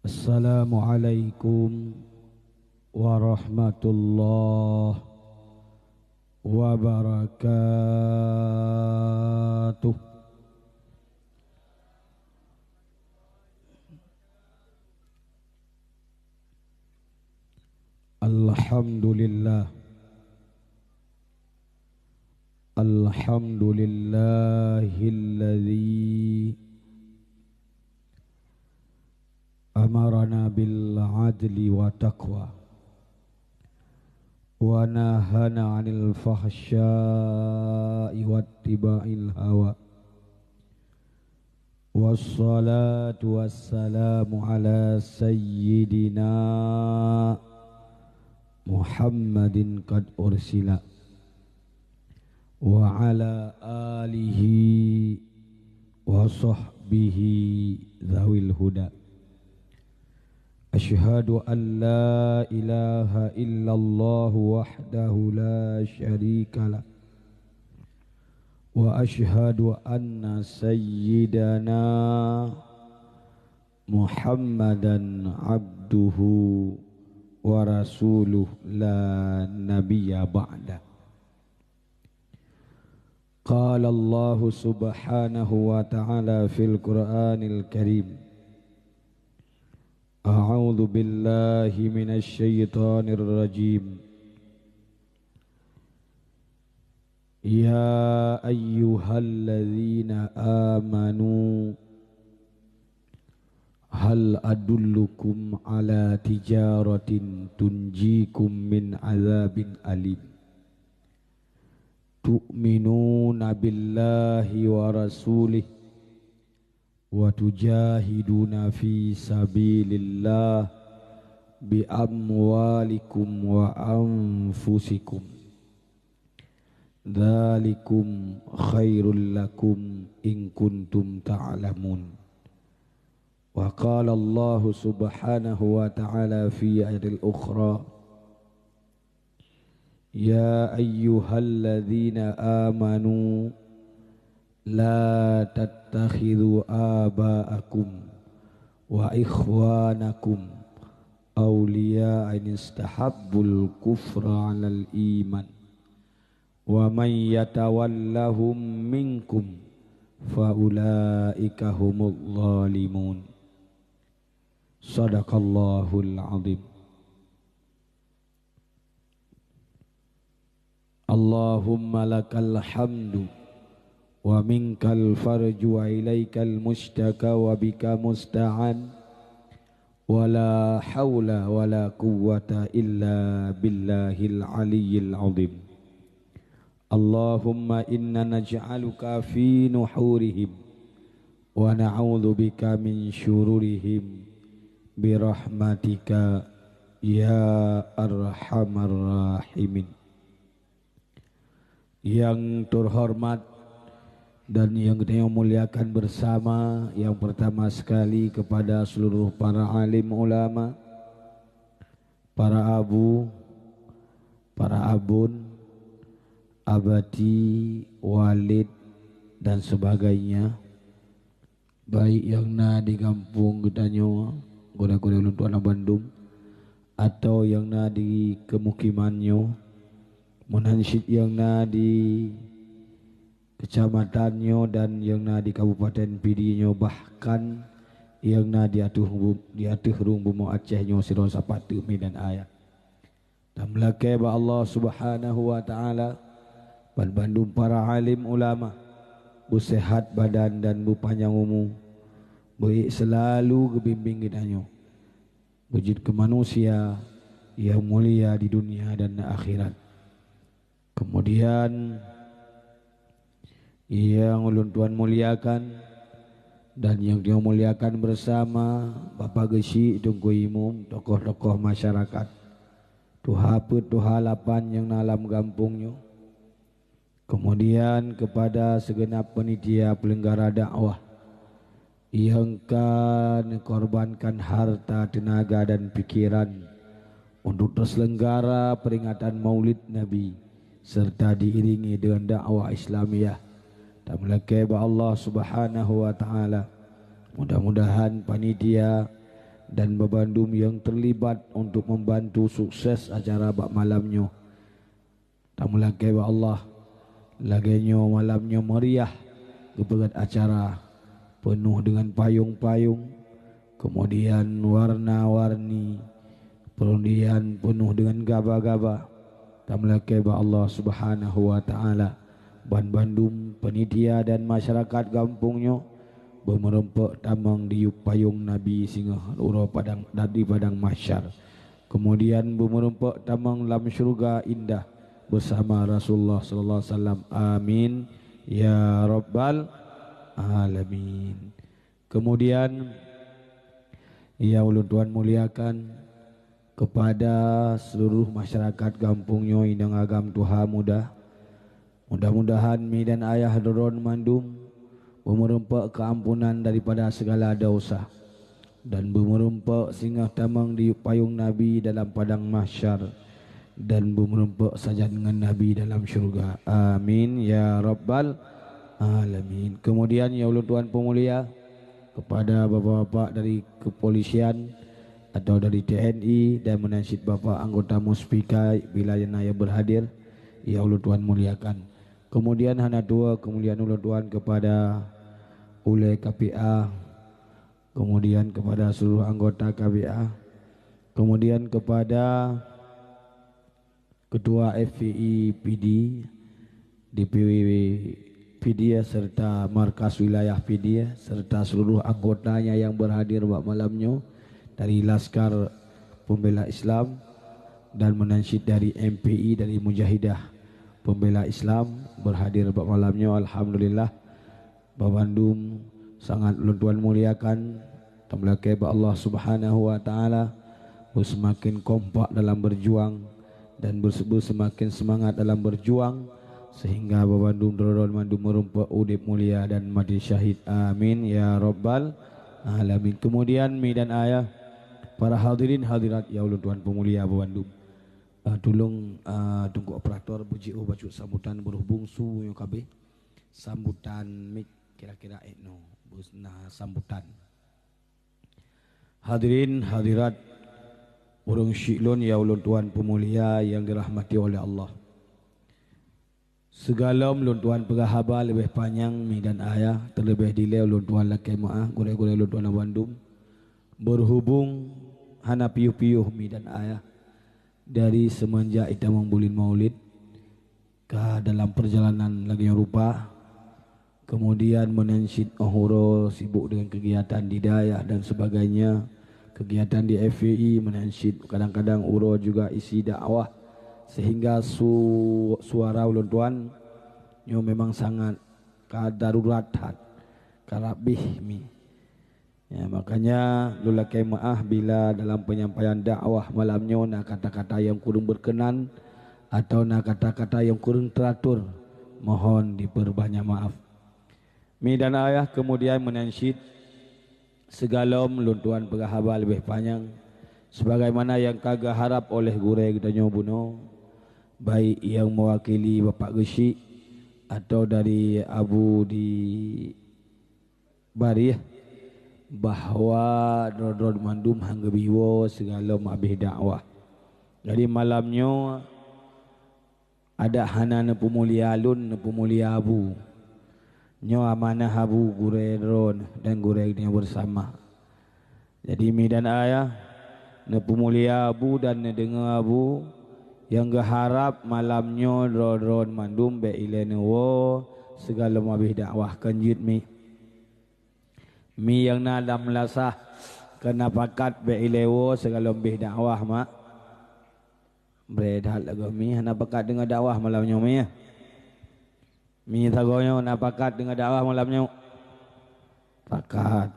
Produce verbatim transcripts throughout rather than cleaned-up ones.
Assalamualaikum warahmatullahi wabarakatuh. Alhamdulillah. Alhamdulillahilladzi amarana bil adli wa taqwa, wa nahana 'anil fahsya'i wattiba'il hawa. Wassalatu wassalamu ala sayyidina Muhammadin qad ursila, wa ala alihi wa sahbihi dzawil huda. Asyhadu an la ilaha illallah wahdahu la syarikalah, wa asyhadu anna sayyidana Muhammadan abduhu wa rasuluh la nabiyya ba'da. Qala Allahu subhanahu wa ta'ala fil Qur'anil Karim, a'udzu billahi minasy syaithanir rajim. Ya ayyuhalladzina amanu, hal adullukum ala tijaratin tunjikum min adzabin alim. Tu'minuna billahi wa rasulih, wa tujahiduna fi sabilillah bi amwalikum wa anfusikum. Dzalikum khairul lakum in kuntum ta'lamun. Wa qala Allahu subhanahu wa ta'ala fi ayatil ukhra, ya ayyuhalladzina amanu, la tattakhidhu aba'akum wa ikhwanakum awliya in istahabbul kufra 'alal iman, wa man yatawallahum minkum fa ulaika humudz zalimun. Shadaqallahul azim. Allahumma lakal hamdu wa minkal farju wa ilaikal mustaka wa bika musta'an, wa la haula wa la quwwata illa billahil aliyyil azim. Allahumma inna naj'aluka fi nuhurihim wa na'udzubika min syururihim birahmatika ya arhamar rahimin. Yang terhormat dan yang kita muliakan bersama, yang pertama sekali kepada seluruh para alim ulama, para abu, para abon, abati, walid, dan sebagainya, baik nyang na di gampông geutanyoe, gurée-gurée ulôn tuan bandum, atawa nyang na di keumukiman nyoe, meunan cit nyang na di keucamatan nyoe dan nyang na di Kabupaten Pidie nyoe, bahkan nyang na di ateueh bu-, di ateueh rueng bumoe Aceh nyoe sidroe sapat teuk mi dan ayah. Tameulakée bak Allah Subhanahu wa Ta'ala, banbandum para alim ulama, beuseuhat badan dan beupanyang umu, beuék seulalu geubimbéng geutanyoe, beujeuet keu manusia nyang mulia di dunia dan akhirat. Keumudian, nyang ulôn tuan muliakan dan nyang tanyoe muliakan beusama, Bapak Geuchik, Teungku Imum, tokoh-tokoh masyarakat, tuha peuet tuha lapan nyang na lam gampông nyoe. Keumudian, keupada sigeunab peunitia peuleuenggara dakwah, nyang ka neukorbankan harta, teunaga, dan pikeran untuk teuseuleuenggara peuringatan Maulid Nabi, serta diiringi deungon dakwah Islamiyah. Tameulakée bak Allah Subhanahu wa Ta'ala, mudah-mudahan panitia dan bandum nyang terlibat untuk membantu sukses acara bak malam nyoe. Tameulakée bak Allah, lagée nyoe malam nyoe meriah geupeugét acara, peunoh deungon payong-payong, kemudian warna-warni, kemudian peunoh deungon gaba-gaba. Tameulakée bak Allah Subhanahu wa Taala, banbandum panitia dan masyarakat gampông nyoe beumeurumpok tamong di yup payong Nabi singoh uroe padang, di padang mahsyar. Kemudian beumeurumpok tamong lam syeuruga indah beusama Rasulullah sallallahu alaihi wasallam. Amin ya rabbal alamin. Kemudian, nyang ulôn tuan muliakan, kepada seluruh masyarakat gampông nyoe inong agam tuha muda, mudah-mudahan mi dan ayah droe mandum beumeurumpok keuampunan daripada segala dosa dan beumeurumpok singoh tamong di payong Nabi dalam padang mahsyar dan beumeurumpok sajan ngon Nabi dalam syeuruga. Amin ya rabbal alamin. Kemudian, nyang ulôn tuan peumulia, kepada bapak-bapak dari kepolisian atau dari T N I dan meunan cit bapak anggota Muspika bila nyang na nyang berhadir, nyang ulôn tuan muliakan. Kemudian hana tuwoe keumuliaan ulôn tuan kepada ulée K P A, kemudian kepada seluruh anggota K P A, kemudian kepada Ketua F P I Pidie, D P W Pidie serta Markas Wilayah Pidie serta seluruh anggotanya nyang berhadir bak malam nyoe dari Laskar Pembela Islam dan meunan cit dari M P I, dari Mujahidah Pembela Islam berhadir bak malam nyoe. Alhamdulillah. Bandum sangat ulôn tuan muliakan, tameulakée bak Allah Subhanahu wa Taala, beuseumaken kompak dalam berjuang dan beus-, beuseumaken seumangat dalam berjuang, sehingga bandum droe-droe mandum meurumpok udeb mulia dan mati syahid. Amin ya rabbal alamin. Kemudian, mi dan ayah, para hadirin hadirat nyang ulôn tuan peumulia bandum, ah, tulông, ah, Teungku Operator beujiôh bacut sambutan berhubung su nyoe kabeh. Sambutan mik kira-kira ék noe, bus na sambutan. Hadirin hadirat, ureuëng syik lôn nyang ulôn tuan peumulia nyang dirahmati oleh Allah. Sigohlom lôn tuan peugah haba leubeh panyang, mi dan ayah, teuleubeh dilée ulôn tuan lakée meuáh gurée-gurée lôn tuan bandum. Berhubung hana piôh-piôh, mi dan ayah, dari seumenjak itamong buleuen Maulid, ka dalam perjalanan lagée nyoe rupa, kemudian meunan cit óh uroe sibuk dengan kegiatan di dayah dan sebagainya, kegiatan di F P I meunan cit kadang-kadang uroe juga isi dakwah, sehingga su-, suara ulôn tuan nyoe memang sangat ka darurat that, ka rabih mi. Ya, makanya lôn lakée meuáh bila dalam penyampaian dakwah malam nyoe na kata-kata nyang kureueng berkenan atau na kata-kata nyang kureueng teratur, mohon diperbanyak maaf. Mi dan ayah, kemudian meunan cit sigohlom lôn tuan peugah haba leubeh panyang, sebagaimana nyang ka geuharab oleh gurée geutanyoe bunoe, baik nyang mewakili Bapak Geuchik atau dari Abu di Barieh bahwa droe-droe mandum han geubri woe sigohlom habéh dakwah. Jadi malam nyoe adak hana neupeumulia lôn, neupeumulia Abu. Nyoe amanah Abu gurée droe dan gurée nyoe beusama. Jadi mi dan ayah, neupeumulia Abu dan neudeungoe Abu, nyang geuharab malam nyoe droe-droe mandum bék ilée neuwoe sigohlom habéh dakwah, kon jeuet mi. Mi nyang na lam meulasah keu na pakat bék ilée woe sigohlom béh dakwah, mak. Bret that lagoe mi hana pakat deungoe dakwah malam nyoe mi. Mi sagoe nyoe na pakat deungoe dakwah malam nyoe? Pakat.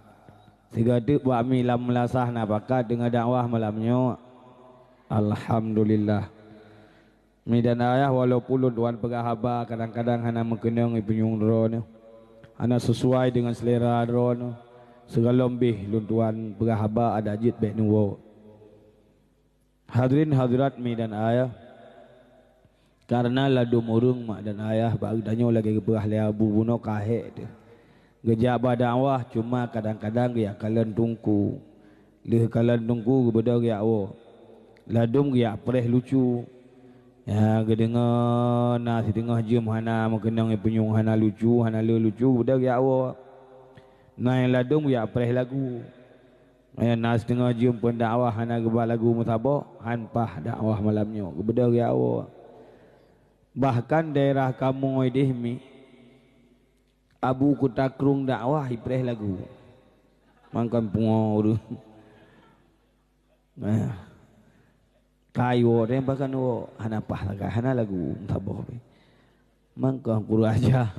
Sigoe teuk bak mi lam meulasah na pakat deungoe dakwah malam nyoe. Alhamdulillah. Mi dan ayah, walaupun lôn tuan peugah haba kadang-kadang hana meukeunong ipeunyueng droeneuh, hana sesuai deungon selera droeneuh, sigohlom béh lôn tuan peugah haba adak jeuet bék neuwoe. Hadirin hadirat mi dan ayah, kareuna ladôm ureuëng mak dan ayah bak geutanyoe lagée geupeugah lé Abu bunoe ka hék teuh. Geujak bak dakwah cuma kadang-kadang geujak kalon teungku. Lheueh kalon teungku geubeudôh geujak woe. Ladôm geujak preh lucu. Ya, geudeungoe na siteungoh jeuem hana meukeunong, peunyueng hana lucu, hana le lucu, geubeudôh geujak woe. Na nyang ladôm geujak preh lagu. Ya, na siteungoh jeuem peundakwah hana geuba lagu meusaboh, han paih dakwah malam nyoe, geubeudôh geujak woe. Bahkan daerah kamoe ideh mi, Abu Kuta Krueng dakwah ipreh lagu. Mangkon pungo ureueng. Nah. Kai woe deh bahkan woe hana paih sagai, hana lagu saboh pih. Mangkon kurang aja.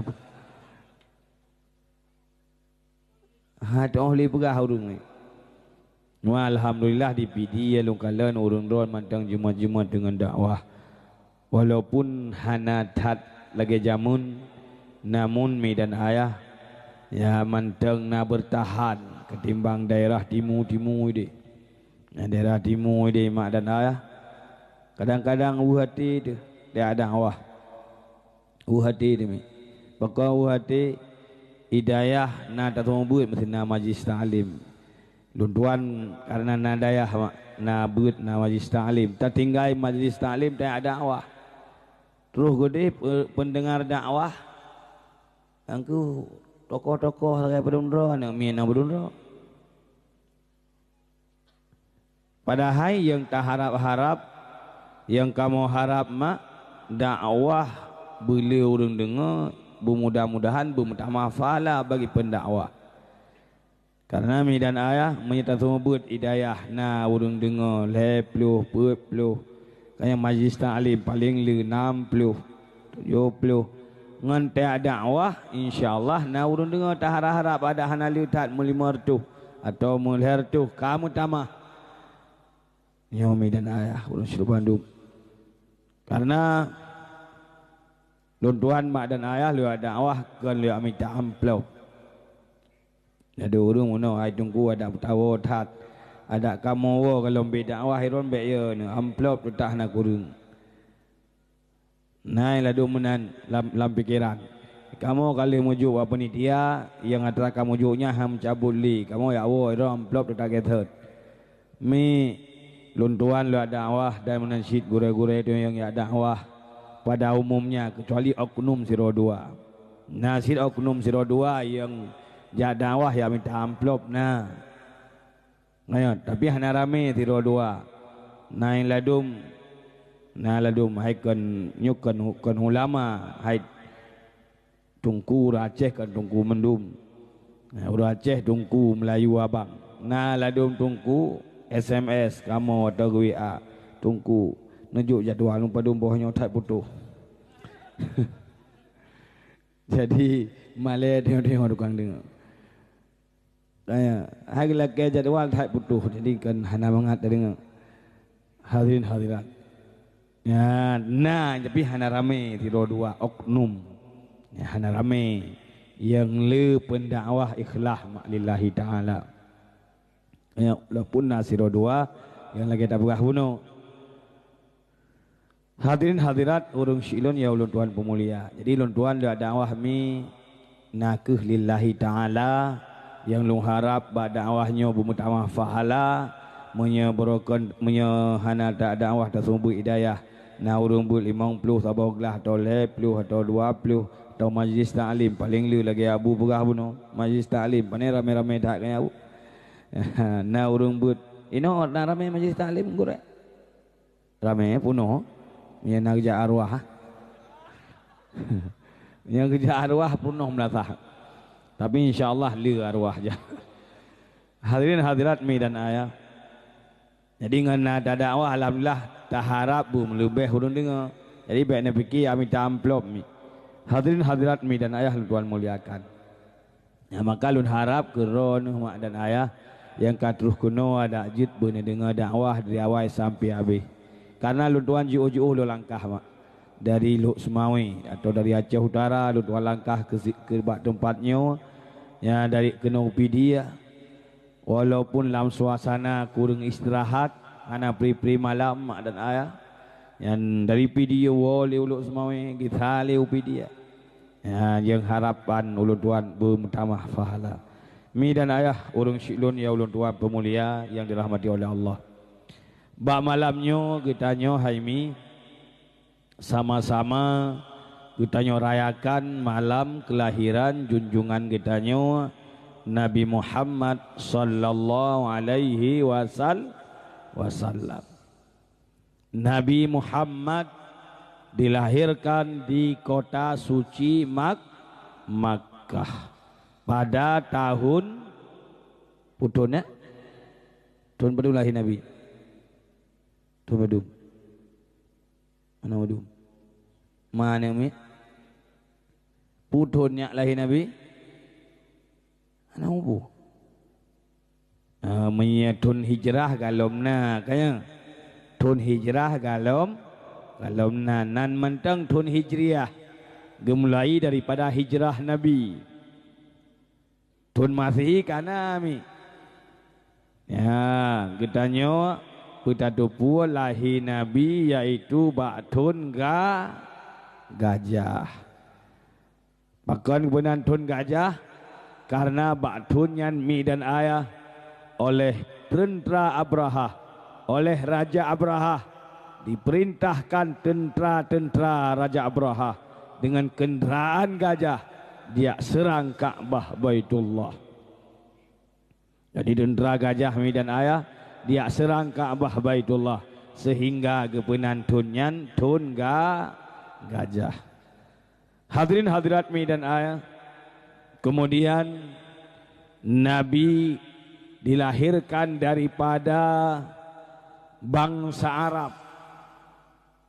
Ha, toh lé peugah ureueng ni. Wah, alhamdulillah, di Pidie lôn kalon ureueng droen mantong jimat-jimat deungon dakwah. Walaupun hana that lagée jameun, namun mi dan ayah, ya, mantong na beurtahan ketimbang daerah timu-timu ideh. Na daerah timu ideh mak dan ayah, kadang-kadang u hati teuh, dak dakwah. U hati teuh mi. Pakon u hati, i dayah na taseumeubeuet meusti na majlis taklim. Lôn tuan karena na dayah ma-, na beuet na majlis taklim. Tatinggai majlis taklim tajak dakwah. Troh geudeh pe-, peundeungar dakwah, angku tokoh-tokoh sagai padum droe aneuk miet na padum droe. Padahai nyang taharab-harab, nyang kamoe harab mak, dakwah beuleu ureueng deungoe, beumudah-mudahan beumeutamah pahala bagi peundakwah. Karena mi dan ayah, meunyoe taseumeubeuet i dayah na ureueng deungoe lhée ploh, peuet ploh, ka nyang majlis taklim paleng le nam ploh, tujoh ploh. Ngon tajak dakwah, insya Allah na ureueng deungoe taharab-harab, adak hana le that meulimong reutôh atawa meulhée reutôh ka meutamah. Nyoe mi dan ayah ureueng sinoe bandum. Karena lôn tuan mak dan ayah lôn jak dakwah kon lôn jak mita amplop. Ado ureueng meunoe, "Hai Teungku, adak beutawoe that. Adak kamoe woe ka lôn bri dakwah, i droen bék yo neuh, amplop teutap hana kureueng." Na nyang ladôm meunan lam, lam pikeran. Kamoe ka lheueh meujok bak panitia, nyang atra kamoe jok nyan han meucabot lé. Kamoe jak woe, i droen amplop teutap gét that. Mi, lôn tuan lôn jak dakwah dan meunan cit gurée-gurée teuh nyang jak dakwah pada umumnya, keucuali oknum sidroe dua. Na cit oknum sidroe dua nyang jak dakwah jak mita amplop na. Nyan, tapi hana ramé sidroe dua. Na nyang ladôm, na ladôm hai kon, nyoe kon, kon ulama, hai Teungku ureueng Aceh kon Teungku mandum. Nah, ureueng Aceh Teungku, Meulayu abang. Na ladôm Teungku S M S kamoe atau geu-W A. Teungku, neujok jadwal, padum boh nyoe that putôh. Jadi, malée teungoh-teungoh tukang deungoe. Tanya, hai geulakée jadwal that putôh, jadi kan hana mangat tadeungoe. Hadirin hadirat. Ya, na, tapi hana ramé sidroe dua oknum. Ya, hana ramé. Nyang le peundakwah ikhlas mak lillahi ta'ala. Ya, walaupun na sidroe dua nyang lagée tapeugah bunoe. Hadirin hadirat ureueng syik lôn nyang ulôn tuan peumulia. Jadi lôn tuan lôn dakwah mi na kheueh lillahi ta'ala, nyang lôn harab bak dakwah nyoe beumeutamah pahala, meunyoe beurokon, meunyoe hana ta-, dakwah taseumeubeuet i dayah, na ureueng beuet limong ploh saboh glah, atau lhée ploh, atau dua ploh, atau majlis taklim, paleng le lagée Abu peugah bunoe, majlis taklim, pane ramé-ramé that keu nyan Abu. Na ureueng beuet, inoe na ramé majlis taklim gurée. Ramé punoh. Nyang na geujak arwah. Nyang geujak arwah punoh meulasah. Tapi insya Allah le arwah jak. Hadirin hadirat mi dan ayah. Jadi ngon na tadakwah alhamdulillah taharab beumeuleubeh ureueng deungoe. Jadi bék neupike mita amplop mi. Hadirin hadirat mi dan ayah lôn tuan muliakan. Nyan maka lôn harab keu droeneuh mak dan ayah nyang ka troh keunoe adak jeuet beuneudeungoe dakwah dari awai sampoe habéh. Karena lôn tuan jiôh-jiôh lôn langkah mak. Dari Lhokseumawe atau dari Aceh Utara lôn tuan langkah keu si-, keu bak teumpat nyoe, nyan dari keunoe u Pidie. Walaupun lam suasana kureueng istirahat, hana pri-pri malam mak dan ayah. Nyan dari Pidie woe lé u Lhokseumawe, gisa lé u Pidie. Ya, nyang harapan ulôn tuan beumeutamah pahala. Mi dan ayah, ureuëng syiek lôn nyang ulôn tuan peumulia nyang dirahmati oleh Allah. Bak malam nyoe geutanyoe hai mi sama-sama geutanyoe rayakan malam keulahiran junjungan geutanyoe Nabi Muhammad sallallahu alaihi wasal-, wasallam. Nabi Muhammad dilahirkan di kota suci Mak-, Makkah pada tahun, peue thon, ya? Thon padum lahé Nabi? Thon padum? Hana padum? Mana mi? Peue thon nyak lahé Nabi? Hana mubu. Ah, meunyoe thon hijrah galom na, kaya. Thon hijrah galom, galom na. Nan mantong thon hijriah, geumulai daripada hijrah Nabi. Thon Masehi ka na mi. Ya, geutanyoe peutateupeue lahé Nabi, yaitu bak thon ga-, gajah. Pakon geupeunan thon gajah? Karena bak thon nyan mi dan ayah, oleh teuntra Abrahah, oleh Raja Abrahah, diperintahkan teuntra-teuntra Raja Abrahah dengan kenderaan gajah diak seurang Ka'bah Baitullah. Jadi teuntra gajah mi dan ayah diak seurang Ka'bah Baitullah, sehingga geupeunan thon nyan thon ga-, gajah. Hadirin hadirat mi dan ayah, kemudian Nabi dilahirkan daripada bangsa Arab,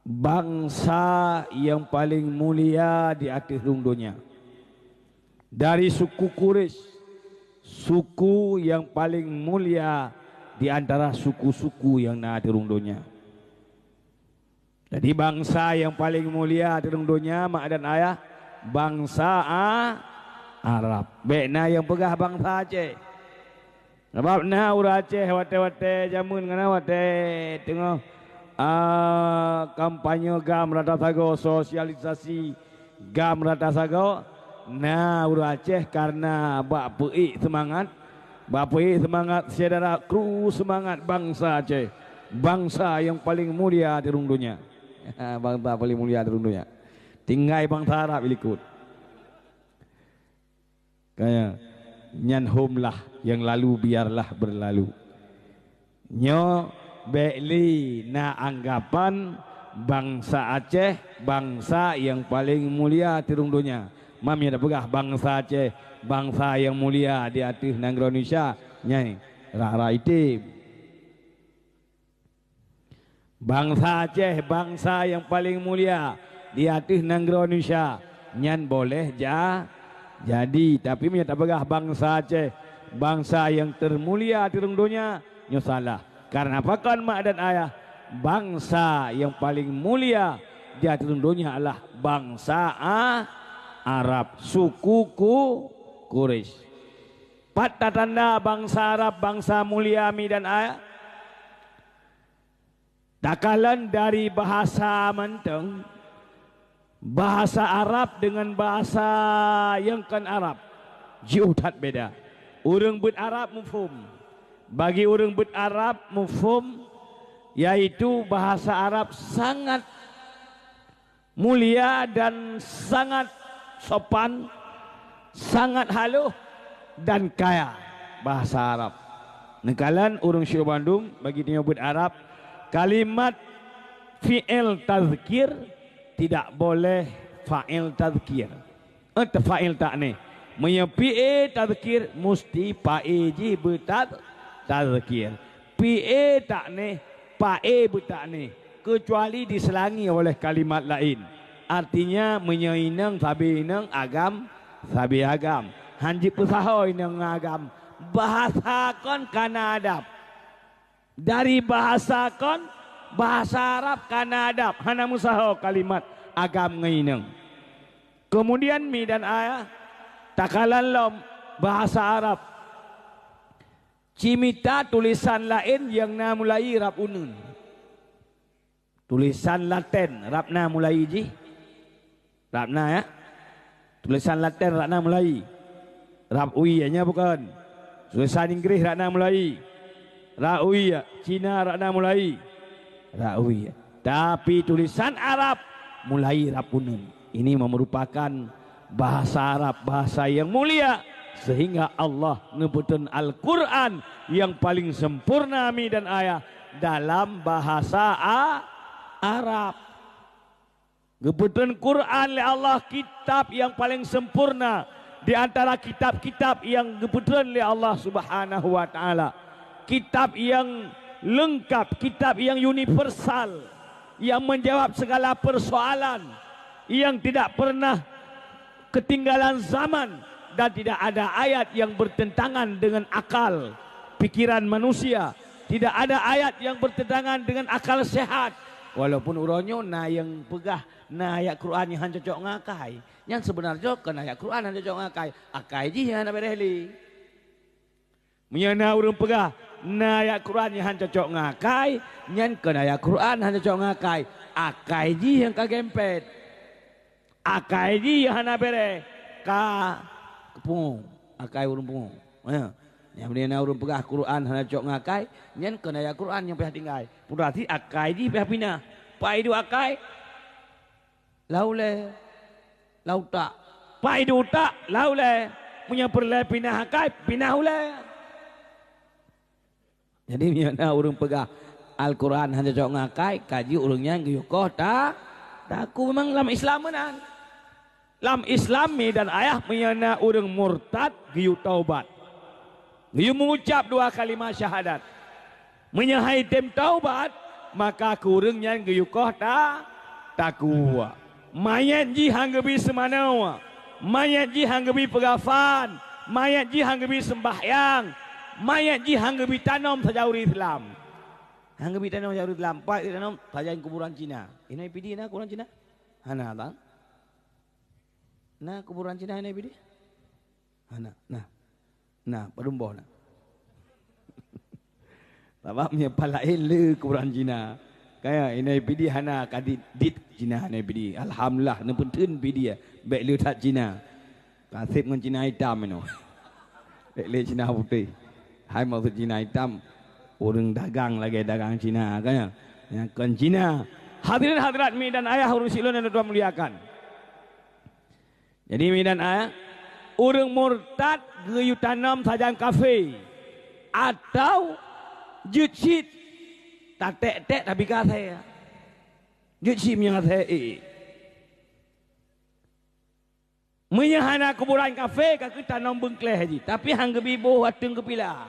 bangsa yang paling mulia di ateueh rhueng donya. Dari suku Quraisy, suku yang paling mulia di antara suku-suku yang na di rhueng donya. Jadi, bangsa yang paling mulia di rhueng donya, mak dan ayah, bangsa A-, Arab. Bék na yang peugah bangsa Aceh. Sabab na ureuëng Aceh watée-watée jameun ngon watée teungoh, a, kampanye GAM rata sagoe, sosialisasi GAM rata sagoe, na ureuëng Aceh karena bak peuék seumangat, bak peuék seumangat syedara, kru seumangat bangsa Aceh, bangsa yang paling mulia di rhueng donya. Bangsa paling mulia di rhueng donya. Tinggai bangsa Arab ilikot. Kaya, nyan homlah, yang lalu biarlah berlalu. Nyoe bék lé na anggapan bangsa Aceh bangsa yang paling mulia di rhueng donya. Mam nyang tapeugah bangsa Aceh bangsa yang mulia di ateueh nanggroe Indonesia, nyan rara item. Bangsa Aceh bangsa yang paling mulia di ateueh nanggroe Indonesia, nyan boleh ja-, jadi. Tapi meunyoe tapeugah bangsa Aceh bangsa yang termulia di rhueng donya, nyoe salah. Karena pakon mak dan ayah, bangsa yang paling mulia di ateueh rhueng donya adalah bangsa A-, Arab, suku Ku-, Quraisy. Pat tatanda bangsa Arab bangsa mulia mi dan ayah? Takalon dari bahasa mantong, bahasa Arab dengan bahasa nyang kon Arab jiôh that beda. Ureuëng beuet Arab muphom. Bagi ureuëng beuet Arab muphom, yaitu bahasa Arab sangat mulia dan sangat sopan, sangat halôh dan kaya bahasa Arab. Neukalon ureuëng syedara bandum bagi tanyoe beuet Arab, kalimat fi'il tazkir tidak boleh fa'il tazkir. Eh, fa'il ta'nits. Meunyoe fi'il tazkir, musti fa'il jih beutaz-, tazkir. Fi'il ta'nits, fa'il beuta'nits, keucuali diseulangi oleh kalimat laén. Artinya, meunyoe inong sabe inong, agam sabe agam. Han jipeusaho inong ngon agam. Bahasa kon ka na adab. Dari bahasa kon, bahasa Arab ka na adab. Hana meusaho kalimat agam ngon inong. Keumudian mi dan ayah, takalon lom bahasa Arab. Cimita tulésan laén nyang na mulai rab uneun. Tulésan Laten rab na mulai jih. Rab na, ya. Tulésan Laten rab na mulai. Rab ui, ya, nyan bukon. Tulisan Inggréh rab na mulai, rab ui, Cina rab na mulai, rab ui. Tapi tulisan Arab mulai rab uneun. Ini merupakan bahasa Arab, bahasa yang mulia, sehingga Allah neupeutreun Al-Quran yang paling sempurna, mi dan ayah, dalam bahasa A-, Arab. Geupeutreun Quran lé Allah, kitab nyang paleng sempurna di antara kitab-kitab nyang geupeutreun lé Allah Subhanahu wa Taala. Kitab nyang leungkap, kitab nyang universal, nyang menjawab segala persoalan, nyang tidak pernah ketinggalan zaman, dan tidak ada ayat yang bertentangan dengan akal pikiran manusia. Tidak ada ayat yang bertentangan dengan akal sehat. Walaupun uroe nyoe na nyang peugah na ayat Quran nyang han cocok ngon akai. Nyan seubeuna jih kon ayat Quran han cocok ngon akai. Akai jih nyang hana bereh lé. Meunyoe na ureuëng peugah na ayat Quran nyang han cocok ngon akai, nyan kon ayat Quran han cocok ngon akai. Akai jih nyang ka geumpet. Akai jih hana bereh, ka pungo, akai ureuëng pungo. Ya. Nyang meunyoe na ureuëng peugah Quran hana cocok ngon akai, nyan kon ayat Quran nyang payah tinggai. Peurati akai jih payah pinah. Pai duek akai, lau lé, lau utak. Pai duek utak, lau lé. Meunyoe peureulée pinah akai, pinah ulée. Jadi, meunyoe na ureuëng peugah Al-Quran hana cocok ngon akai, ka jeuet ureuëng nyan geuyue koh ta-, takue. Memang lam Islam meunan. Lam Islam, mi dan ayah, meunyoe na ureuëng murtad geuyue taubat, geuyue mengucap dua kalimah syahadat. Meunyoe han jitem taubat, maka keu ureuëng nyan geuyue koh ta-, takue. Manyét jih han geubi seumanoe, manyét jih han geubi peugafan, manyét jih han geubi seumbahyang, manyét jih han geubi tanom sajan ureuëng Islam. Han geubi tanom sajan ureuëng Islam, pat tanom sajan kuburan Cina. Inoe Pidie na kuburan Cina? Hana, bang. Na kuburan Cina inoe Pidie? Hana, nah. Nah, padum boh na. Sabab meunyoe pat laén le kuburan Cina. Kaya inoe Pidie hana ka dit, dit Cina inoe Pidie. Alhamdulillah, neupeutheun Pidie. Bék le that Cina. Ka seb ngon Cina itam inoe. Bék le Cina putéh. Hai maksud Cina itam, ureuëng dagang lagée dagang Cina, kaya. Nyang kon Cina. Hadirin hadirat, mi dan ayah, ureuëng siluweue nyang Tuhan muliakan. Jadi, mi dan ayah, ureuëng murtad geuyue tanom sajan kafé, atawa jeuet cit taték-ték tapi ka asée. Jeuet cit meunyoe asée, eh. Meunyoe hana kuburan kafé, ka keuh tanom beungkléh jih, tapi han geubi boh ateueng geupila.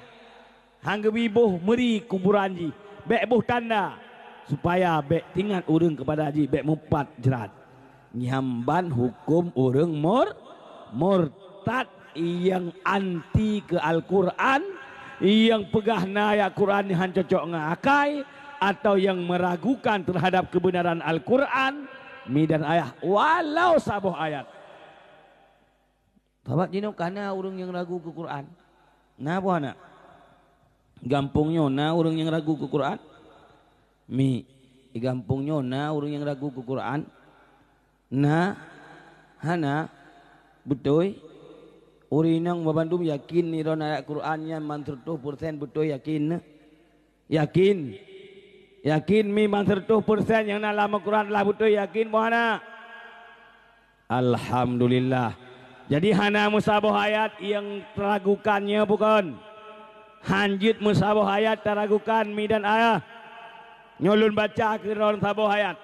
Han geubi boh meuri kuburan jih, bék boh tanda, supaya bék teuingat ureuëng keupada jih, bék mupat jrat. Nyan ban huköm ureuëng mur-, murtad nyang anti keu Al-Quran, nyang peugah na ayat Quran nyang han cocok ngon akai, atawa nyang meragukan terhadap kebenaran Al-Quran, mi dan ayah, walau saboh ayat. Sabab jinoe ka na ureuëng nyang ragu keu Quran. Na boh na? Gampông nyoe na ureuëng nyang ragu keu Quran? Mi, di gampông nyoe na ureuëng nyang ragu keu Quran? Na, hana, beutôi. Ureuëng inong banmandum yakin nibak ayat Quran nyan man seureutôh peureusén beutôi yakin? Yakin? Yakin mi man seureutôh peureusén nyang na lam Al-Quran adalah beutôi, yakin boh hana? Alhamdulillah. Jadi hana meusaboh ayat nyang taragukan nyoe bukon? Han jeuet meusaboh ayat taragukan mi dan ayah. Nyoe lôn baca keu droen saboh ayat.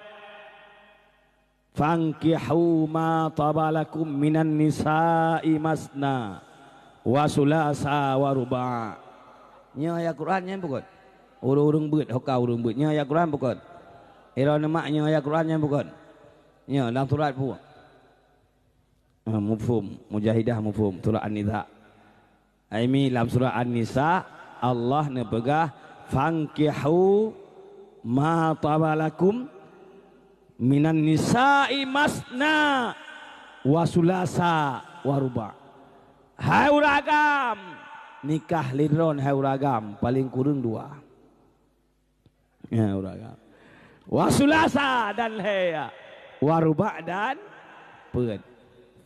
"Fankihu ma taba lakum minan nisa'i masna wa sulasa wa ruba'." Nyoe ayat Quran nyan bukon? Ureuëng-ureuëng beuet, hoka ureuëng beuet. Nyoe ayat Quran bukon? Droeneuh mak, nyoe ayat Quran nyan bukon? Nyoe lam surat peue? Ah, muphom, Mujahidah muphom, surat An-Nisa. Ai mi lam surat An-Nisa, Allah neupeugah, "Fankihu ma taba lakum minan nisa'i masna wa sulasa wa ruba'." Hai ureuëng agam, nikah lé droen hai ureuëng agam, paleng kureueng dua. Ya, ureuëng agam. Wa sulasa dan lhée, ya. Wa ruba' dan peuet.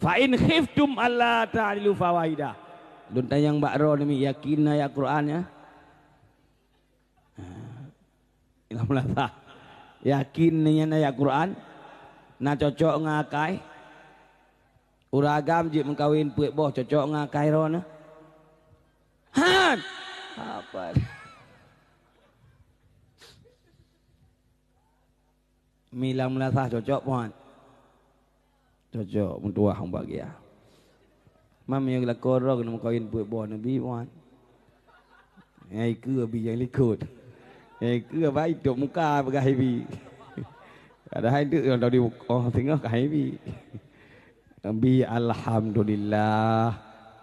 "Fa in khiftum alla ta'dilu fawahidah." Lôn tanyong bak droeneuh, yakin na ayat Quran nyan? Lam meunasah. Yakin nyan ayat Quran? Na cocok ngon akai? Ureueng agam jeuet meukawen peuet boh cocok ngon akai droeneuh? Han! Apa? Mi lam meunasah cocok, puan? Cocok, meutuah, bahagia. Mam nyang lakoe droe keuneuk meukawen peuet boh neubi, puan? Nyang ikeue bi nyang likot. Nyang ikeue baik tok muka peugah ibi. Padahai deuk nyang tadi, oh, singoh ka ibi. Bi alhamdulillah.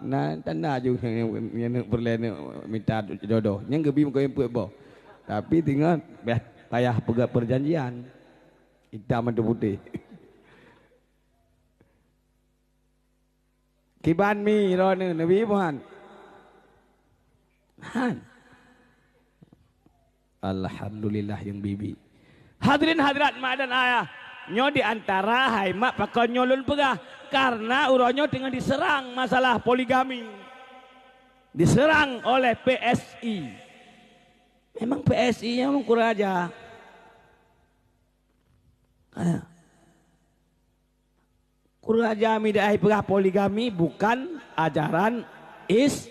Nah, tanda ju nyang, nyang peureulée neuk mita jodoh. Nyang geubi meukawen peuet boh. Tapi teungoh beh payah peugah perjanjian. Itam atau putih. Kiban mi droeneuh neubi, puan? Han. Alhamdulillah nyang bibi. Hadirin hadirat mak dan ayah, nyoe di antara hai mak pakon nyoe lôn peugah, karena uroe nyoe teungoh diserang masalah poligami. Diserang oleh P S I. Memang P S I nyan kurang aja. Kaya. Kurang aja mi dai peugah poligami bukan ajaran is-,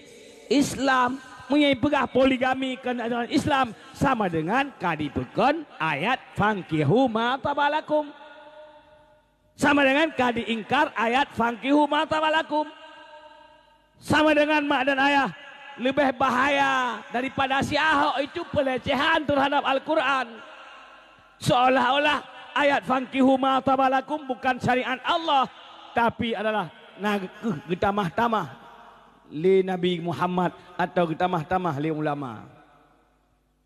Islam. Meunyoe peugah poligami kon ajaran Islam, sama dengan ka dipeukon ayat, "Fankihu ma taba lakum." Sama dengan ka diingkar ayat, "Fankihu ma taba lakum." Sama dengan mak dan ayah, leubeh bahaya daripada si Ahok itu pelecehan terhadap Al-Quran. Seolah-olah ayat "Fankihu ma taba lakum" bukan syariat Allah, tapi adalah na keuh geutamah-tamah lé Nabi Muhammad atau geutamah-tamah lé ulama.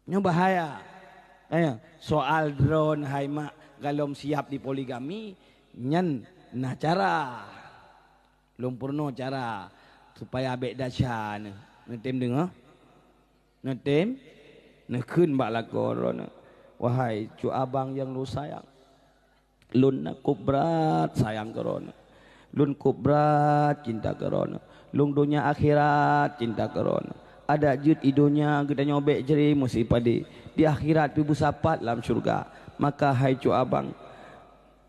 Nyoe bahaya. Eh, soal droeneuh hai mak galom siap dipoligami, nyan na cara. Lôn peurunoe cara supaya bék desya neuh. Neutem deungoe? Neutem? Neukheun bak lakoe droeneuh, "Wahai cut abang nyang lôn sayang, lôn na kôb brat sayang keu droeneuh. Lôn kôb brat cinta keu droeneuh. Lôn donya akhirat cinta keu droeneuh. Adak jeuet i donya geutanyoe bék jri meusipadé, di akhirat pih beusapat lam syeuruga. Maka hai cut abang,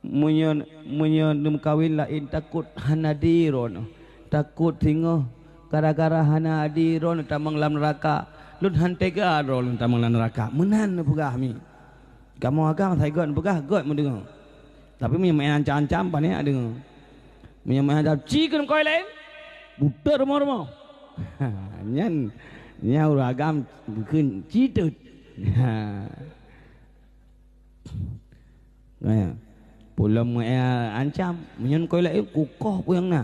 meunyoe, meunyoe neumeukawen laén, takot hana adi droeneuh. Takot singoh gara-gara hana adi droeneuh tamong lam neuraka. Lôn han tega droeneuh tamong lam neuraka." Meunan neupeugah mi. Kamoe agam sai göt neupeugah, göt meudeungoe. Tapi meunyoe meuancam-ancam, pane deungoe. Meunyoe meuancam, "Ci keuneuk koi laén, butet rumoh-rumoh." Nyan, nyan ureueng agam kheun ci teut. Ha. Nyan. Peulom meuancam, meunyoe koi laén, kukoh peue nyang na.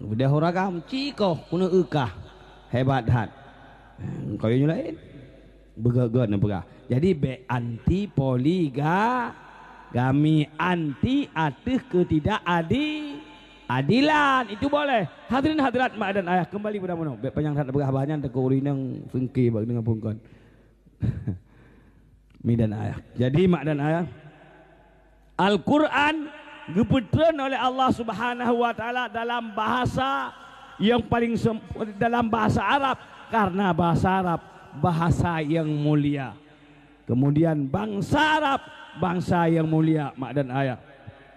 Beudôh ureueng agam, "Ci koh, keuneuk eu kah. Hebat that." Koi nyang laén. Beugöt-göt neupeugah. Jadi, bék anti poligami, anti ateueh ketidak adi-, adilan. Itu boleh. Hadirin hadirat mak dan ayah, kembali pada meunoe. Bék panyang that neupeugah, bah nyan takot ureueng inong seungke bak deungon phôn kon. Mi dan ayah. Jadi, mak dan ayah, Al-Quran geupeutreun oleh Allah Subhanahu wa Taala dalam bahasa yang paling sem-, dalam bahasa Arab, karena bahasa Arab bahasa yang mulia. Kemudian bangsa Arab bangsa yang mulia, mak dan ayah.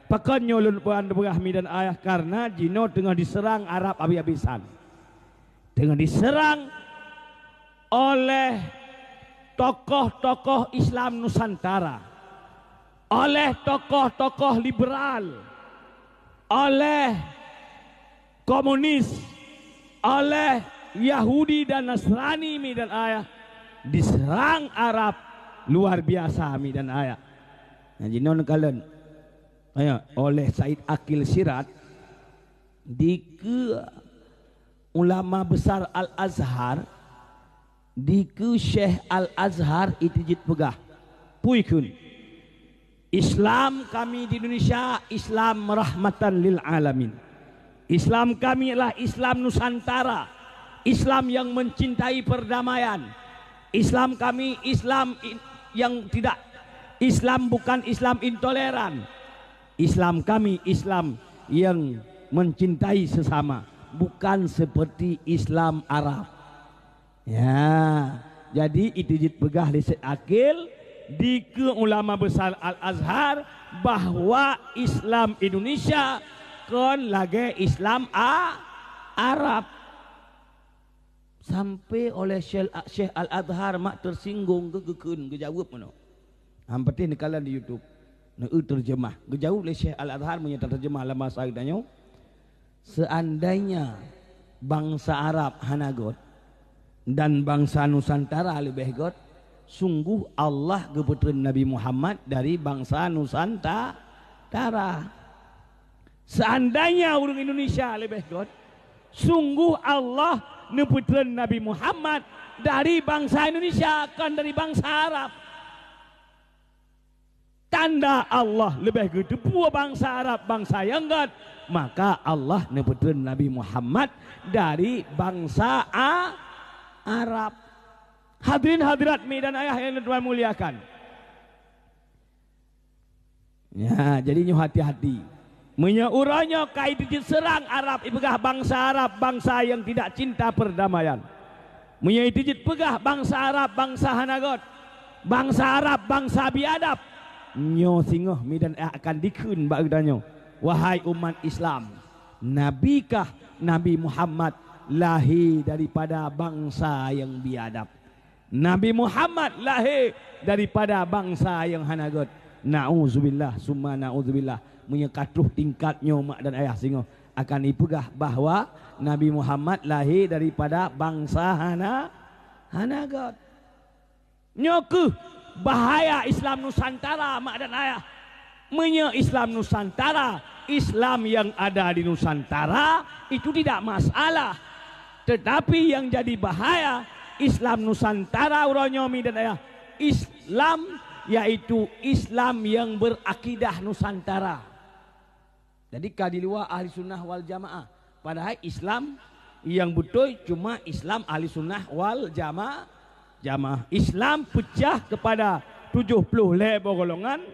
Pakon nyoe lôn peugah mi dan ayah, karena jinoe teungoh diserang Arab habis-habisan. Teungoh diserang oleh tokoh-tokoh Islam Nusantara, oleh tokoh-tokoh liberal, oleh komunis, oleh Yahudi dan Nasrani, mi dan ayah, diserang Arab luar biasa, mi dan ayah. Nah, jinoe neukalon, ya, oleh Said Akil Siraj, dikeue ulama besar Al-Azhar, dikeue Syekh Al-Azhar itu jeuet peugah, peue kheun, "Islam kami di Indonesia, Islam rahmatan lil alamin. Islam kami adalah Islam Nusantara, Islam yang mencintai perdamaian. Islam kami Islam in-, yang tidak, Islam bukan Islam intoleran. Islam kami Islam yang mencintai sesama." bukan seperti Islam Arab. Ya, jadi itu jeuet peugah lé Syekh Aqil, dikeue ulama besar Al-Azhar, bahwa Islam Indonesia kon lagée Islam A-, Arab. Sampai oleh Syekh, Syekh Al-Azhar mak tersinggung, geu-, geukheun, geujaweueb meunoe. Ham patéh neukalon di YouTube. Neueu terjemah. Geujaweueb lé Syekh Al-Azhar meunyoe terjemah lam bahasa geutanyoe. Seandainya bansa Arab hana göt dan bansa Nusantara leubeh göt, sungguh Allah geupeutreun Nabi Muhammad dari bansa Nusantara. Seandainya ureuëng Indonesia leubeh göt, sungguh Allah neupeutreun Nabi Muhammad dari bansa Indonesia, kon dari bansa Arab. Tanda Allah leubeh geuteupeue bansa Arab, bansa nyang göt, maka Allah neupeutreun Nabi Muhammad dari bansa A-, Arab. Hadirin hadirat mi dan ayah yang Tuhan muliakan. Ya, jadi nyoe hati-hati. Meunyoe uroe nyoe ka jeuet seurang Arab, ipeugah bansa Arab, bansa yang tidak cinta perdamaian. Meunyoe jeuet peugah bansa Arab, bansa hana göt, bansa Arab, bansa biadab, nyoe singoh mi dan ayah akan dikheun bak geutanyoe, wahai umat Islam, nabikah Nabi Muhammad lahé daripada bansa yang biadab? Nabi Muhammad lahé daripada bansa nyang hana göt. Nauzubillah summa nauzubillah. Meunyoe ka troh tingkat nyoe mak dan ayah singoh akan ipeugah bahwa Nabi Muhammad lahé daripada bansa hana, hana göt. Nyoe kheueh bahaya Islam Nusantara mak dan ayah. Meunyoe Islam Nusantara, Islam yang ada di Nusantara, itu tidak masalah. Tetapi yang jadi bahaya, Islam Nusantara uroe nyoe mi dan ayah, Islam, yaitu Islam yang berakidah Nusantara. Jadi ka di luwa Ahli Sunnah wal Jamaah. Padahai Islam nyang beutôi cuma Islam Ahli Sunnah wal Jama-, Jamaah. Islam peucah keupada tujoh ploh lhée boh golongan,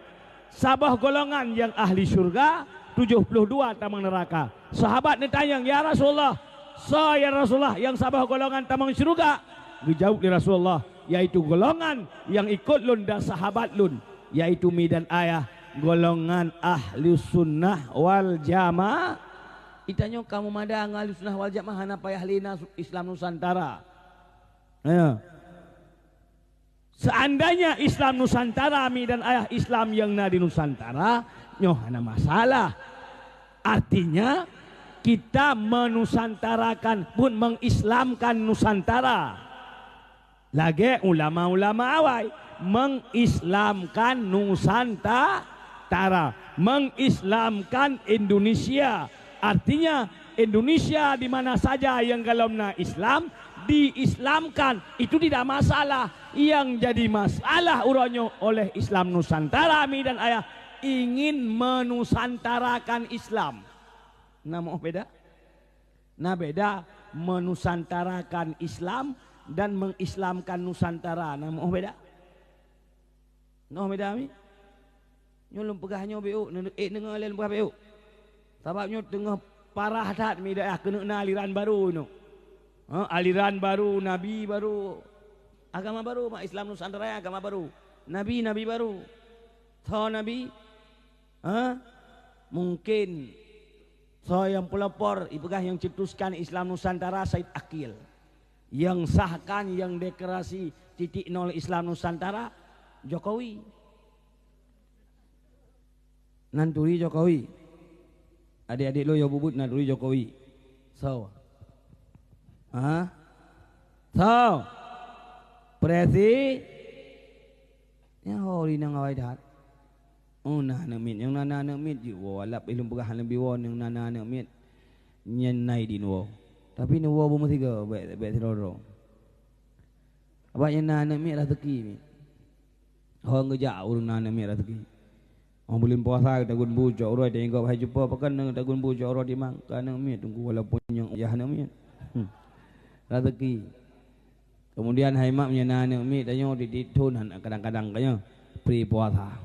saboh golongan nyang ahli syeuruga, tujoh ploh dua tamong neuraka. Sahabat neutanyong, "Ya Rasulullah, soe ya Rasulullah nyang saboh golongan tamong syeuruga?" Geujaweueb lé Rasulullah, "Yaitu golongan nyang ikot lôn dan sahabat lôn, yaitu mi dan ayah golongan Ahlus Sunnah wal Jamaah." Geutanyoe ka meumada ngon Ahlus Sunnah wal Jamaah, hana payah lé na su-, Islam Nusantara. Ya. Seandainya Islam Nusantara mi dan ayah Islam nyang na di Nusantara, nyoe hana masalah. Artinya, kita menusantarakan, pun mengislamkan Nusantara. Lagée ulama-ulama awai mengislamkan Nusanta-, tara, mengislamkan Indonesia. Artinya, Indonesia di mana saja yang golom na Islam, diislamkan. Itu tidak masalah. Yang jadi masalah uroe nyoe oleh Islam Nusantara mi dan ayah ingin menusantarakan Islam. Na meu'oh beda? Na beda menusantarakan Islam dan mengislamkan Nusantara. Na meu'oh beda? Noh beda mi? Nyoe lôn peugah nyoe beu, neu-, ék deungoe lé lôn peugah beu. Sabab nyoe teungoh parah that mi daerah keuneuk na aliran baru nyoe. Ha, aliran baru, nabi baru. Agama baru, umat Islam Nusantara agama baru. Nabi, nabi baru. Tho nabi? Ha? Mungkin soe nyang peulopor ipeugah nyang cetuskan Islam Nusantara Said Akil. Nyang sahkan, nyang deklarasi titik nol Islam Nusantara, Jokowi. Nan turi Jokowi. Adik-adik lo yo bubut nan turi Jokowi. So. Ha? So. Presi. Nyan ho ri nyang awai that. Oh, na aneuk miet, nyang na, na aneuk miet jeuet woe. Alap ilôn peugah lôn bi woe nyang na, na aneuk miet. Nyan nai di woe. Tapi neuwoe beumeusigoe, bèk, bèk sidroe-droe. Abak nyang na aneuk miet raseuki miet. Ho ngeujak ureueng na aneuk miet raseuki. Oh, buleuen puasa tagun bu cok uroe teuinggop hai cupo, pakon tagun bu cok uroe timang. Ka aneuk miet teungku walaupun nyang yah aneuk miet. Hmm. Raseuki. Kemudian hai mak meunyoe na aneuk miet tanyoe tiep-tiep thon han kadang-kadang ka nyoe pri puasa.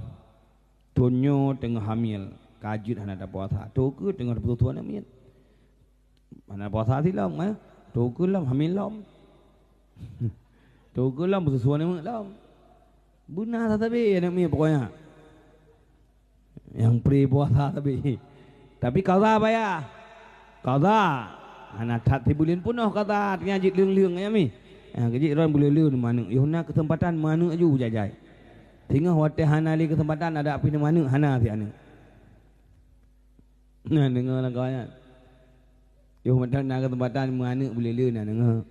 Thon nyoe teungoh hamil, ka jeuet hana tapuasa. Toh keuh teungoh tapeususu aneuk miet. Mana puasa silom, eh? Teukeulom, hamil lom. Teukeulom, beuseusuan aneuk lom. Beuna sabe aneuk miet pokoknya. Nyang pri puasa sabe. Tapi qadha bayar. Qadha. Hana that sibuleuen peunoh qadha, artinya jeuet leung-leung, ya mi. Ya, keu jeuet droen buleuen-leuen meuaneuk. Yoh na keuseumpatan meuaneuk aju jai-jai. Singoh watèe hana lé keuseumpatan, adak pih meuaneuk hana si aneuk. Nah, deungoe lam kawan nyan. Yoh mantong na keuseumpatan meuaneuk buleuen-leuen, nah, deungoe.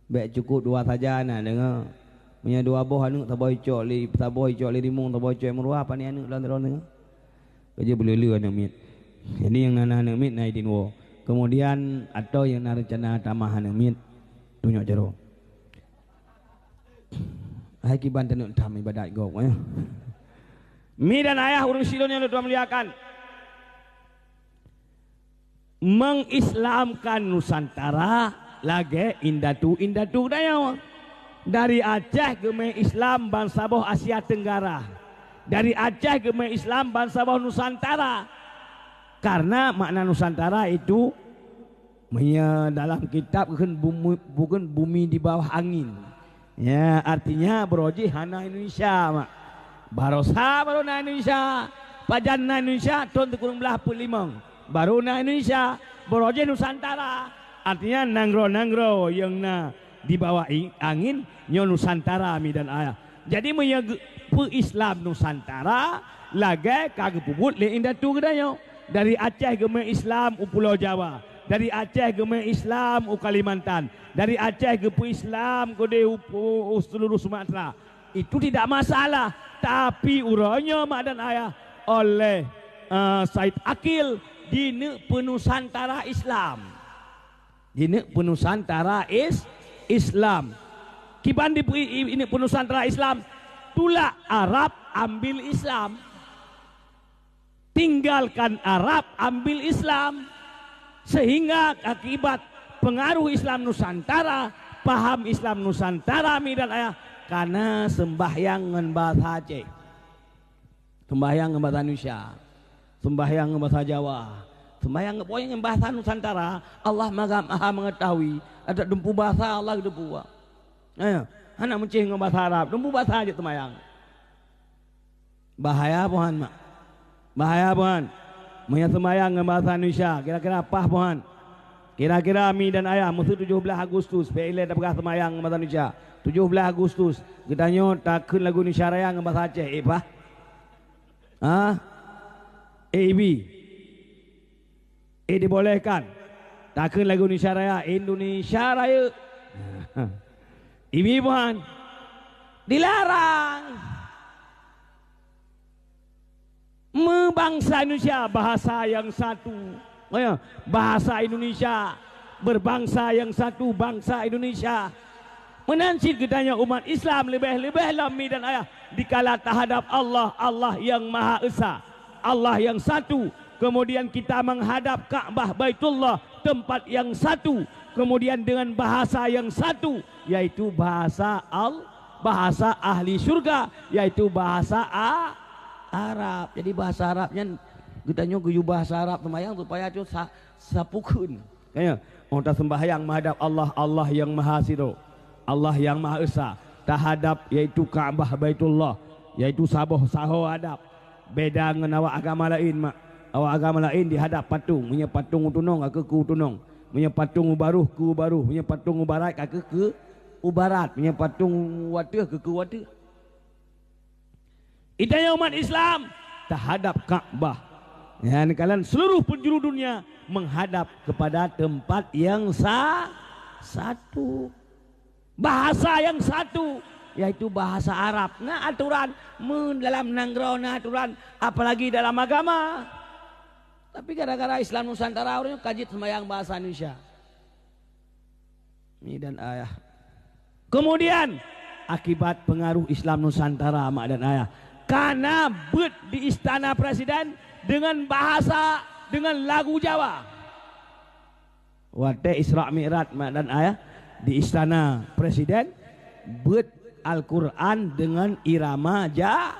Bèk cukôp dua saja, nah, deungoe. Meunyoe dua boh aneuk, saboh icok lé, saboh icok lé rimueng, saboh icok meuruah, pane aneuk lom sidroe, deungoe. Keujeuet buleuen-leuen aneuk miet. Jadi nyang na, na aneuk miet na idin woe. Kemudian atau nyang na reuncana tamah aneuk miet, tunyok jaroe. Hai kiban taneuk tham ibadat gob, eh. Mi dan ayah ureueng sidroe nyang lôn muliakan. Mengislamkan Nusantara lagèe indatu-indatu geutanyoe. Dari Aceh geumè Islam ban saboh Asia Tenggara. Dari Aceh geumè Islam ban saboh Nusantara. Karena makna Nusantara itu, meunyoe dalam kitab bukon bumi, bukon bumi di bawah angin. Ya, artinya baroe jih hana Indonesia, mak. Barosa baru na Indonesia. Pajan na Indonesia, thôn sikureueng blaih peuet limong. Baru na Indonesia, baroe jih Nusantara. Artinya nanggroe-nanggroe nyang na di bawah i-, angin, nyoe Nusantara mi dan ayah. Jadi meunyoe geu-, peu-Islam Nusantara, lagèe ka geupeubuet lé indatu geutanyoe. Dari Aceh geumè Islam u Pulo Jawa. Dari Aceh geumè Islam u Kalimantan. Dari Aceh geupeu-Islam keudéh u, u, u seluruh Sumatera. Itu tidak masalah. Tapi uroe nyoe mak dan ayah, oleh, eh, Said Akil, dineuk peunusantara Islam. Dineuk peunusantara is-, Islam. Kiban di, i-, i-, ineuk peunusantara Islam, tulak Arab, ambil Islam. Tinggalkan Arab, ambil Islam. Sehingga akibat pengaruh Islam Nusantara, paham Islam Nusantara mi dan ayah, kana sembahyang ngon bahasa Aceh. Sembahyang ngon bahasa Indonesia. Sembahyang ngon bahasa Jawa. Sembahyang ngon, pokoknya ngon bahasa Nusantara. Allah Maha, Maha Mengetahui. Ada dumpu bahasa Allah dumpu. Eh, hana meucéh ngon bahasa Arab. Dumpu bahasa aja sembahyang. Bahaya boh nyan, mak. Bahaya boh nyan. Meunyoe seumayang ngon bahasa Indonesia, kira-kira paih boh nyan. Kira-kira mi dan ayah, meuseu tujoh blaih Agustus, pih ilée tapeugah seumayang ngon bahasa Indonesia. Tujoh blaih Agustus, geutanyoe takheun lagu Indonesia Raya ngon bahasa Aceh, eh, paih? Ha? Eh, ibi. Eh, dibolehkan. Takheun lagu Indonesia Raya, Indonesia Raya. Ibi boh nyan. Dilarang. Meubangsa Indonesia, bahasa yang satu. Oh ya, bahasa Indonesia, berbangsa yang satu, bangsa Indonesia. Meunan cit geutanyoe umat Islam leubeh-leubeh lom mi dan ayah dikala tahadab Allah, Allah yang Maha Esa, Allah yang satu. Kemudian kita menghadap Ka'bah Baitullah, tempat yang satu. Kemudian dengan bahasa yang satu, yaitu bahasa Al-, bahasa ahli syurga, yaitu bahasa A-, Arab. Jadi bahasa Arab nyan geutanyoe geuyue bahasa Arab seumayang supaya tu sa-, sapukheun. Ya, oh, taseumbahyang meuhadab Allah, Allah yang Maha Sidroe, Allah yang Maha Esa, tahadab yaitu Ka'bah Baitullah, yaitu saboh saho adab. Beda ngon awak agama laén, mak. Awak agama laén dihadab patong, meunyoe patong u tunong ka keu u tunong, meunyoe patong u baroh keu u baroh, meunyoe patong u barat ka keu keu u barat, meunyoe patong u ateueh ka keu u ateueh. Geutanyoe umat Islam tahadab Ka'bah. Nyan kalon seluruh penjuru dunia menghadap kepada tempat yang sa-, satu. Bahasa yang satu, yaitu bahasa Arab. Na aturan, meu dalam nanggroe na aturan, apalagi dalam agama. Tapi gara-gara Islam Nusantara, ureueng ka jeuet seumayang bahasa Indonesia. Mi dan ayah. Kemudian, akibat pengaruh Islam Nusantara, mak dan ayah, kana beuet di istana presiden dengan bahasa, dengan lagu Jawa. Watée Isra Mi'raj, mak dan ayah, di istana presiden, beuet Al-Quran dengan irama Ja-,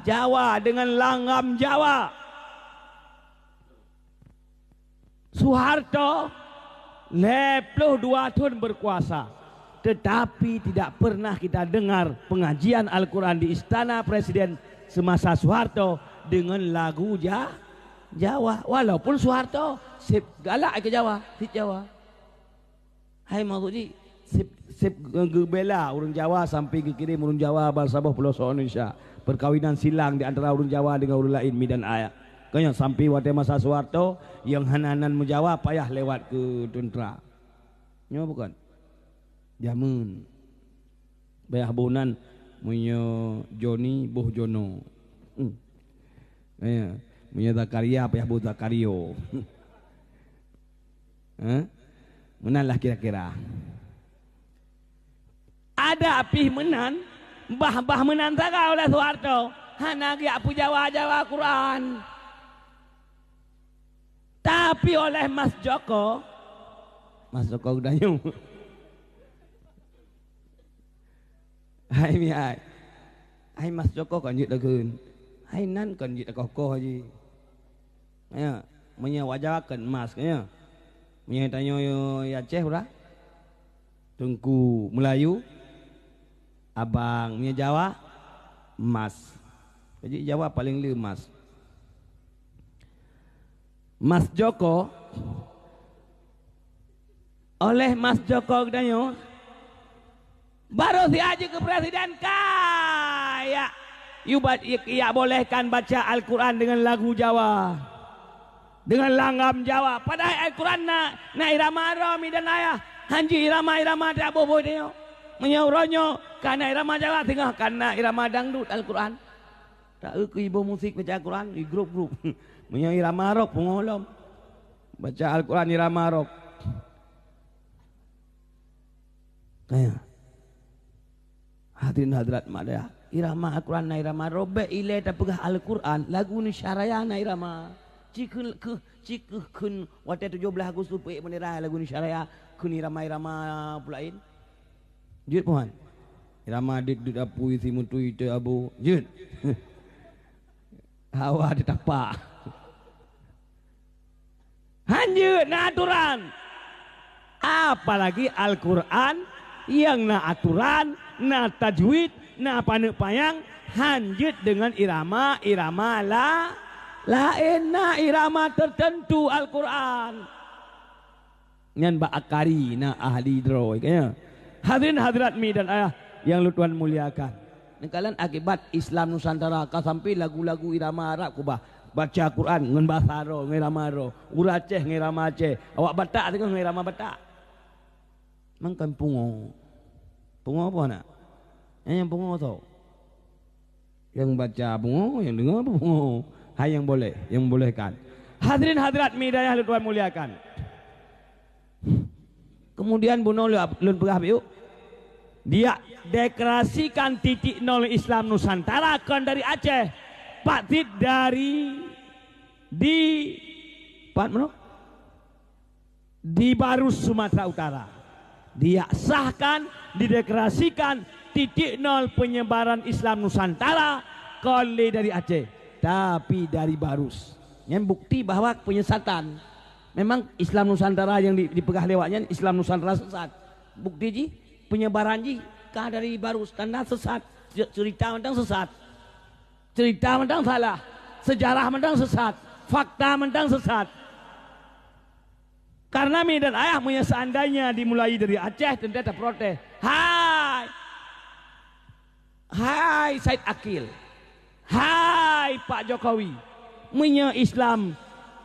Jawa, dengan langgam Jawa. Soeharto Lhèe ploh dua thôn berkuasa, tetapi tidak pernah kita dengar pengajian Al-Quran di Istana Presiden semasa Soeharto dengan lagu Ja-, Jawa. Walaupun Soeharto seb galak keu Jawa, seb Jawa. Hai maksud jih, seb, seb geubela ureuëng Jawa sampai geukirém ureuëng Jawa bansaboh pulo soe Indonesia. Perkawinan silang di antara ureuëng Jawa dengan ureuëng laén, mi dan ayah. Keu nyan sampai watée masa Soeharto, nyang hana nan meujawa payah lewat keu teuntra. Nyoe bukan? Jameun. Payah boh nan, meunyoe Joni, boh Jono. Hmm. Ya, meunyoe Zakaria, payah boh Zakario. Hah? Meunan lah kira-kira. Ada pih meunan, bah-bah meunan sagai oleh Soeharto. Hana geujak peujawa-jawa Quran. Tapi oleh Mas Joko, Mas Joko geutanyoe. Hai mi hai. Hai Mas Joko kon jeuet lagun. Hai nan kon jeuet koh-koh jih. Ya, meunyoe waja kon emas, ya. Meunyoe tanyoe Aceh udah. Teungku Melayu, abang, meunyoe Jawa, emas. Jadi Jawa paling le emas. Mas Joko, oleh Mas Joko geutanyoe, baru siat jeuet keu presiden, ka yak, yu ba-, yak bolehkan baca Al-Quran dengan lagu Jawa, dengan langgam Jawa. Padahai Al-Quran na, na irama droe mi dan ayah. Hanjeuet irama-irama tak boh-boh tanyoe. Meunyoe uroe nyoe ka na irama Jawa, singoh ka na irama dangdut Al-Quran. Tak eu keu iboh musik baca Al-Quran, i grup-grup. Meunyoe irama rock, pungo lom. Baca Al-Quran irama rock. Kaya. Hadirin hadirat mak dayah, irama Al-Quran na irama rock, bék ilée tapeugah Al-Quran, lagu Indonesia Raya na irama. Ci keu, keu, ci keu kheun watée tujoh blaih Agustus peuék bendera lagu Indonesia Raya, kheun irama-irama peue laén. Jeuet puhan. Irama deuek-deuek apui si meutui teu abu. Jeuet. Hawa teuh tapak. Hanjeuet na aturan. Apalagi Al-Quran nyang na aturan, na tajwid, na paneuk panyang, hanjeuet deungon irama-irama la-, laén, na irama teuteuntu Al-Quran. Nyan bak akari na ahli droe, ka nyan. Hadirin hadirat mi dan ayah nyang lôn tuan muliakan. Neukalon akibat Islam Nusantara ka sampai lagu-lagu irama Arab keubah. Baca Quran ngon bahasa droe, ngon irama droe. Ureuëng Aceh ngon irama Aceh. Awak Batak teungoh ngon irama Batak. Mangkon pungo. Pungo apa nak? Nyang pungo soe? Nyang baca pungo, nyang deungoe pungo. Hai nyang boleh, nyang membolehkan. Hadirin hadirat mi dan ayah lôn tuan muliakan. Kemudian bunoe lôn, lôn peugah bacut. Dia deklarasikan titik nol Islam Nusantara kon dari Aceh. Pat cit dari di pat meunoe? Di Barus, Sumatera Utara. Dia sahkan, dideklarasikan titik nol penyebaran Islam Nusantara kon lé dari Aceh, tapi dari Barus. Nyan bukti bahwa penyesatan. Memang Islam Nusantara yang di, dipeugah lewat nyan Islam Nusantara sesat. Bukti jih, penyebaran jih ka dari Barus, tanda sesat. Ce-, cerita mantong sesat. Cerita mantong salah. Sejarah mantong sesat. Fakta mantong sesat. Karena mi dan ayah, meunyoe seandainya dimulai dari Aceh, tentu taprotes. Hai! Hai Said Akil! Hai Pak Jokowi! Meunyoe Islam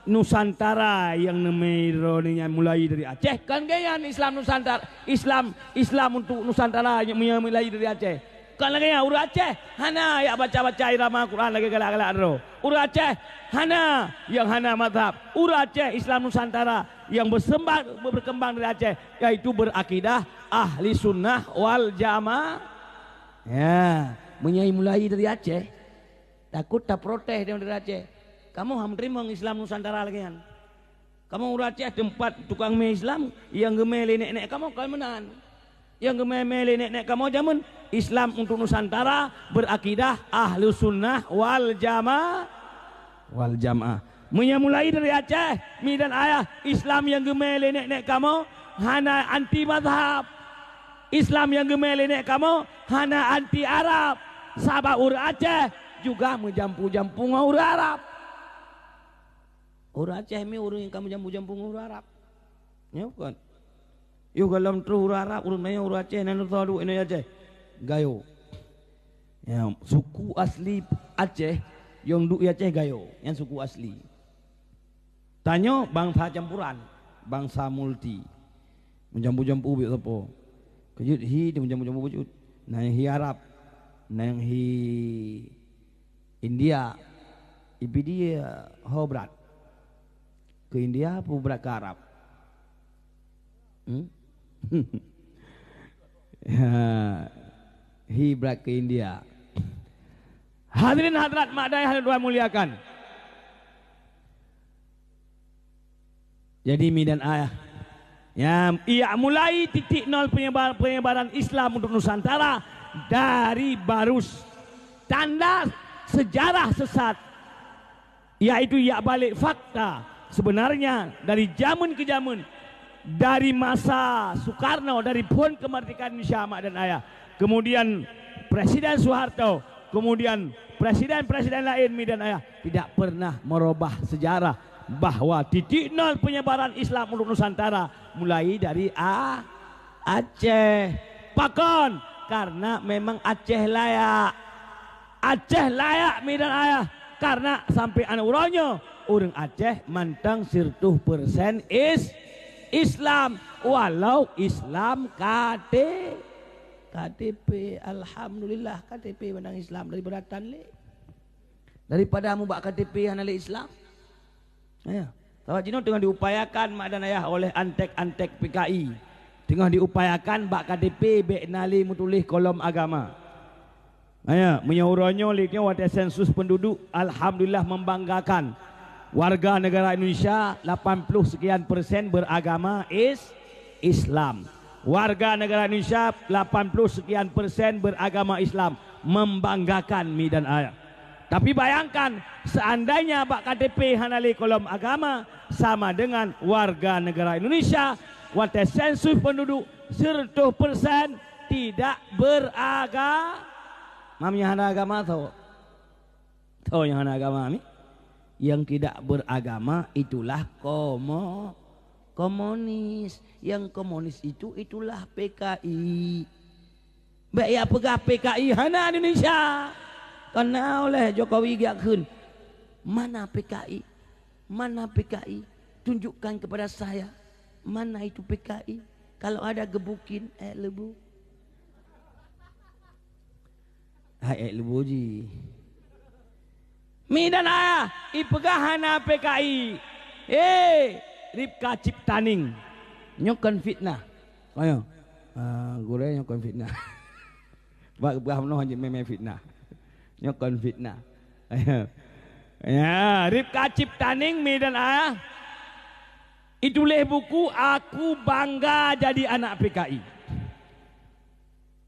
Nusantara nyang neumei droeneuh nyan mulai dari Aceh, kan geuh nyan Islam Nusantara, Islam, Islam untuk Nusantara nyang meunyoe mulai dari Aceh. Kon lagée nyan, ureuëng Aceh hana jak baca-baca irama Quran lagée galak-galak droe. Ureuëng Aceh hana nyang hana mazhab. Ureuëng Aceh Islam Nusantara nyang beuseumbang, berkembang dari Aceh, yaitu berakidah Ahli Sunnah wal Jamaah. Ya, meunyoe mulai dari Aceh, takot taprotes dari Aceh. Kamoe han meuteurimong Islam Nusantara lagée nyan. Kamoe ureuëng Aceh teumpat tukang mé Islam nyang geumé lé nek-nek kamoe kon meunan. Nyang geumé-mé lé nek-nek kamoe jameun, Islam untuk Nusantara berakidah Ahlussunnah wal Jama-, wal Jamaah. Meunyoe mulai dari Aceh, mi dan ayah, Islam nyang geumé lé nek-nek kamoe, hana anti mazhab. Islam nyang geumé lé nèk kamoe hana anti Arab, sabab ureuëng Aceh juga meujampu-jampu ngon ureuëng Arab. Ureuëng Aceh mi ureuëng nyang ka meujampu-jampu ngon ureuëng Arab. Nyo kon. Yoh gohlom troh ureuëng Arab, ureuëng Melayu, ureuëng Aceh, nan troh duek Indonesia Aceh. Gayo. Ya, suku asli Aceh nyang duek di Aceh Gayo, nyan suku asli. Tanyoe bansa campuran, bansa multi. Meujampu-jampu biek sapo. Keujeuet hi teuh meujampu-jampu bacut. Na nyang hi Arab, na nyang hi India. Ibi dia ho brat. Keu India peue brat keu Arab? Hmm? Ha, hi brat keu India. Hadirin hadirat mak dayah yang Tuhan muliakan. Jadi mi dan ayah, ya, ia mulai titik nol penyebar-, penyebaran Islam untuk Nusantara dari barus tanda sejarah sesat, yaitu ia balik fakta sebenarnya dari zaman ke zaman, dari masa Soekarno, dari phon kemerdekaan Indonesia mak dan ayah, kemudian Presiden Soeharto, kemudian presiden-presiden lain mi dan ayah tidak pernah merubah sejarah bahwa titik nol penyebaran Islam untuk Nusantara mulai dari A-, Aceh. Pakon? Karena memang Aceh layak. Aceh layak mi dan ayah karena sampai aneuk uroe nyoe ureuëng Aceh mantong sireutoh persen is Islam, walau Islam K T K T P, alhamdulillah, K T P mandang Islam dari beratan lé. Daripada mubak K T P hana lé Islam. Ya. Sabab jinoe teungoh diupayakan mak dan ayah oleh antek-antek P K I. Teungoh diupayakan bak K T P bék na lé meutuléh kolom agama. Ya, meunyoe uroe nyoe lé nyoe watée sensus penduduk, alhamdulillah membanggakan. Warga negara Indonesia lapan puluh sekian persen beragama is-, Islam. Warga negara Indonesia lapan puluh sekian persen beragama Islam, membanggakan mi dan ayah. Tapi bayangkan, seandainya bak K T P hana lé kolom agama, sama dengan warga negara Indonesia, watée sensus penduduk sireutoh persen tidak beraga-, Mam nyang hana agama tho. Tho nyang hana agama mi. Yang tidak beragama itulah komo-, komunis. Yang komunis itu, itulah P K I. Bék ya peugah P K I hana Indonesia. Karena oleh Jokowi geujak kheun, "Mana P K I? Mana P K I? Tunjukkan kepada saya. Mana itu P K I? Kalau ada gebukin, eh, lebu." Hai, eh, lebu ji. Mi dan ayah, ipeugah hana P K I. Eh, Ripka Ciptaning. Nyoe kon fitnah. Ayo. Ah, gurée nyoe kon fitnah. Bak peugah meunoe hana mé-mé fitnah. Nyoe kon fitnah. Ayo. Ya, Ripka Ciptaning mi dan ayah. Ituléh buku, "Aku Bangga Jadi Anak P K I."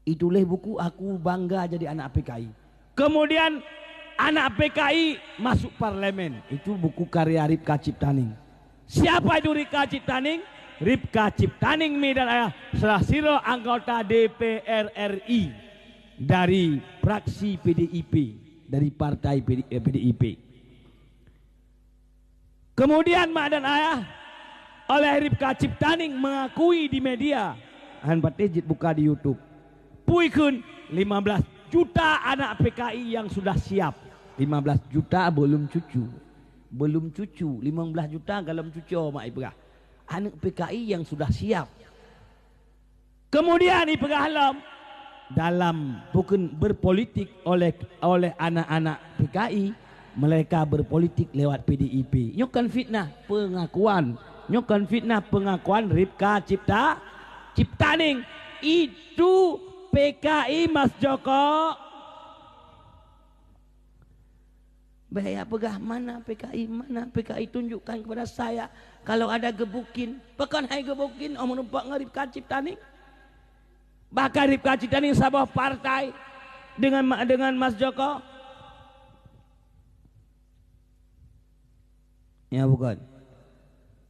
Ituléh buku, "Aku Bangga Jadi Anak P K I." Kemudian anak P K I masuk parlemen. Itu buku karya Ripka Ciptaning. Siapa itu Ripka Ciptaning? Ripka Ciptaning mi dan ayah salah sidroe anggota D P R R I dari fraksi P D I P, dari partai P D, eh, P D I P. Kemudian mak dan ayah, oleh Ripka Ciptaning mengakui di media, han patéh jeuet buka di YouTube. Pui kheun lima belas juta anak P K I yang sudah siap. Lima belas juta belum cucu. Belum cucu, lima belas juta golom cuco mak ipeugah. Aneuk P K I yang sudah siap. Kemudian ipeugah lom, dalam bukan berpolitik oleh, oleh anak-anak P K I, mereka berpolitik lewat P D I P. Nyoe kon fitnah pengakuan. Nyoe kon fitnah pengakuan Ripka Cipta, Ciptaning. Itu P K I, Mas Joko. Bék ya peugah, "Mana P K I, mana P K I, tunjukkan kepada saya kalau ada gebukin." Pakon hai gebukin, oh, meureumpok ngon Ripka Ciptaning. Bahkan Ripka Ciptaning saboh partai dengan ma-, dengan Mas Joko. Ya, bukan.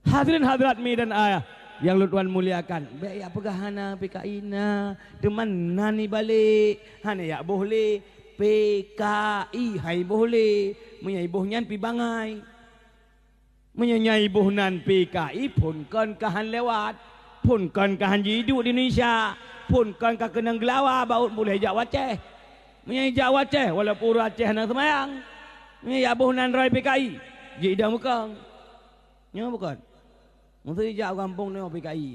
Hadirin hadirat mi dan ayah. Nyang lôn tuan muliakan, bék jak peugah hana P K I na, teuma na ibalek, hana jak boh lé. P K I hai boh lé, meunyoe iboh nyan pih bangai. Meunyoe nyang iboh nan P K I, phon kon ka han lewat, phon kon ka han jiduek di Indonesia, phon kon ka keunong geulawa baut puléh jak u Aceh. Meunyoe jak u Aceh, walaupun ureuëng Aceh hana seumayang, meunyoe jak boh nan roi P K I, jiidong beukong. Nyoe bukon? Meuseu jak u gampông nyoe P K I,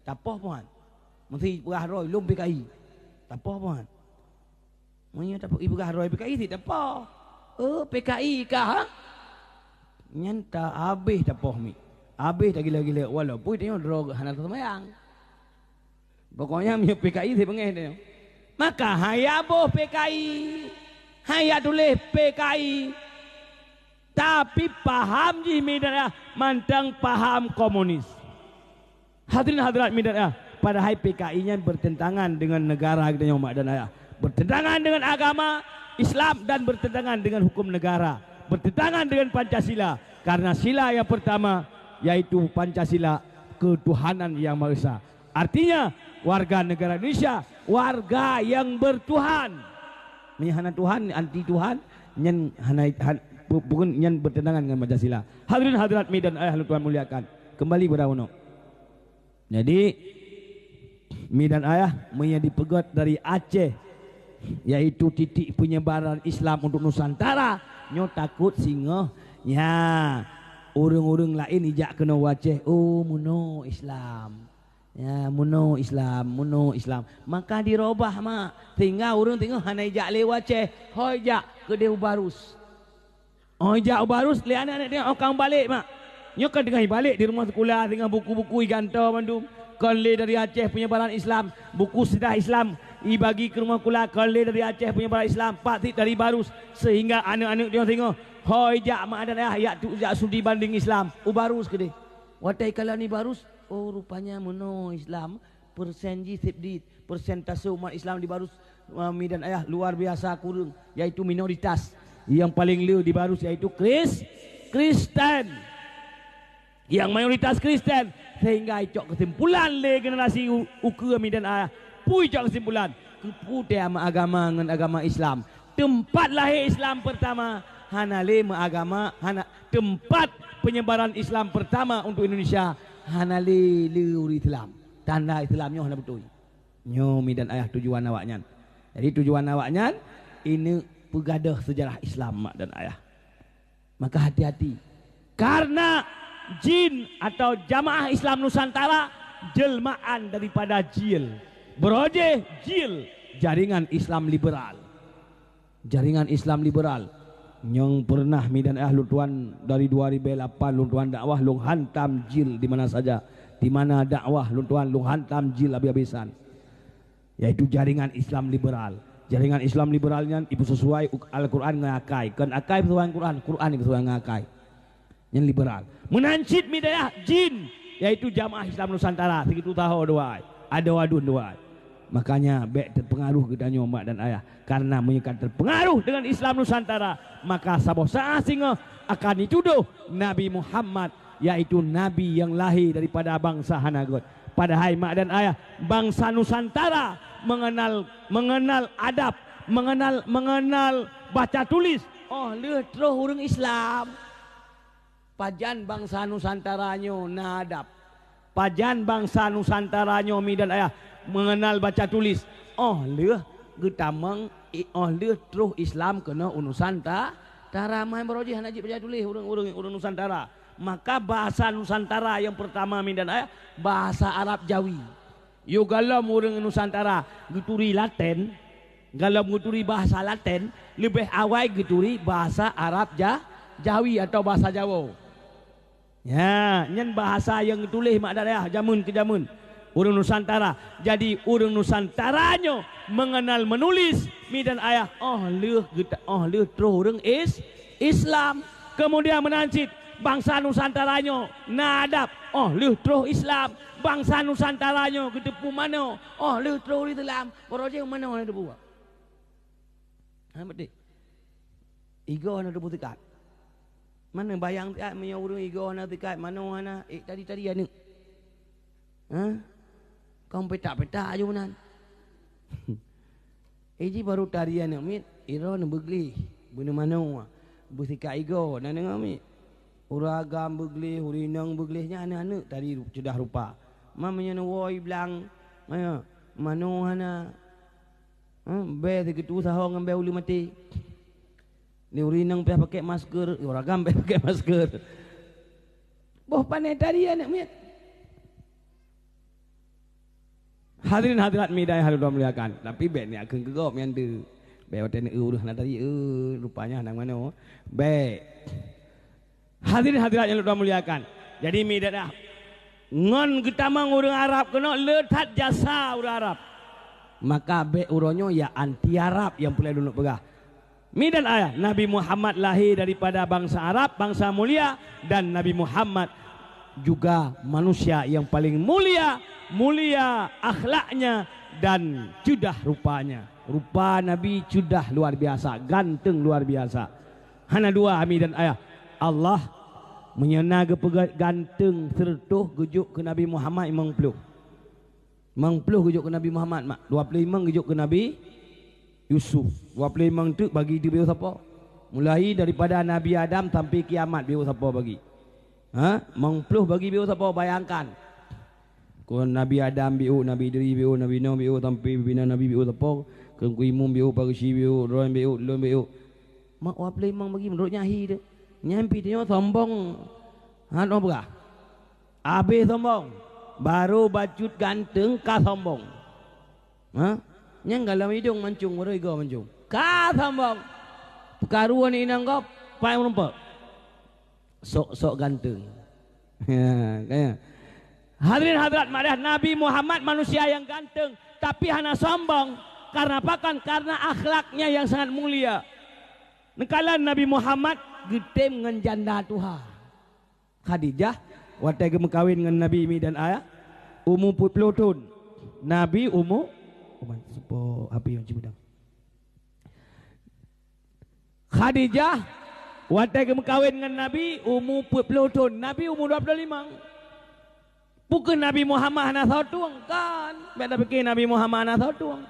tapoh puhan. Meuseu peugah droe lom P K I, tapoh puhan. Meunyoe tapoh ipeugah droe P K I sit tapoh. Oh, P K I kah, ha? Nyan ta habéh tapoh mi. Habéh tagila-gila walaupun tanyoe droe hana teuseumayang. Pokoknya meunyoe P K I sit beungéh tanyoe. Maka haya boh P K I, haya tuléh P K I. Tapi paham jih midan ayah mantong paham komunis. Hadirin hadirat midan ayah, padahai P K I nyan bertentangan dengan negara kita nyoe mak dan ayah. Bertentangan dengan agama Islam dan bertentangan dengan hukum negara. Bertentangan dengan Pancasila. Karena sila yang pertama yaitu Pancasila, ketuhanan yang Maha Esa. Artinya, warga negara Indonesia, warga yang bertuhan. Meunyoe hana Tuhan, anti Tuhan, nyan hana, han, pu-, pukon nyan bertentangan dengan Pancasila. Hadirin hadirat midan ayah lôn tuan muliakan. Kembali pada unoe. Jadi, midan ayah, meunyoe dipeugét dari Aceh, yaitu titik penyebaran Islam untuk Nusantara, nyoe takot singoh, nya, ureuëng-ureuëng laén ijak keunoe u Aceh, oh, meunoe Islam. Ya, meunoe Islam, meunoe Islam. Maka dirobah mak, sehingga ureuëng teungoh hana ijak lé u Aceh, hôi jak keudeh u Barus. Oh, ijak u Barus, lé aneuk-aneuk teungoh, oh, ka mubalek mak. Nyoe ka teungoh ibalek di rumoh sikula, teungoh buku-buku igantoe mandum. Kon lé dari Aceh penyebaran Islam, buku sejarah Islam ibagi keu rumoh sikula, kon lé dari Aceh penyebaran Islam, pat sit dari Barus, sehingga aneuk-aneuk teungoh-teungoh, hôi jak mak dan ayah, jak tu, jak studi banding Islam, u Barus keudeh. Watée ikalon i Barus, oh, rupanya meunoe Islam, persen jih seb dit, persentase umat Islam di Barus, eh, midan ayah luar biasa kureueng, yaitu minoritas. Yang paling le di Barus yaitu Kris-, Kristen. Yang mayoritas Kristen, sehingga icok kesimpulan lé generasi u-, ukeue midan ayah. Peue icok kesimpulan? Keupeue teuh meuagama ngon agama Islam? Teumpat lahé Islam pertama hana lé meuagama, hana, teumpat penyebaran Islam pertama untuk Indonesia hana lé, lé ureuëng Islam. Tanda Islam nyoe hana beutôi. Nyoe midan ayah tujuan awaknyan. Jadi tujuan awaknyan ini peugadôh sejarah Islam mak dan ayah. Maka hati-hati. Karena jin atau Jamaah Islam Nusantara jelmaan daripada jil. Beurojéh jil, jaringan Islam liberal. Jaringan Islam liberal nyang pernah midan ayah lôn tuan dari dua ribu lapan lôn tuan dakwah lôn hantam jil di mana saja. Di mana dakwah lôn tuan lôn hantam jil habis-habisan. Yaitu jaringan Islam liberal. Jaringan Islam liberal nyan ipeusesuai uk-, Al-Quran ngon akai. Kon akai peusesuai Al-Quran, Quran ipeusesuai ngon akai. Nyan liberal. Meunan cit midan ayah jin, yaitu Jamaah Islam Nusantara, sigitu taho dua ai, adoe aduen dua ai. Makanya bék terpengaruh geutanyoe mak dan ayah. Karena meunyoe ka terpengaruh dengan Islam Nusantara, maka saboh saat singoh akan dituduh Nabi Muhammad, yaitu nabi yang lahé daripada bansa hana göt. Padahai mak dan ayah, bansa Nusantara mengenal, mengenal adab, mengenal, mengenal baca tulis. Oh, lheueh troh ureuëng Islam. Pajan bansa Nusantara nyoe na adab? Pajan bansa Nusantara nyoe midan ayah mengenal baca tulis? Oh lheueh geutamong, i-, oh lheueh troh Islam keunoe u Nusanta-, tara. Meuhan baroe jih hana jeuet baca tulis ureuëng-ureuëng, ureuëng Nusantara. Maka bahasa Nusantara yang pertama midan ayah, bahasa Arab Jawi. Yôh gohlom ureuëng Nusantara geuturi Laten, gohlom geuturi bahasa Laten, leubeh awai geuturi bahasa Arab Ja-, Jawi atau bahasa Jawa. Ya, nyan bahasa nyang geutuléh mak dan ayah jameun keu jameun. Ureuëng Nusantara. Jadi, ureuëng Nusantara nyoe mengenal menulis midan ayah, oh lheueh geuta-, oh lheueh troh ureuëng Is-, Islam. Kemudian meunan cit, bansa Nusantara nyoe na adab, oh lheueh troh Islam. Bansa Nusantara nyoe geuteupeue manoe, oh lheueh troh Islam. Baroe jih manoe na teupeue. Ha, beutôi. Igoe na teupeue teukat. Manoe bayang teukat meunyoe ureuëng igoe na teukat, manoe hana, eh, tadi-tadi aneuk. Ha? Kong petak-petak aju meunan. Iji baru tari aneuk miet, iron beugleh, beuneumanoe, beusikat igoe, na deungoe miet. Ureueng agam beugleh, ureueng inong beugleh, nyan aneuk-aneuk tari ru-, ceudah rupa. Ma meunyoe neuwoe blang, manoe hana. Ha, bèe sigeutue sahong ngon bèe uleue maté. Ni ureueng inong payah pakai masker, ureueng agam payah pakai masker. Boh pane tari aneuk miet. Hadirin hadirat mida nyang lôn muliakan, tapi bèk niat kheun keu gob nyan deuh. Bèk watèe neu ureueng hana tari, eh, rupanya hana manoe. Bèk. Hadirin hadirat nyang lôn muliakan. Jadi mida dah ngon geutamong ureueng Arab keunoe le that jasa ureueng Arab. Maka bèk uroe nyoe ya anti Arab nyang peureulèe lôn peugah. Mi dan ayah, Nabi Muhammad lahé daripada bansa Arab, bansa mulia, dan Nabi Muhammad juga manusia yang paling mulia, mulia akhlaknya dan ceudah rupanya. Rupa Nabi ceudah luar biasa, ganteng luar biasa. Hana dua, mi dan ayah. Allah meunyoe na geupeugah ganteng seureutôh geujok keu Nabi Muhammad limong ploh. Limong ploh geujok keu Nabi Muhammad, mak. Dua ploh limong geujok keu Nabi Yusuf. Dua ploh limong teuk bagi teuh beu sapo. Mulai daripada Nabi Adam sampai kiamat beu sapo bagi. Ha? Limong ploh bagi beu sapo, bayangkan. Kon Nabi Adam beu, Nabi Idris beu, Nabi Nuh beu, sampai pimpinan Nabi beu sapo, Teungku Imum beu, Pareksi beu, Droen beu, lôn beu. Mak dua ploh limong bagi meunurot nyan hi teuh. Nyan pih tanyoe sombong. Ha, nyoe peugah. Abéh sombong, baru bacut ganteng ka sombong. Ha? Nyang galom idong mancung, baru igoe mancung. Ka sombong. Peukaru aneuk inong gob, pai meurumpok. Sok-sok ganteng. Ya, kaya. Hadirin hadirat, madah Nabi Muhammad manusia yang ganteng, tapi hana sombong. Karena apa kan? Karena akhlaknya yang sangat mulia. Neukalon Nabi Muhammad geutem ngon janda tuha. Khadijah, watèe geumeukawen ngon Nabi, mi dan ayah, umu peuet ploh thon. Nabi umu, umat seupôt api nyang cibeudang. Khadijah, watèe geumeukawen ngon Nabi, umu peuet ploh thon. Nabi umu dua ploh limong. Peu kheueh Nabi Muhammad hana soe tueng? Kan? Bèk tapike Nabi Muhammad hana soe tueng.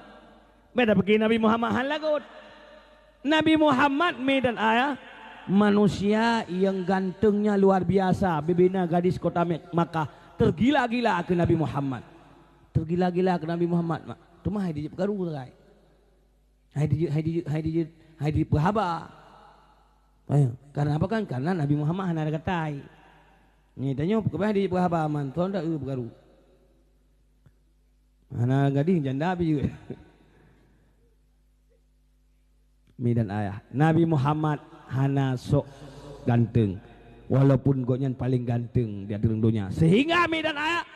Bèk tapike Nabi Muhammad hana lagot. Nabi Muhammad, mi dan ayah, manusia yang gantengnya luar biasa. Bibina gadis kota Mek-, Makkah tergila-gila keu Nabi Muhammad. Tergila-gila keu Nabi Muhammad, mak. Teuma hai dijeuet peukaru sagai. Hai dijeuet, hai dijeuet, hai dijeuet, hai dijeuet peuhaba. Eh, karena apa kan? Karena Nabi Muhammad hana ada gatai. Nyoe tanyoe peukeubai dijeuet peuhaba mantong dak eu peukaru. Hana gadih janda pih jeuet. Mi dan ayah, Nabi Muhammad hana sok ganteng, walaupun gobnyan paleng ganteng di ateueh donya. Sehingga mi dan ayah,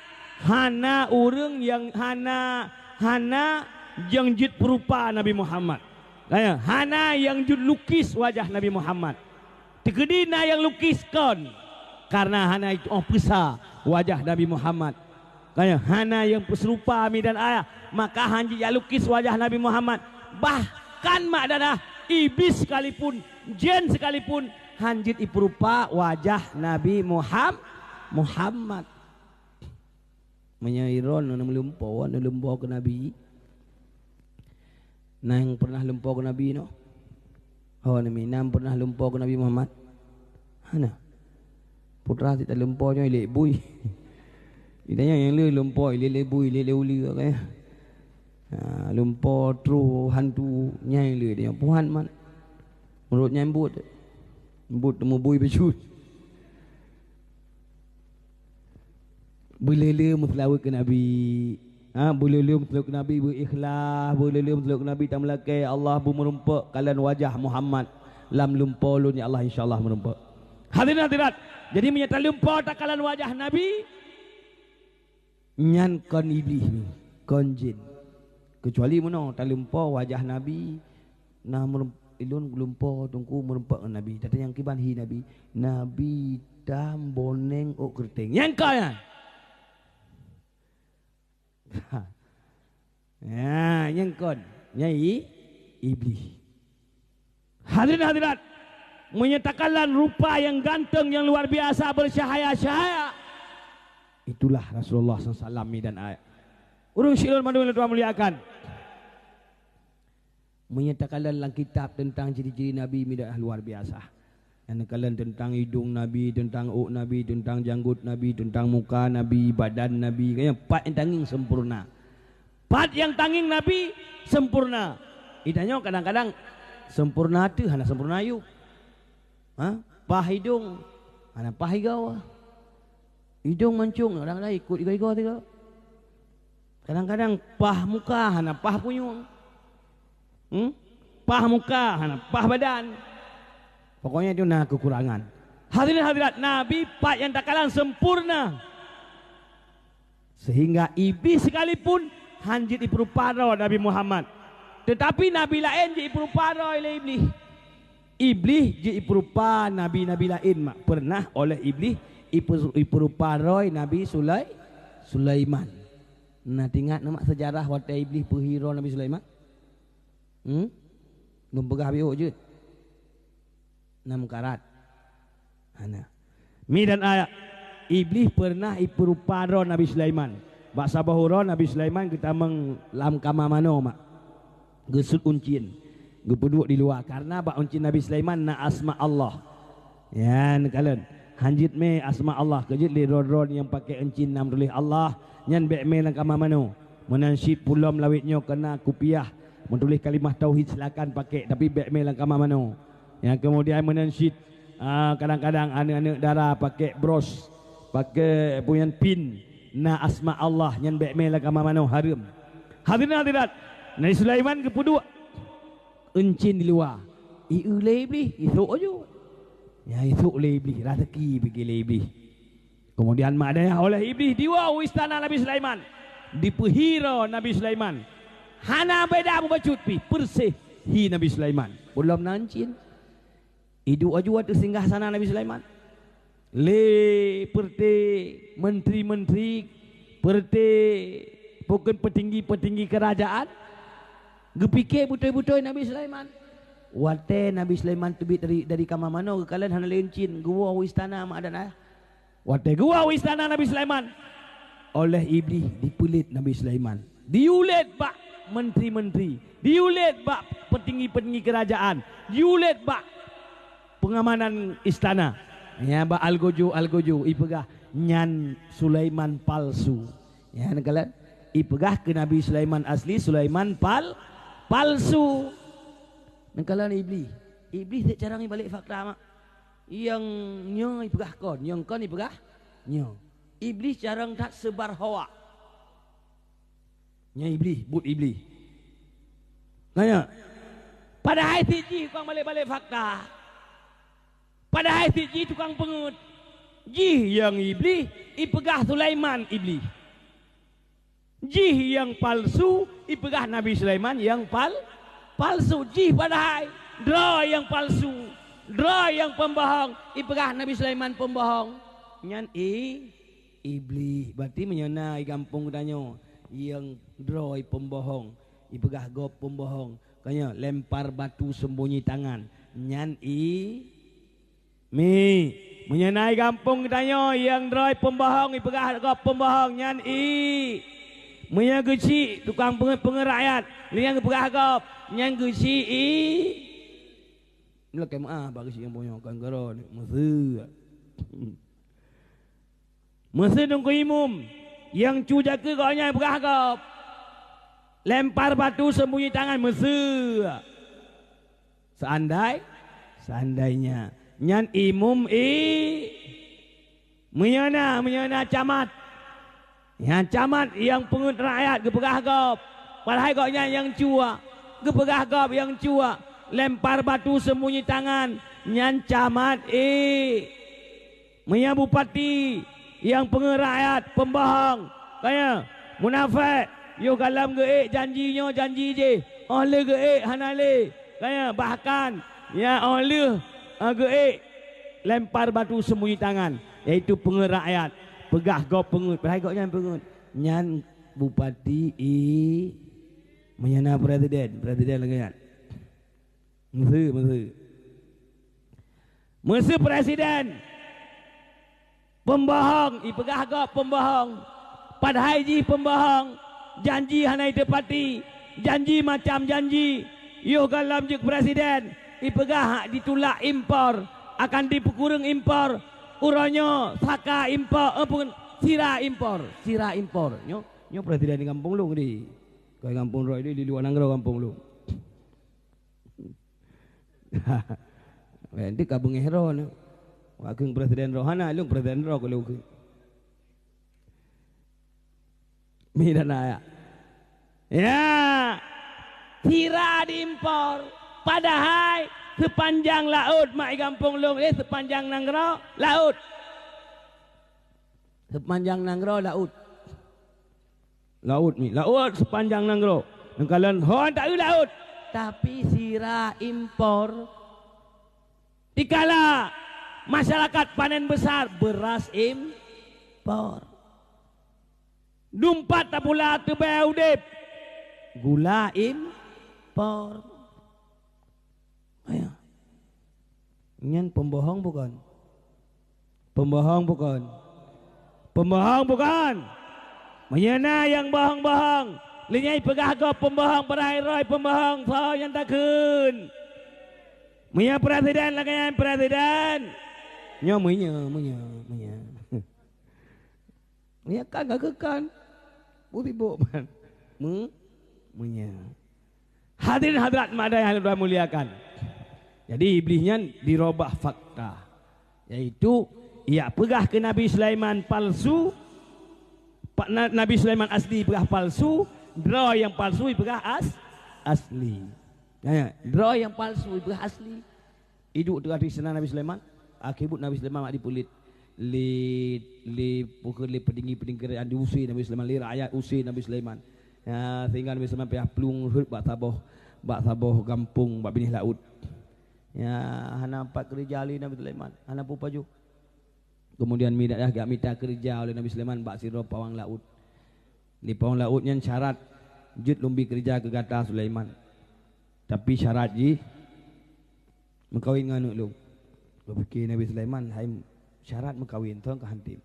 hana ureueng nyang hana, hana nyang jeuet peurupa Nabi Muhammad. Hana nyang jeuet lukis wajah Nabi Muhammad. Teukeudi na nyang lukis kon, karena hana jitu'oh peusa wajah Nabi Muhammad. Kaya hana nyang peuseurupa mi dan ayah, maka han jeuet jalukis wajah Nabi Muhammad. Bahkan mak dan ayah, iblis sekalipun, jén sekalipun, han jeuet ipeurupa wajah Nabi Muham-, Muhammad. Meunyoe iron neumeulumpo, neulumpo keu Nabi. Na nyang pernah lumpo keu Nabi noh? Ho neumi, na nyang pernah lumpo keu Nabi Muhammad? Hana. Putra sit lumpo nyoe ilek bui. Itanya nyang le lumpo ilek-lek bui, ilek-lek uleue, kan? Ha, lumpo troh hantu nyang le dia puhan man. Meunurot nyan buet. Buet teumu bui bacut. Beuleu-leu meuseulaweuet keu Nabi. Ha, beuleu-leu meuseulaweuet keu Nabi, beu ikhlas, beuleu-leu meuseulaweuet keu Nabi, tameulakée Allah beumeurumpok kalon wajah Muhammad lam lumpo lôn, ya Allah, insya Allah meurumpok. Hadirin hadirat, jadi meunyoe talumpo takalon wajah Nabi, nyan kon iblih ni, kon jén. Keucuali meunoe talumpo wajah Nabi, na meurum-, ilôn lumpo teungku meurumpok ngon Nabi. Tatanyong kiban hi Nabi, Nabi tam boneng ôk keureuteng. Nyang ka nyan. Ya, nyang kon. Nyang i-, iblih. Hadirin hadirat, meunyoe takalon rupa nyang ganteng, nyang luar biasa, bercahaya-cahaya, Itulah Rasulullah sallallahu alaihi wasallam, mi dan ayah. Ureuëng syedara mandum nyang tuan muliakan. Meunyoe takalon lam kitab teuntang ciri-ciri Nabi, mi dan ayah, luar biasa. Nyang takalon teuntang idong Nabi, teuntang ôk Nabi, teuntang janggot Nabi, teuntang muka Nabi, badan Nabi, kayang pat nyang tangieng sempurna. Pat nyang tangieng Nabi sempurna. Geutanyoe kadang-kadang sempurna ateueh, hana sempurna ayub. Ha? Paih idong, hana paih igoe. Idong mancong, kadang-kadang ikot igoe-igoe sigoe. Kadang-kadang paih muka, hana paih punyueng. Hmm? Paih muka, hana paih badan. Pokoknya itu na kekurangan. Hadirin hadirat, Nabi pat nyang takalon sempurna. Sehingga Iblih sekalipun hana jeuet jipeurupa droe Nabi Muhammad. Teutapi nabi laén jeuet jipeurupa droe lé Iblih. Iblih jeuet jipeurupa nabi-nabi laén, mak. Pernah oleh Iblih jipeu-, jipeurupa droe Nabi Sulai-, Sulaiman. Na teuingat na, mak, seujarah watée Iblih peuhi droe Nabi Sulaiman? Hmm? Lôn peugah biôh jeuet. Na meukarat. Hana. Mi dan ayah, Iblih pernah jipeurupa droe Nabi Sulaiman. Bak saboh uroe Nabi Sulaiman geutamong lam kama manoe, mak. Geusut uncien. Geupeuduek di luwa, karena bak uncien Nabi Sulaiman na asma Allah. Nyan kalon. Hana jeuet mé asma Allah, keu jeuet lé droe-droe nyang pakék uncien na meutuléh Allah, nyan bék mé lam kama manoe. Meunan cit pulom lawét nyoe keu na kupiah meutuléh kalimah tauhid, silakan pakék, tapi bék mé lam kama manoe. Nyang keumudian meunan cit, ah, kadang-kadang aneuëk-aneuëk dara pakék bros, pakék peue nyan pin, na asma Allah, nyan bék mé lam kama manoe, hareuem. Hadirin hadirat, Nabi Sulaiman geupeuduek uncien di luwa, jieu lé Iblih, jisok laju. Nyang jisok lé Iblih, raseuki pike lé Iblih. Keumudian mak dan ayah, oleh Iblih diwoe u istana Nabi Sulaiman, dipeuhi droe Nabi Sulaiman. Hana beda meubacut pih, peureséh hi Nabi Sulaiman. Pulom na uncien. Jiduek laju ateueh singgah sana Nabi Sulaiman. Lé peureuté meuntri-meuntri, peureuté pakon peutinggi-peutinggi keurajaan, geupike beutôi-beutôi Nabi Sulaiman. Watée Nabi Sulaiman teubiet dari, dari kama manoe, geukalon hana lé uncien, geuwoe u istana mak dan ayah. Watée geuwoe u istana Nabi Sulaiman, oleh Iblih dipeulet Nabi Sulaiman. Diyue let bak meuntri-meuntri, diyue let bak peutinggi-peutinggi keurajaan, diyue let bak peungamanan istana. Nyan bak algojo-algojo, jipeugah nyan Sulaiman palsu. Nyan kalon, jipeugah keu Nabi Sulaiman asli, Sulaiman pal-, palsu. Neukalon Iblih. Iblih seb carông jibalek fakta, mak. Nyang nyoe jipeugah kon, nyang kon jipeugah nyoe. Iblih carông that seubar hoak. Nyan Iblih, buet Iblih. Nanya, padahai sit jih tukang balek-balek fakta. Padahai sit jih tukang peungeuet. Jih nyang Iblih, jipeugah Sulaiman Iblih. Jih nyang palsu, jipeugah Nabi Sulaiman nyang pal-, palsu. Jih padahai droe nyang palsu, droe nyang pembohong, jipeugah Nabi Sulaiman pembohong. Nyan i-, Iblih. Berarti meunyoe na i gampông geutanyoe nyang droe pembohong, jipeugah gob pembohong, kanya lempar batu sembunyi tangan, nyan i-, Mi, meunyoe na i gampông geutanyoe nyang droe pembohong, jipeugah gob pembohong, nyan i. Meunyoe geuchik tukang peungeuet-peungeuet rakyat, lé nyan geupeugah gob, nyan geuchik i. Meulakée meuáh bak geuchik gampông nyoe, kon keudroe, meuseu. Meuseu Teungku Imum, nyang cu jakeuh gobnyan peugah gob. Lempar batu sembunyi tangan, meuseu. Seandai, seandainya. Nyan imum i. Meunyoe na, meunyoe na camat. Nyan camat nyang peungeuet rakyat geupeugah gob. Padahai gobnyan nyang cuak. Geupeugah gob nyang cuak. Lempar batu sembunyi tangan. Nyan camat i. Meunyoe bupati nyang peungeuet rakyat pembohong, kaya, munafék, yoh galom geuék janji nyoe janji jih, óh lheueh geuék hana lé, kaya, bahkan, ya, óh lheueh, eh, geuék lempar batu sembunyi tangan, yaitu peungeuet rakyat, peugah gob peungeuet, padahai gobnyan peungeuet. Nyan bupati i, meunyoe na presiden, presiden lagée nyan. Meuseu, meuseu. Meuseu presiden. Peumbôhong, ipeugah gob peumbôhong. Padahai jih peumbôhong, janji hana iteupati, janji macam janji. Yoh gohlom jeuet presiden, ipeugah ditulak impor, akan dipeukureueng impor. Uroe nyoe saka impor, eh, pun sira impor, sira impor. Nyoe, nyoe presiden di gampông lôn di. Kon gampông droe di, di luwa nanggroe gampông lôn. Nanti ka beungéh droe nyoe. Wak keueng presiden droe hana, lôn presiden droe keu lôn keueng. Mi dan ayah. Ya. Sira diimpor. Padahai seupanjang laôt mak i gampông lôn, eh, seupanjang nanggroe laôt. Seupanjang nanggroe laôt. Laôt mi, laôt seupanjang nanggroe. Neukalon hon taeu laôt. Tapi sira impor. Dikala masyarakat panen besar, beras impor. Dumpat tapula teubée udeb, gula impor. Aya. Nyan pembohong bukan? Pembohong bukan? Pembohong bukan? Meunyoe na nyang bohong-bohong, lé nyan peugah gob pembohong, padahai roh pembohong, soe nyang takheun? Meunyoe presiden lagée nyan presiden. Nyoe meunyoe, meunyoe, meunyoe. Ya kan, ka keukan. Beusibok ban. Me-, meunyoe. Hadirin hadirat mak dan ayah yang dimuliakan. Jadi Iblis nyan dirobah fakta. Yaitu, ia peugah ke Nabi Sulaiman palsu, pa-, na-, Nabi Sulaiman asli peugah palsu, droe nyang palsu ipeugah as-, asli. Ya, ya. Droe nyang palsu ipeugah asli. Iduek teuh ateueh istana Nabi Sulaiman, akhé buet Nabi Sulaiman mak dipeulet lé, lé, pokok lé peudinggi-peudinggi kerajaan diusé Nabi Sulaiman, lé rakyat usé Nabi Sulaiman. Ya, sehingga Nabi Sulaiman payah plueng rhot bak saboh, bak saboh gampông bak binéh laôt. Ya, hana pat keureuja lé Nabi Sulaiman, hana peue pajoh. Kemudian mi-, jak mita keureuja oleh Nabi Sulaiman bak sidroe pawang laôt. Di pawang laôt nyan syarat, "Jeuet lôn bi keureuja keu gata, Sulaiman. Tapi syarat jih, meukawen ngon aneuk lôn." Geupike Nabi Sulaiman, hai syarat meukawen, soe ka han tem.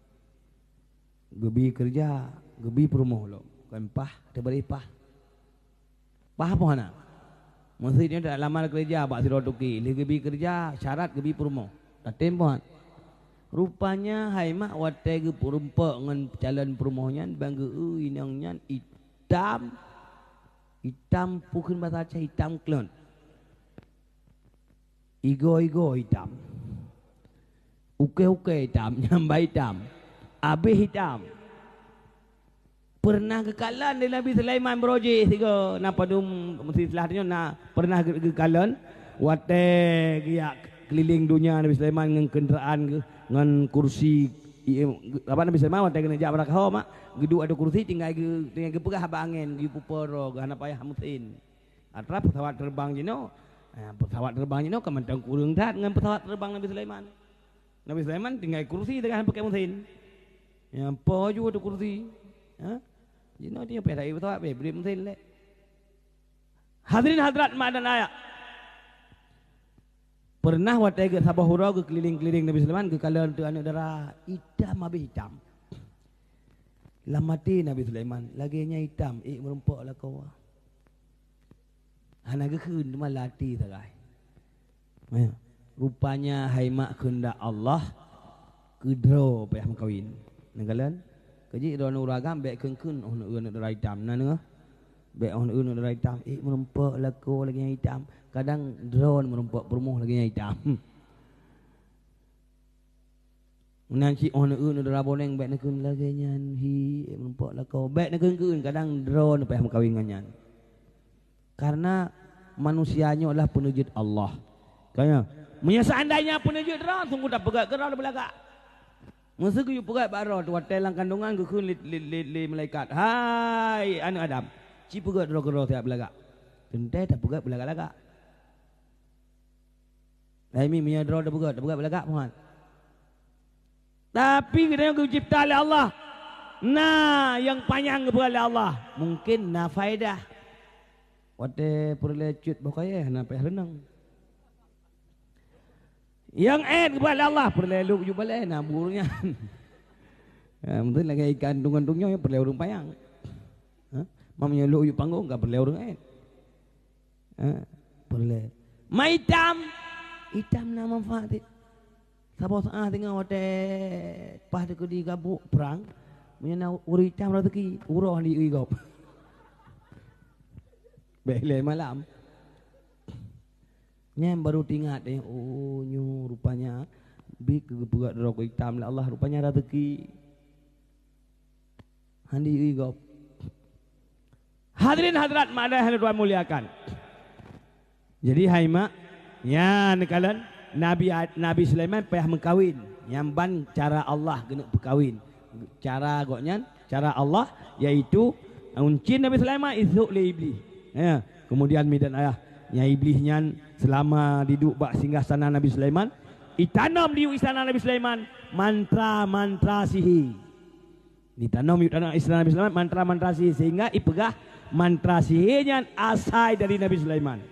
Geubi keureuja, geubi peurumoh lom. Kon paih, teubareh paih. Paih apa hana? Meuseujid nyoe dak lamar keureuja bak sidroe tuki, lheueh geubi keureuja, syarat geubi peurumoh. Tatem buet. Rupanya hai mak watée geupeurumpok ngon calon peurumoh nyan, ban geu-eu inong nyan itam. Itam, peue kheun basa Aceh, itam klot. Igoe-igoe itam. Ukée-ukée itam, nyambai itam. Abéh itam. Peureunah geukalon lé Nabi Sulaiman beurojih sigoe. Na padum meusilah nyoe na peureunah geu-, geukalon. Watée geujak keulileng donya Nabi Sulaiman ngon keundaraan geuh, ngon kursi, i-, apa Nabi Sulaiman watée geuneuk jak bak ho mak, geuduek ateueh kursi tinggai geu-, tinggai geupeugah bak angén, geupeupo droe geuh hana payah meusen. Atra pesawat terbang jinoe, ha, pesawat terbang jinoe ka mantong kureueng that ngon pesawat terbang Nabi Sulaiman. Nabi Sulaiman tinggai kursi teuka hana pakai meusen. Nyang po ju tu kursi. Ha? Jinoe dia payah pesawat, payah bri meusen lé. Hadirin hadirat mak dan ayah. Peureunah watée geusaboh uroe geukeulileng-keulileng Nabi Sulaiman geukalon teuh aneuk dara itam habéh itam. Lam até Nabi Sulaiman, lagée nyan itam, ék meurumpok lakoe. Hana geukheun teuma lam até sagai. Maya, rupanya hai mak keundak Allah, keudroe payah meukawen. Neukalon, keujih droeneuh ureueng agam bék kheun-kheun oh neueu aneuk dara itam na neuh. Bék oh neueu aneuk dara itam, ék meurumpok lakoe lagée nyang itam. Kadang droeneuh meurumpok peurumoh lagée nyang itam. Meunan cit oh neueu aneuk dara boneng bék neukheun lagée nyan hi, ék meurumpok lakoe. Bék neukheun-kheun, kadang droeneuh payah meukawen ngon nyan. Karena manusia nyoe adalah peuneujeuet Allah. Kanya, meunyoe seandainya peuneujeuet droe, sungguh tapeugét keu droe beulagak. Meuseu geuyue peugét bak droe, watée lam kandungan geukheun lé, lé, lé, lé malaikat, "Hai aneuk Adam, ci peugét droe keudroe siat beulagak." Teuntée tapeugét beulagak-lagak. Hai mi, meunyoe droe tapeugét, tapeugét beulagak, muhat. Tapi geutanyoe geucebta lé Allah. Na nyang panyang geupeugah lé Allah. Mungkin na faedah. Watée peureulée cut boh kayée hana payah reunong. Nyang ék geupeugah lé Allah, peureulée luk ju balée na buru nyan. Ha, mungken lagèe ikan tungan-tungan nyoe peureulèe ureueng panyang. Ha? Meunyoe lhok u panggong ka peureulèe ureueng laén. Ha? Peureulèe. Ma itam, itam na manfaat. Saboh saat teungoh watèe paih teukeudi gabuk prang, meunyoe na ureueng itam raseuki, uroe han jieu gob. Bèk lhèe malam. Nyan baru teuingat, eh, oh, nyoe rupanya bit keu geupeugah droe keu itam lé Allah, rupanya raseuki. Han jieu gob. Hadirin hadirat mak dan hadirin Tuhan muliakan. Jadi hai mak, nyan kalon Nabi Ad-, Nabi Sulaiman payah meukawen. Nyan ban cara Allah geuneuk peukawen. Cara gobnyan, cara Allah, yaitu uncin Nabi Sulaiman isôk lé iblih. Ya, kemudian mi dan ayah, nyan iblih nyan selama diduek bak singgah sana Nabi Sulaiman, itanom di istana Nabi Sulaiman mantra-mantra sihé. Ditanom yôh tanom istana Nabi Sulaiman mantra-mantra sihé, sehingga ipeugah mantra sihé nyan asai dari Nabi Sulaiman.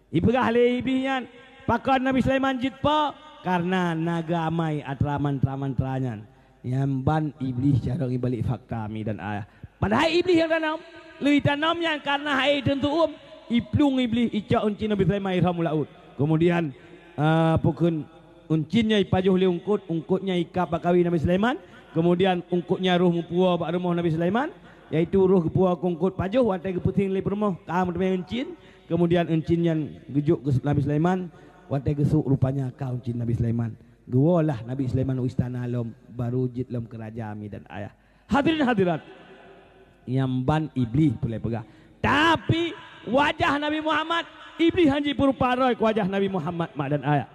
Ipeugah lé iblih nyan, pakon Nabi Sulaiman jeuet po? Karena na geuamai atra mantra-mantra nyan. Nyan ban iblih carông ibalek fakta mi dan ayah. Padahai iblih nyang tanom, lheueh tanom nyan karena hai teuntuem, iplueng iblih icok uncin Nabi Sulaiman irom u laôt. Kemudian, ah, pukon Uncin nyan ipajoh lé eungkôt, eungkôt nyan ikab bak kawi Nabi Sulaiman. Kemudian eungkôt nyan roh meupuwoe bak rumoh Nabi Sulaiman, yaitu roh geupuwoe keu eungkôt pajoh watèe geupeusieng lé peurumoh ka meuteumèe uncin. Kemudian uncin nyan geujok keu Nabi Sulaiman watèe geusôk rupanya ka uncin Nabi Sulaiman. Geuwoe lah Nabi Sulaiman u istana lom, baru jeuet lom keu raja mi dan ayah. Hadirin hadirat, nyang ban iblih peureulèe peugah. Tapi wajah Nabi Muhammad, iblih han jipeurupa roh keu wajah Nabi Muhammad, mak dan ayah.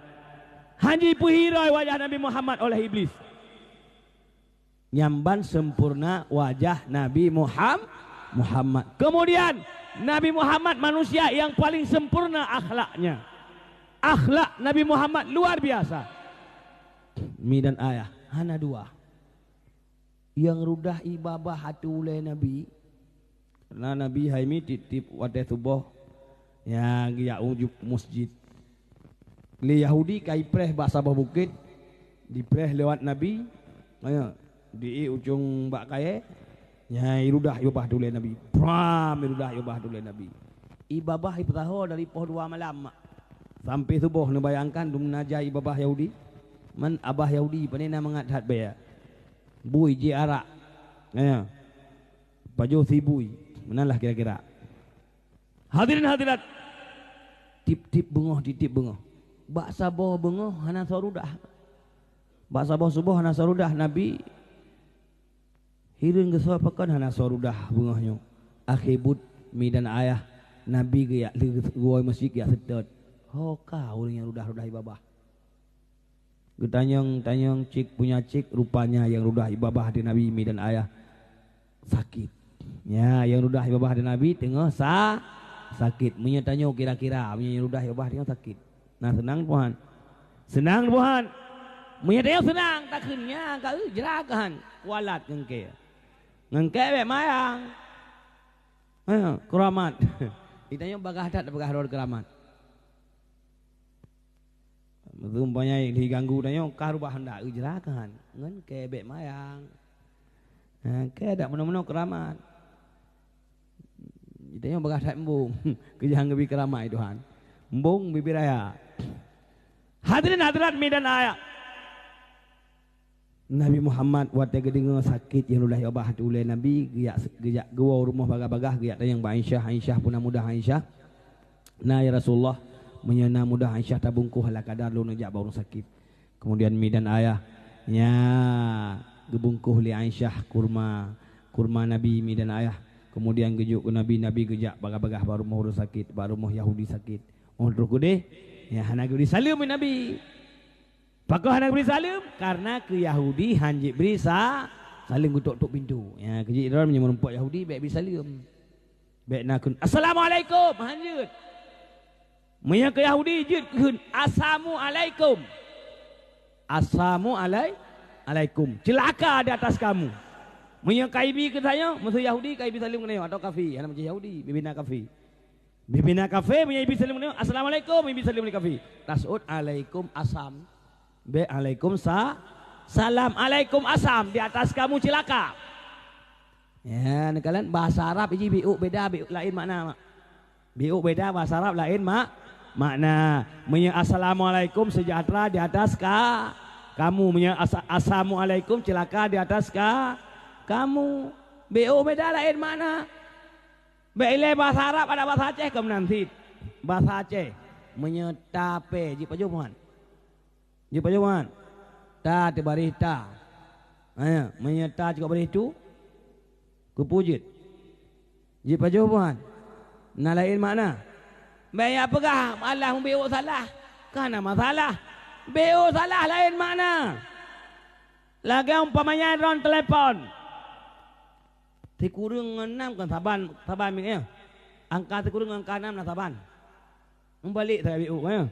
Han jipeuhiroi wajah Nabi Muhammad oleh iblih. Nyang ban sempurna wajah Nabi Muham-, Muhammad. Kemudian Nabi Muhammad manusia yang paling sempurna akhlaknya. Akhlak Nabi Muhammad luar biasa. Mi dan ayah, hana dua. Nyang rudah ié babah ateueh ulèe Nabi. Karena Nabi hai mi tiep-tiep watèe suboh, ya, geujak u masjid. Lé Yahudi ka ipreh bak saboh bukét, dipreh lewat Nabi, ya, diék ujong bak kayèe, ya, irudah ié babah ateueh ulèe Nabi. Bram, irudah ié babah ateueh ulèe Nabi. Ié babah ipeusaho dari poh dua malam, mak. Sampai suboh, neubayangkan dumna jai ié babah Yahudi. Man babah Yahudi, pane na mangat that bèe. Bui jiarak. Ya. Pajoh si bui. Meunan lah kira-kira. Hadirin hadirat. Tiep-tiep beungoh, tiep-tiep beungoh. Bak saboh beungoh hana soe rudah. Bak saboh suboh hana soe rudah. Nabi hireuen geusoe pakon hana soe rudah beungoh nyoe. Akhé buet mi dan ayah Nabi geujak lheueh geuwoe masjid geujak seutôt. Ho ka ureueng nyang rudah-rudah ié babah. Geutanyong-tanyong cit punya cit, rupanya nyang rudah ié babah di Nabi mi dan ayah sakét. Ya, nyang rudah ié babah di Nabi teungoh sa-, sakét. Meunyoe tanyoe kira-kira, meunyoe nyang rudah ié babah teungoh sakét. Nah, seunang buhan. Seunang buhan. Meunyoe tanyoe seunang, takheun nyan ka, eh, jra keuhan. Kualat ngon kèe. Ngon kèe bèk mayang. Ha, keuramat. Di tanyoe bagaih that bagaih droe keuramat. Meusumpah nyai diganggu tanyoe, ka rubah handak ujra kan. Ngon kèe bèk mayang. Ha, kèe dak meunoe-meunoe keuramat. Tanyoe bagaih that embong. Keujang geubi keuramat Tuhan. Embong bibit raya. Hadirin hadirat mi dan ayah. Nabi Muhammad watèe geudeungoe sakét nyang ludah ié babah ateueh ulèe Nabi, geujak, geujak geuwoe u rumoh bagaih-bagaih, geujak tanyong bak Aisyah, "Aisyah, peue na mudah Aisyah?" "Na, ya Rasulullah, meunyoe na mudah Aisyah tabungkôh ala kadar lôn neujak bak ureueng sakét." Kemudian mi dan ayah, nya geubungkôh lé Aisyah kurma, kurma Nabi mi dan ayah. Kemudian geujok keu Nabi, Nabi geujak bagaih-bagaih bak rumoh ureueng sakét, bak rumoh Yahudi sakét. Oh, troh keudeh, ya hana geubri saleuem Nabi. Pakon hana geubri saleuem? Karena keu Yahudi han jibri sa-, saleuem geutok-tok pintoe. Ya, keu jih droe meunyoe meurumpok Yahudi, bèk bri saleuem. Bèk na kheun, "Assalamualaikum!" Han jeuet. Meunyoe keu Yahudi, jeuet kheun, "Asamu alaikum." "Asamu alai-, alaikum." Celaka di atas kamu. Meunyoe ka ibi keu tanyoe, meuseu Yahudi ka ibi saleuem keu tanyoe, atau kafé, hana meuceh Yahudi, bibina kafé. Bibina kafé, meunyoe ibi saleuem keu tanyoe, "Assalamualaikum," ibi saleuem lé kafé. Taseuôt alaikum asam. Bèk alaikum sa-, Assalamualaikum asam, di atas kamu celaka. Ya, neukalon bahasa Arab jih bi'uk beda, bi'uk laén makna, mak. Bi'uk beda, bahasa Arab laén mak-, makna. Meunyoe assalamualaikum, sejahtera di atas ka-, kamu. Meunyoe asa-, assalamualaikum, celaka di atas ka-, kamu. Bi'uk beda laén makna. Bèk ilèe bahasa Arab, ada bahasa Aceh, kon meunan cit. Bahasa Aceh, meunyoe tapè, jipajoh buhan. Jipajoh buhan. Ta teubaréh ta. Aya, meunyoe ta cukôp baréh tu, keupeue jeuet? Jipajoh buhan. Na laén makna. Bèk peugah Allah meubi'uk salah. Ka na masalah. Bi'uk salah laén makna. Lagèe umpamanya droen telepon. Sikureueng ngon nam kan saban, saban mi, ya. Angka sikureueng ngon angka nam na saban. Meubalek sagai bi'uk, ya.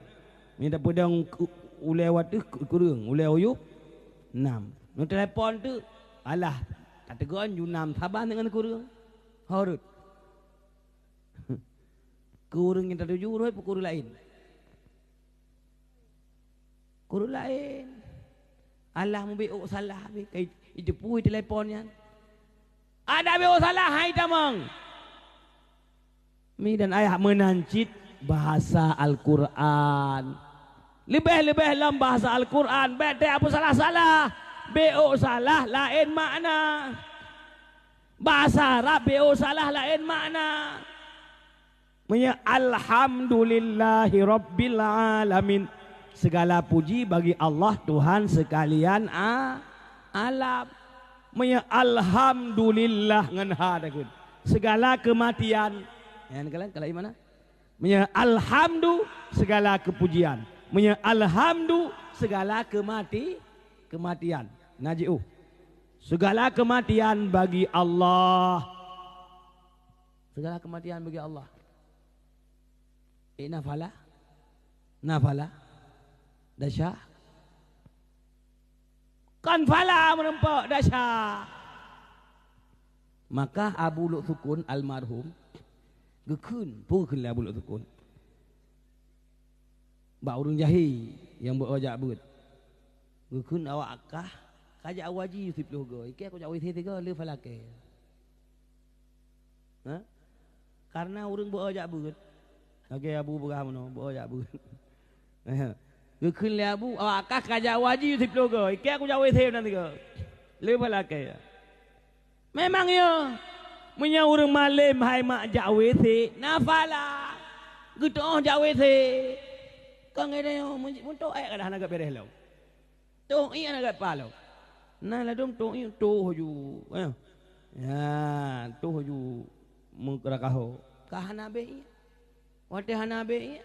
Meunyoe tapeudong ku-, ulèe watèe ku-, kureueng, ulèe uyueb nam. Neutelepon teuk, alah, tateugon ju nam saban deungon kureueng. Ho rhot. Kureueng nyang tatuju rhot peu kureueng laén. Kureueng laén. Alah meubi'uk salah, bèk ka i-, iteupeue telepon nyan. Ada bi'uk salah, hai tamong. Mi dan ayah meunan cit bahasa Al-Qur'an. Leubeh-leubeh lom bahasa Al-Qur'an, bèk teuh peusalah-salah. Bi'uk salah laén makna. Bahasa Arab bi'uk salah laén makna. Meunyoe alhamdulillahi rabbil alamin, segala puji bagi Allah Tuhan sekalian a-, alam. Meunyoe alhamdulillah ngon ha takheun, segala keumatian. Nyan kalon, kalon di mana? Meunyoe alhamdu, segala keupujian. Meunyoe alhamdu, segala keumati-, keumatian. Na jiôh. Segala keumatian bagi Allah. Segala keumatian bagi Allah. Eh, nafala? Nafala? Dasya? Kon fala meurumpok dasya. Maka Abu Luk Sukun almarhum geukheun, peue geukheun lé Abu Luk Sukun? Bak ureueng jahé nyang beu-o jak beuet. Geukheun awak kah, ka jak waji siplôh goe. Ikei ku jak W C sigoe, le falakée. Ha? Karena ureueng beu-o jak beuet. Lagèe Abu peugah meunoe, beu-o jak beuet. Geukheun lé Abu, awak kah ka jak waji siplôh goe. Ikei ku jak W C meunan sigoe. Le falakée. Memang ya. Meunyoe ureueng malém hai mak jak W C, nafala. Geutoh jak W C. Kon geutanyoe, mun, mun toh ék ka dah hana gét beres lom. Toh iék hana gét pa lom. Na ladôm toh iék, toh ju. Eh. Ya, toh ju meukeurakaho. Ka hana abéh iék. Watée hana abéh iék.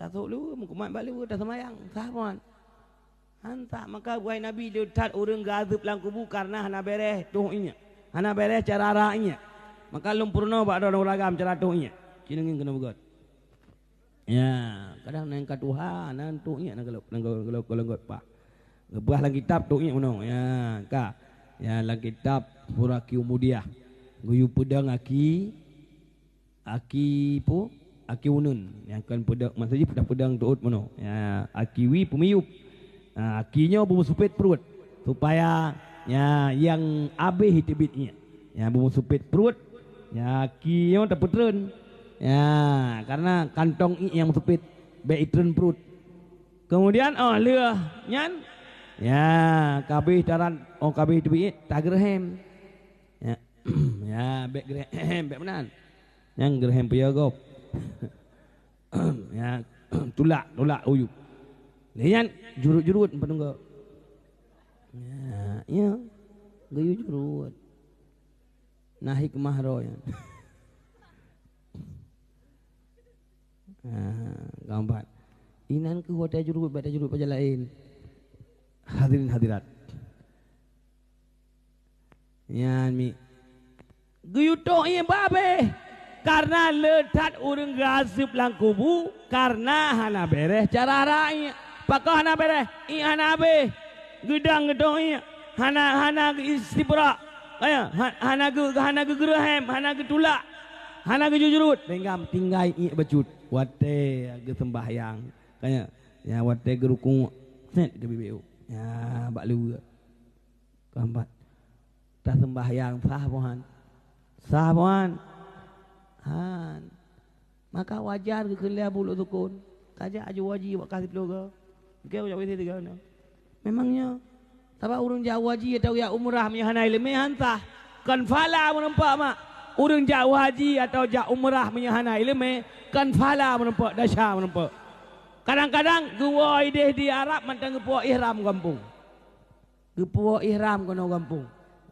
Tasôk leue, meukumat bak leue, taseumayang, sah ban. Han sah, maka buhai Nabi le that ureueng geuazeueb lam kubu kareuna hana béreh toh iék, hana béreh cara rah iék. Maka lôn peurunoe bak droeneuh ureueng agam cara toh iék. Ci neungieng keuneuk beugöt. Ya, kadang na nyang ka tuha, na toh iék na golom, na golom, golom, golom göt pa. Geupeugah lam kitab toh iék meunoe. Ya, ka. Ya, lam kitab Furaki Umudiah. Geuyue peudong aki Aki peue? Aki uneuen. Nyang kon peudong, maksud jih peudah peudong teuôt meunoe. Ya, aki wie peumiyueb. Ha, aki nyoe beumeusumpet pruet. Supaya, ya, nyang abéh teubiet iék. Ya, beumeusumpet pruet. Ya, aki nyoe tapeutreun. Ya, karena kantong iék nyang meusumpet. Bèk itreun pruet. Kemudian, oh, lheueh nyan, ya, ka abéh taran, oh, ka abéh teubiet iék, tageureuhem. Ya, ya, bèk geureuhem, bèk meunan. Nyang geureuhem peue gob. Ya, tulak, tulak uyueb. Lé nyan jurut-jurut meupeununggu. Ya, ya. Geuyue jurut. Na hikmah droe nyan. Ha, gampat. Inan keuh watée jurut, bèk tajurut pajan laén. Hadirin hadirat. Nyan mi. Geuyue toh iék babéh. Karena le that ureueng geuazeueb lam kubu, karena hana béreh cara rah iék. Pakon hana béreh? Iék hana abéh. Geudang geutoh iék. Hana, hana geu-, istibrak. Aya, ha-, hana geu-, hana geugeureuhem, hana geutulak. Hana geujurut. Tinggai, tinggai iék bacut. Watée geuseumbahyang. Kaya, ya, watée geurukuk, sét geubibeu. Ya, bak luweue. Keumpat, taseumbahyang sah boh han? Sah boh han? Han. Maka wajar geukheun lé Abu Luk Sukun, kajak aju haji bak ka siploh go. Oke, jak W C tiga na. Memang nyo. Sabab ureuëng jak haji atau jak umrah meunyo hana iéleumé han sah. Kon phala meurumpok mak. Ureuëng jak haji atau jak umrah meunyo hana iéleumé, kon phala meurumpok, desya meurumpok. Kadang-kadang geuwoe idéh di Arab mantong geupeuwoe ihram gampông. Geupeuwoe ihram keunoe gampông.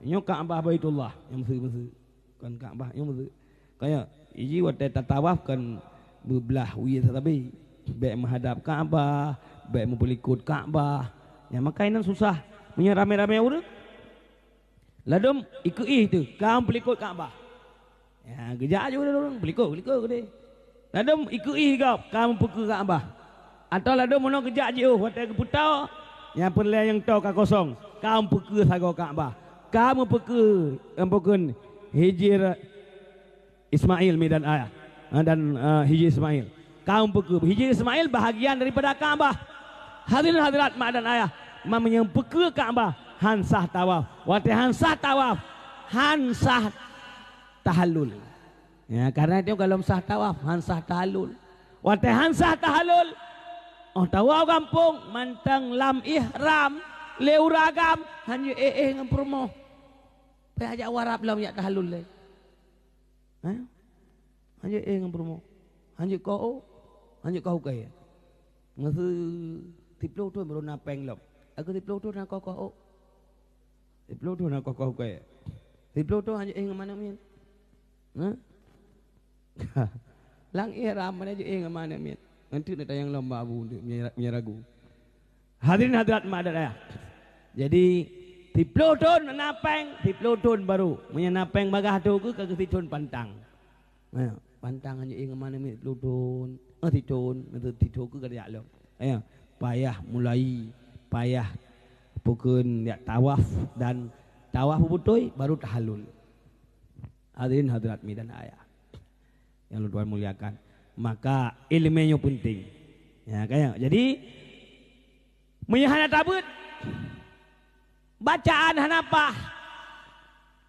Nyoe Ka'bah Baitullah nyang meuseu-meuseu. Kon Ka'bah nyang meuseu. Kaya, iji watée tatawaf kon beublah wie sabe. Bék meuhadab Ka'bah, bék meupeulikot Ka'bah. Nyang makai nan susah. Meunyoe ramé-ramé ureuëng, ladom ikeuih teuh, ka meupeulikot Ka'bah. Ya, geujak aju ureuëng, peulikot-peulikot keudeh. Ladom ikeuih gob ka meupeukeue Ka'bah. Atawa ladom meunoe geujak jiôh watée geupeutô, nyang peureulée nyang tô ka kosong, ka meupeukeue sagoe Ka'bah. Ka meupeukeue, nyang peukeuen Hijir Ismail mi dan ayah, ha, dan, eh, Hijir Ismail. Ka meupeukeue. Hijir Ismail bahagian daripada Ka'bah. Hadirin hadirat mak dan ayah, ma meunyoe peukeue Ka'bah, han sah tawaf. Watée han sah tawaf, han sah tahallul. Ya, karena itu kalau sah tawaf, han sah tahallul. Watée han sah tahallul, oh tawaf gampông, mantong lam ihram, lé uragam, han jeuet éh-éh ngon peurumoh. Payah jak warab lom jak tahallul lé. Ha? Han jeuet éh ngon peurumoh. Han jeuet koh ôk. Han jeuet koh ukée. Meuseu siploh thon baru na péng lom. Aku siploh thon na koh-koh ôk. Siploh thon na koh-koh ukée. Siploh thon han jeuet éh ngon manok miet. Ha? Lam ihram mana jeuet éh ngon manok miet. Ngon teuk na tanyong lom bak Abu untuk meunyo ragu. Hadirin hadirat mak dan ayah. Jadi, siploh thon na péng, siploh thon baru. Meunyo na péng bagaih tu keuh ka geusithon pantang. Ha, pantang han jeuet éh ngon manok miet siploh thon. Eh, sithon, sithon keuh ka jak lom. Ya, payah mulai, payah peukeuen jak tawaf dan tawaf beutôi baru tahallul. Hadirin hadirat mi dan ayah yang lôn tuan muliakan, maka iéleumé nyoe penting. Ya, kan? Jadi, meunyoe hana tabeuet, bacaan hana paih.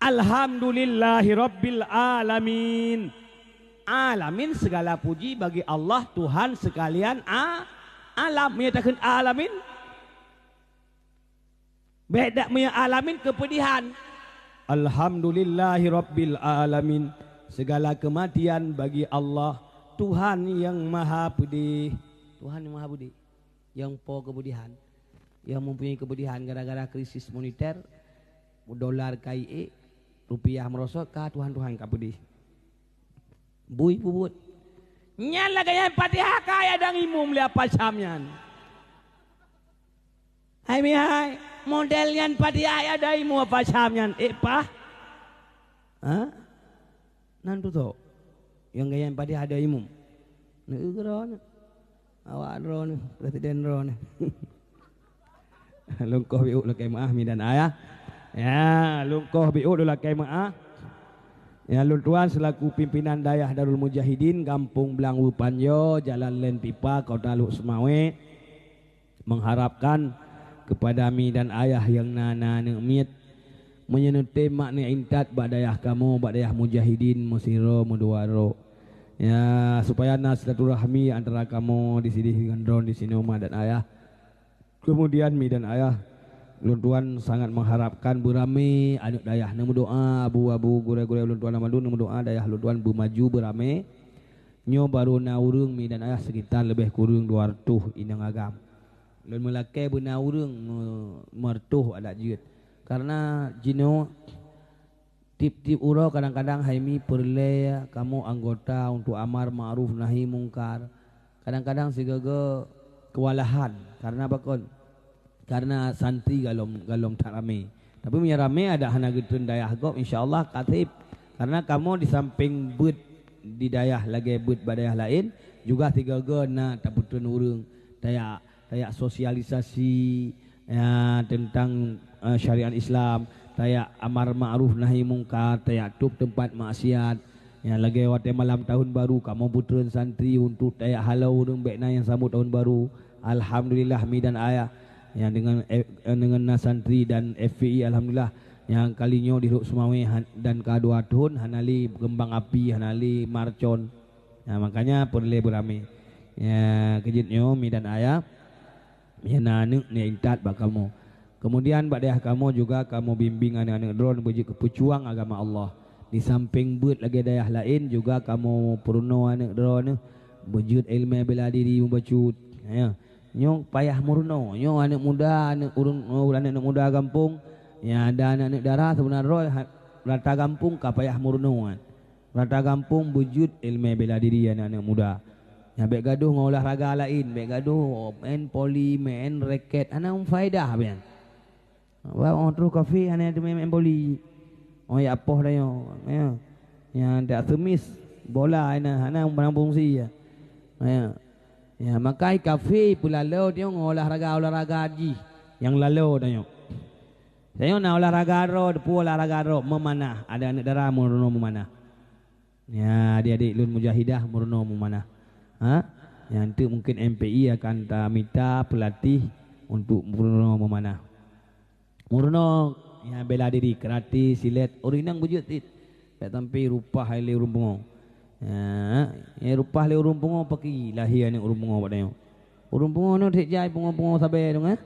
Alhamdulillahirabbil alamin. Alamin, segala puji bagi Allah, Tuhan sekalian a-, alam. Meunyoe takheun alamin, bék dak meunyoe alamin keupeudihan. Alhamdulillahirabbil alamin. Segala kematian bagi Allah, Tuhan yang Maha Pedih. Tuhan yang Maha Pedih. Nyang po keupeudihan, nyang mempunyai keupeudihan gara-gara krisis moneter, dolar ka iék, rupiah meurosot, ka tuhan-tuhan ka peudeh. Bui peubuet. Nyan lagée nyan Fatihah ka ya dang imum lé apa Syam nyan. Hai mihai, model nyan Fatihah ya dang imum apa Syam nyan. Eh pah. Ha? Nan tutok. Nyang gaya padé ada imum. Neu keudroe neu. Awak droe neu, presiden droe neu. Lungkoh biuk lakée meuah mi dan ayah. Ya, lungkoh biuk lakée meuah. Ya, lôn tuan selaku pimpinan dayah Darul Mujahidin Gampông Blang Wupanjo, Jalan Len Pipa, Kota Lhokseumawe. Mengharapkan kepada mi dan ayah nyang na, na aneuk miet, meunyoe neutem mak neuintat bak dayah kamoe, bak dayah mujahidin meusidroe meudua droe. Ya, supaya na silaturahmi antara kamoe di sideh ngon droe di sinoe mak dan ayah. Kemudian mi dan ayah, lôn tuan sangat mengharapkan beuramé aneuk dayah neumeudoa, abu-abu gurée-gurée lôn tuan Ahmadun neumeudoa dayah lôn tuan beumaju beuramé. Nyoe barô na ureuëng mi dan ayah sekitar leubeh kureueng dua reutôh inong agam. Lôn meulakée beuna ureuëng me-, meureutoh adak jeuet. Karena jinoe tieb-tieb uroe kadang-kadang hai mi peureulée kamoe anggota untuk amar ma'ruf nahi mungkar. Kadang-kadang sigoe-goe kewalahan karena pakon? Karena santri galom, galom that ramé. Tapi meunyoe ramé adak hana geutreun dayah gob, insya Allah ka sép. Karena kamoe di sampéng beuet di dayah lagée beuet bak dayah laén, juga sigoe-goe na tapeutreun ureuëng, tajak, tajak sosialisasi, ya, teuntang, eh, syariat Islam, tajak amar ma'ruf nahi mungkar, tajak tôb teumpat maksiat. Ya, lagée watée malam tahun baru, kamoe peutreun santri untuk tajak halo ureuëng bék na nyang sambot tahun baru. Alhamdulillah, mi dan ayah. Ya, dengan, eh, dengan na santri dan F P I, alhamdulillah, nyang kali nyoe di Lhokseumawe han-, dan ka dua thon hana lé keumbang api, hana lé marcon. Ya, makanya peureulée beuramé. Ya, keujeuet nyoe mi dan ayah, ya, na aneuk ni intat bak kamoe. Kemudian bak dayah kamoe juga kamoe bimbing aneuk-aneuk droe beujeuet keu peucuang agama Allah. Di samping beuet lagée dayah laén juga kamoe peurunoe aneuk droe neuh beujeuet iéleumé bela diri mubacut. Ya. Nyoe payah meurunoe, nyoe aneuk muda, aneuk ureuëng, aneuk-aneuk muda gampông, nyang ada aneuk-aneuk dara seubeuna droe ha-, rata gampông ka payah meurunoe. Rata gampông beujeuet iéleumé bela diri aneuk-aneuk muda. Nyang bék gadoh ngon olahraga laén, bék gadoh main voli, main raket, hana meufaedah pian. Wah, oh, troh kafe hana teumé main voli. Oh, ya apoh dah nyoe. Ya. Nyang dak semis bola hana, hana barang fungsi ya. Ya. Ya, makai kafe peulalo dia ngon olahraga-olahraga jih nyang lalo dah nyoe. Tanyoe na olahraga droe, teupeu olahraga droe, meumanah. Ada aneuk dara meurunoe meumanah. Ya, adik-adik lôn mujahidah meurunoe meumanah. Ha? Nyang teuk mungkin M P I akan tamita pelatih untuk meurunoe meumanah. Meurunoe, ya, bela diri, karate, silet, ureuëng inong beujeuet cit. Bék sampai rupah lé ureuëng pungo. Ya, ya, rupah lé ureuëng pungo paki lahé aneuk ureuëng pungo bak tanyoe. Ureuëng pungo nyoe treb jai pungo-pungo sabe tu, eh.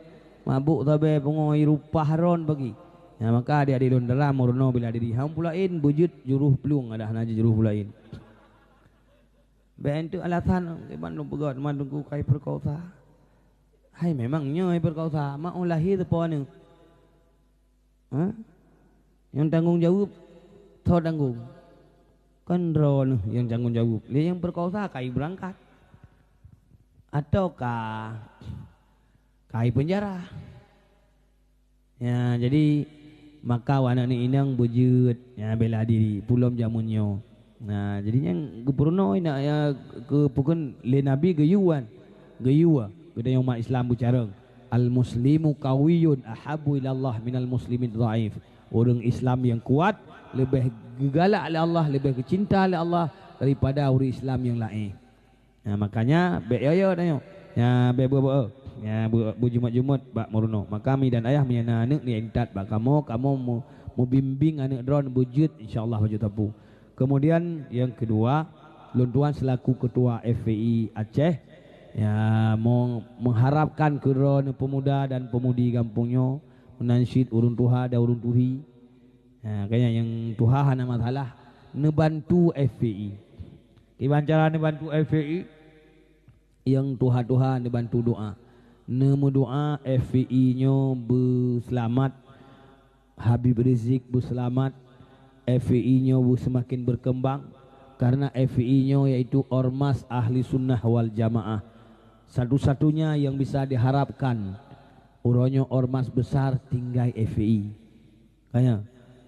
Mabuk sabe pungo i rupah ron paki. Ya, maka adik-adik lôn dara meurunoe bela diri. Hang pulaén beujeuet juruh plueng adak hana jeuet juruh pulaén. Bék enteuk alasan, "Kiban lôn peugah teuma teungku kai peukosa." Hai memang nyoe peukosa, mak oh lahé teupeu aneuk. Ha? Nyang tanggong jaweueb, soe tanggong? Kan droeneuh nyang tanggong jaweueb. Lé nyang peukosa kai beurangkat. Atawa kai peunjara. Ya, jadi maka aneuk inong beujeuet, ya, bela diri, pulom jameun nyoe. Nah, jadi nyang geupeurunoe nak, ya, keu pukon lé Nabi geuyue, geuyue, geutanyoe umat Islam beucarông. Al-muslimu qawiyun ahabbu ilallah minal muslimid dhaif. Ureuëng Islam nyang kuat leubeh geugalak lé Allah, leubeh geucinta lé Allah daripada ureuëng Islam nyang laén. Nah, makanya bék yo-yo tanyoe. Ya, bék beu-, beu-, ya, beu-, beujumôt-jumôt bak meurunoe. Maka mi dan ayah meunyoe na aneuk ni intat bak kamoe, kamoe mu-, mubimbing aneuk droen beujeuet insya Allah bacut sapu. Kemudian yang kedua, lôn tuan selaku ketua F P I Aceh, ya, mau mengharapkan keu droen pemuda dan pemudi gampông nyoe, meunan cit ureuëng tuha dan ureuëng tuhi. Ha, kaya nyang tuha hana masalah, neubantu F P I. Kiban cara neubantu F P I, nyang tuha-tuha neubantu doa. Neumeudoa F P I nyoe beuseulamat, Habib Rizik beuseulamat, F P I nyoe beu-, semakin berkembang, karena F P I nyoe yaitu ormas ahli sunnah wal jamaah. Satu-satunya yang bisa diharapkan, uroe nyoe ormas besar tinggai F P I. Kaya,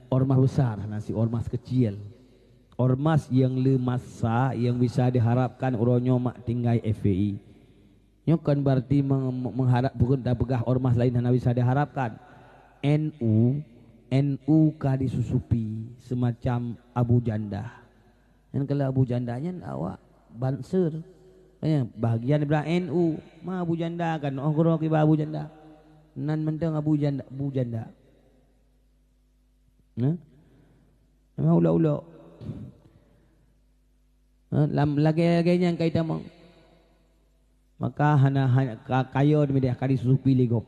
ormas besar, hana si ormas kecil. Ormas nyang le masa nyang bisa diharapkan uroe nyoe mak tinggai F P I. Nyoe kon berarti meng-, mengharap bukan tapeugah ormas lain hana bisa diharapkan. N U, N U ka disusupi semacam Abu Janda. Nyan kalau Abu Janda nyan awak banser. Kaya, bahagian daripada N U. Ma Abu Janda kan, oh guru kiba Abu Janda. Nan mantong Abu Janda, Abu Janda. Nah. Memang ulok-ulok. Ha, lam lagée-lagée nyan kai tamong. Maka hana, hana ka-, kayo demi dah kali susupi lé gob.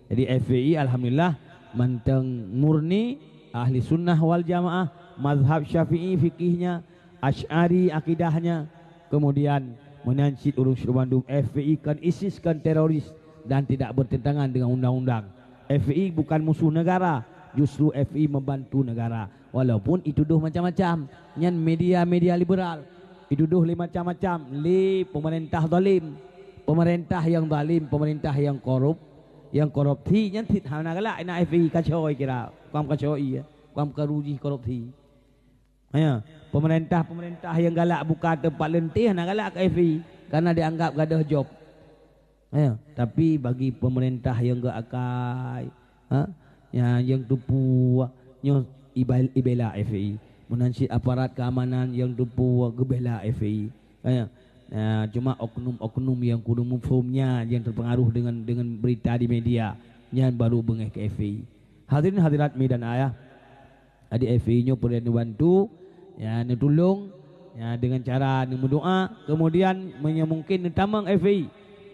Jadi F P I alhamdulillah mantong murni ahli sunnah wal jamaah, mazhab Syafi'i fikihnya, Asy'ari akidahnya. Kemudian meunan cit ureuëng syedara bandum F P I kon ISIS kon teroris dan tidak bertentangan dengan undang-undang. F P I bukan musuh negara, justru F P I membantu negara. Walaupun itudoh macam-macam, nyan media-media liberal. Itudoh lé macam-macam, lé pemerintah zalim. Pemerintah nyang zalim, pemerintah nyang korup, nyang korupsi, nyan cit hana galak na F P I kacau kira. Kuam kacau iya, kuam karu jih korupsi. Ya, pemerintah-pemerintah nyang galak buka tempat leunteh hana galak ke F P I karena dianggap gadoh job. Ya, tapi bagi pemerintah nyang geuakai, ha, nyang, nyang tupu nyoe iba-, ibela F P I. Meunan cit aparat keamanan nyang tupu geubela F P I. Ya. Ah, cuma oknum-oknum nyang kureueng muphom nyan nyang teupeungaruh deungon, deungon beurita di media, nyan baru beungéh keu F P I. Hadirin hadirat mi dan ayah, adik F P I nyoe peureulée neubantu, ya, neutulông, ya, deungon cara neumeudoá, keumudian meunyoe mungken neutamong F P I.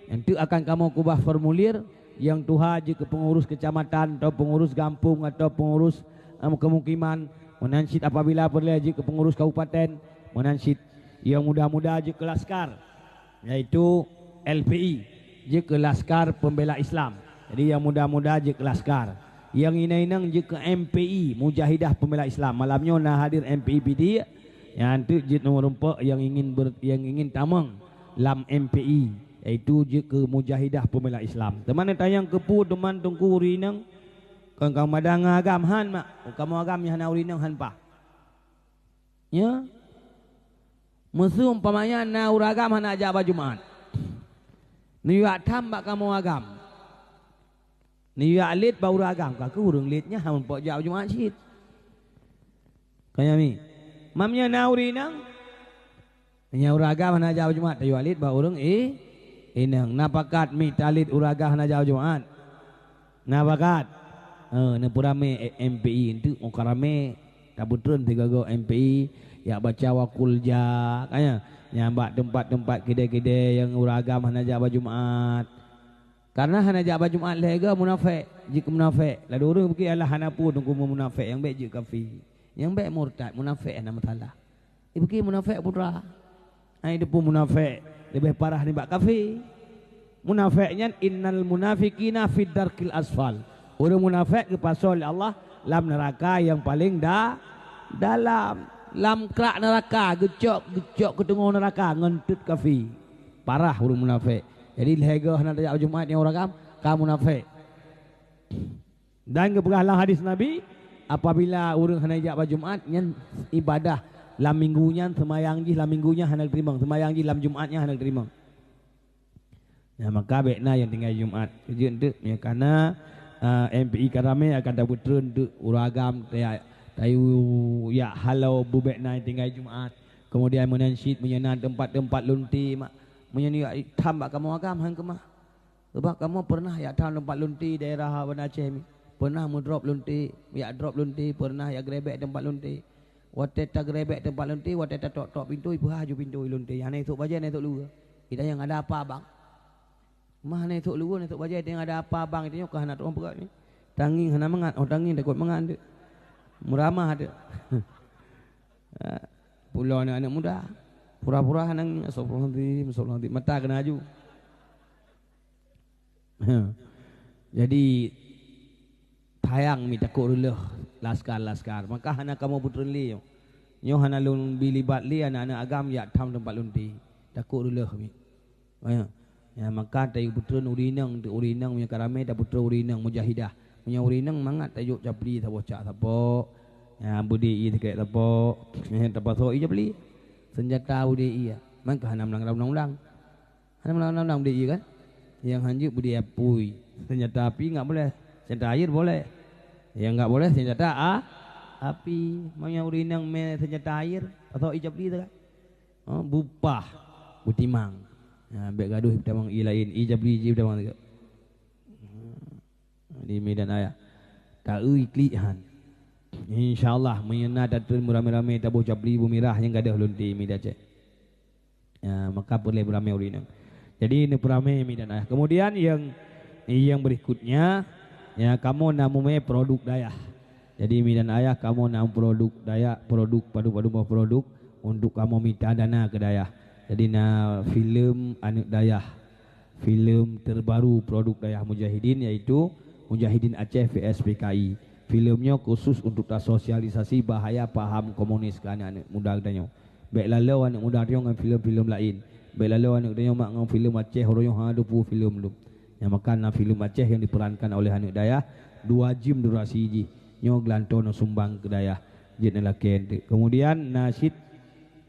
Nyan teuk akan kamoe keubah formulir nyang tuha jeuet keu peungurus keucamatan atau peungurus gampông atau peungurus, em, keumukiman, meunan cit apabila peureulée jeuet keu peungurus kabupaten, meunan cit nyang muda-muda jeuet keu laskar, yaitu L P I, jeuet keu Laskar Pembela Islam. Jadi nyang muda-muda jeuet keu laskar. Nyang inong-inong jeuet keu M P I, Mujahidah Pembela Islam. Malam nyoe na hadir M P I Pidie, nyan teuk jeuet ngon rumpok nyang ingin ber-, nyang ingin tamong lam M P I, yaitu jeuet keu Mujahidah Pembela Islam. Teuma neutanyong keupeue teuma teungku ureueng inong, kon ka meumadang ngon agam han mak, kamoe agam nyang hana ureueng inong han paih. Ya. Meuseumpamanya na ureueng agam hana jak bak Jumat. Neuyue jak tham bak kamoe agam. Neuyue jak lét bak ureueng agam, ka keuh ureueng lét nyan han muphom jak bak Jumat cit. Ka nyan mi. Mam nyan na ureueng inong. Nyan ureueng agam hana jak bak Jumat, tayue jak lét bak ureueng i-, inong. Na pakat mi talét ureueng agam hana jak bak Jumat. Na pakat. Eh, neupeuramé M P I enteuk, oh ka ramé. Tapeutreun sigoe-goe M P I, jak baca wa qul jaa, kan nyan. Nyan bak teumpat-teumpat keudè-keudè nyang ureueng agam hana jak bak Jumat. Karena hana jak bak Jumat lhèe goe munafék, jeuet keu munafék. Ladôm ureueng pike alah hana peue teungku munafék, nyang bèk jeuet kafé. Nyang bèk murtad, munafék hana masalah. Ibuki munafék putra. Hai depu munafék leubeh parah nibak kafé. Munafék nyan innal munafiqina fid darkil asfal. Ureueng munafék geupasoe lé Allah lam neuraka nyang paleng da-, dalam. Lam krak neuraka geucok, geucok keu teungoh neuraka ngon teut kafé. Parah ureueng munafék. Jadi lhèe goe hana tajak Jumat nyang ureueng agam ka munafék. Dan geupeugah lam hadis Nabi, apabila ureueng hana jak bak Jumat, nyan ibadah lam minggu nyan, seumayang jih lam minggu nyan hana geuteurimong, seumayang jih lam Jumat nyan hana geuteurimong. Nyan maka bèk na nyang tinggai Jumat. Keujeuet enteuk, meunyoe kana, ah, M P I ka ramé akan tapeutreun teuk ureueng agam, taya-, tayue jak halo beubèk na nyang tinggai Jumat. Keumudian meunan cit meunyoe na teumpat-teumpat lonte, mak, meunyoe neujak tham bak kamoe agam, han keumah. Sabab kamoe peureunah jak tham teumpat lonte daerah Banda Aceh mi. Peureunah meudrop lonte, jak drop lonte, peureunah jak geurebek teumpat lonte. Watèe tageurebek teumpat lonte, watèe tatok-tok pintoe, ipeuhah ju pintoe lonte. Hana isôk bajèe, hana isôk luweue. Geutanyoe ada apa, Bang? Mah hana isôk luweue, hana isôk bajèe, tanyoe ada apa, Bang? Tanyoe ka hana troh peugah ni. Tangieng hana mangat, oh tangieng takot mangat tu. Meuramah tu. Pulo aneuk-aneuk muda. Pura-pura hana ngieng, astagfirullahalazim, astagfirullahalazim. Mata keuneuk aju. Ha. Jadi, sayang mi takot reuloh laskar-laskar. Maka hana kamoe peutreun lé nyoe. Nyoe hana lôn bi libat lé aneuk-aneuk agam jak tham teumpat lonte. Takot reuloh mi. Ya. Ya, maka tayue peutreun ureueng inong, ureueng inong meunyoe ka ramé tapeutreun ureueng inong mujahidah. Meunyoe ureueng inong mangat tajok capli saboh cak sapo. Ya, beudé ié sikét sapo. Ya, tapasoe ié capli. Seunjata beudé ié. Man ka hana meunang undang-undang. Hana meunang-undang beudé ié kan? Nyang hanjeuet beudé apui. Seunjata api nggak boleh. Seunjata air boleh. Nyang nggak boleh seunjata a-, api. Meunyoe ureueng inong mé seunjata air, pasoe ié capli tu kan? Oh, bupah, butimang. Ha, bèk gadoh butimang ié laén, ié capli jih butimang tu. Di mi dan ayah. Taeu klik han. Insya Allah, meunyoe na tatreun meuramé-ramé taboh capli beumirah nyang gadôh lonte mi dan cek. Ya, maka peureulée beuramé ureuëng inong. Jadi, neupeuramé mi dan ayah. Kemudian, yang, yang berikutnya, ya, kamoe na mumé produk dayah. Jadi, mi dan ayah, kamoe na produk dayah, produk, padum-padum boh produk untuk kamoe mita dana keu dayah. Jadi, na filem aneuk dayah. Filem terbaru produk dayah Mujahidin, yaitu Mujahidin Aceh V S P K I. Filem nyoe khusus untuk tasosialisasi bahaya paham komunis keu aneuk-aneuk muda geutanyoe. Bék laloe aneuk muda tanyoe ngon filem-filem laén. Bék laloe aneuk tanyoe mak ngon filem Aceh, uroe nyoe hana teupeue filem lom. Nyang maka na filem Aceh nyang diperankan oleh aneuk dayah, dua jim durasi jih. Nyoe geulantoe neusumbang keu dayah, jeuet neulakée eunteuk. Kemudian na cit,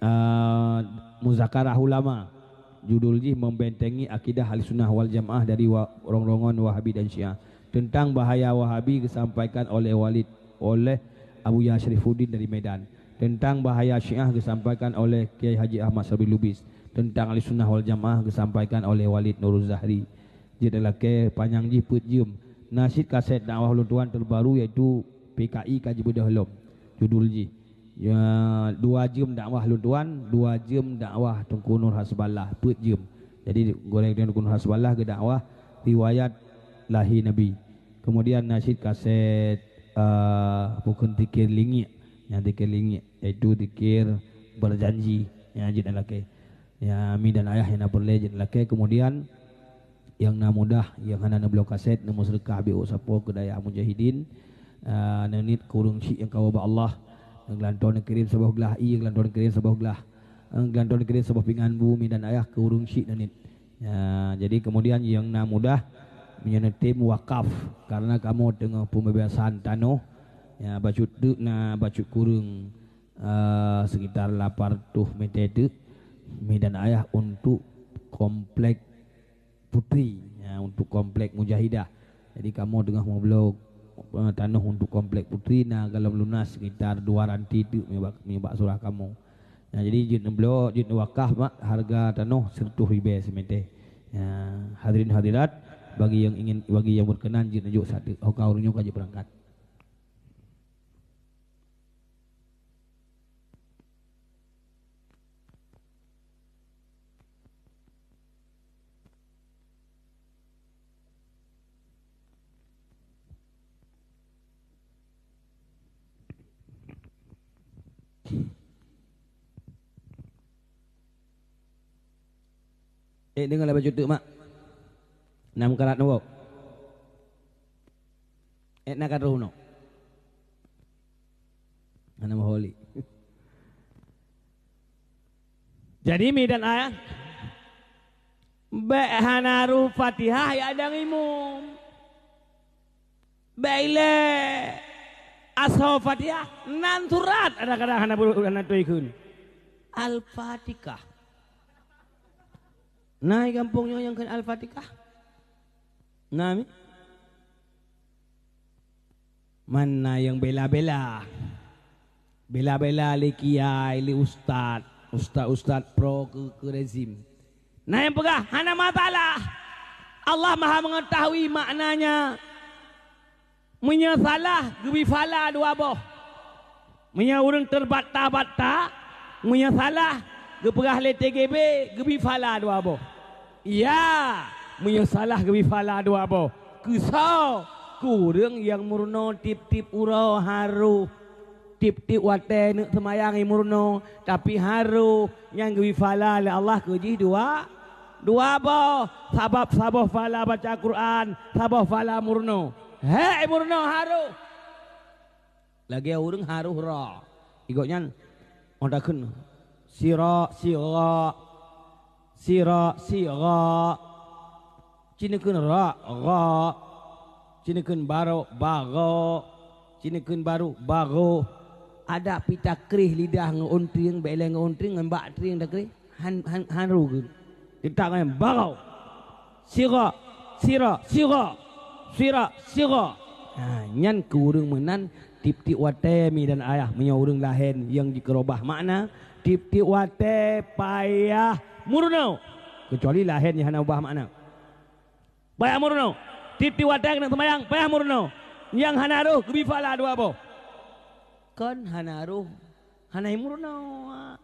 ah, muzakarah ulama. Judul jih Membentengi Akidah Ahlussunnah Wal Jamaah dari wa-, Rongrongan Wahabi dan Syiah. Tentang bahaya Wahabi disampaikan oleh Walid, oleh Abuya Syarifuddin dari Medan. Teuntang bahaya Syiah geusampaikan oleh Kiai Haji Ahmad Sabri Lubis. Teuntang Ahlussunnah wal Jamaah geusampaikan oleh Walid Nurul Zahri. Jeuet lakée panyang jih peuet jeuem. Na cit kasét dakwah ulôn tuan terbaru, yaitu P K I ka jibeudôh lom, judul jih. Ya, dua jeuem dakwah lôn tuan, dua jeuem dakwah Teungku Nur Hasballah, peuet jeuem. Jadi, gurée Teungku Nur Hasballah geudakwah riwayat lahé Nabi. Kemudian na cit kasét, eh, bukon zikir lingiek. Nyang zikir lingiek, yaitu zikir berjanji. Nyang jeuet lakée. Ya, mi dan ayah nyang na peureulée jeuet lakée. Kemudian, nyang na mudah, nyang hana neubloe kasét, neumeuseudeukah beu sapo keu dayah mujahidin, ah, neuniet keu ureuëng syik nyang ka ubak Allah. Geulantoe neukirém saboh glah ié, geulantoe neukirém saboh glah, eh, geulantoe neukirém saboh pingan bu, mi dan ayah keu ureuëng syik neuniet. Ya, jadi kemudian nyang na mudah, meunyoe neutem wakaf, karena kamoe teungoh pembebasan tanoh. Ya, bacut teuk na bacut kureueng, eh, sekitar lapan ratus meter teuk, mi dan ayah untuk komplek putri, ya, untuk komplek mujahidah. Jadi kamoe teungoh meubloe, eh, tanoh untuk komplek putri na golom lunas sekitar dua ranti teuk mi bak, mi bak surah kamoe. Nah, jadi jeuet neubloe, jeuet neuwakaf mak harga tanoh seratus ribèe simeter. Ya, hadirin hadirat, bagi nyang ingin, bagi nyang berkenan jeuet neujok sateuk. Oka ureuëng nyoe ka jeuet beurangkat. Eh, deungon lé bacut teuk, mak. Nam karat nyoe. Eh, na ka troh nyoe. Hana meuholi. Jadi, mi dan ayah, bék hana roh Fatihah ya dang imum. Bék ilée asoe Fatihah, nan surat kadang-kadang hana beu-, hana tuikheun. Al-Fatihah. Na i gampông nyoe nyang kheun Al-Fatihah? Na mi? Man na nyang bela-bela. Bela-bela lé kiai, lé ustaz, ustaz-ustaz pro keu, keu rezim. Na nyang peugah, hana masalah. Allah Maha Mengetahui maknanya. Meunyoe salah, geubri phala dua boh. Meunyoe ureuëng terbata-bata, meunyoe salah, geupeugah lé T G B, geubri phala dua boh. Ya, meunyoe salah geubri phala dua boh. Keusoe? Keu ureuëng nyang meurunoe tieb-tieb uroe harôh. Tieb-tieb watée neuk seumayang i meurunoe, tapi harôh, nyan geubri phala lé Allah keu jih dua, dua boh. Sabab saboh phala baca Quran, saboh phala meurunoe. Hék i meurunoe harôh. Lagée ureuëng harôh ra. I gobnyan, oh takheun, sira, sira, sira, sira. Ci neukheun ra, ra. Ci neukheun barô, barô. Ci neukheun barô, barô. Adak pita kreh lidah ngon ôn trieng, bék lé ngon ôn trieng, ngon bak trieng takreh. Han, han, han ru kheun. Teutab ngon barô. Sira, sira, sira. Sira, sira. Ha, nyan keu ureuëng meunan, tieb-tieb watée mi dan ayah, meunyoe ureuëng laén nyang jikeurubah makna, tieb-tieb watée payah meurunoe. Keucuali laén nyang hana ubah makna. Payah meurunoe. Tieb-tieb watée keuneuk seumayang, payah meurunoe. Nyang hana roh geubri phala dua boh. Kon hana roh, hana meurunoe.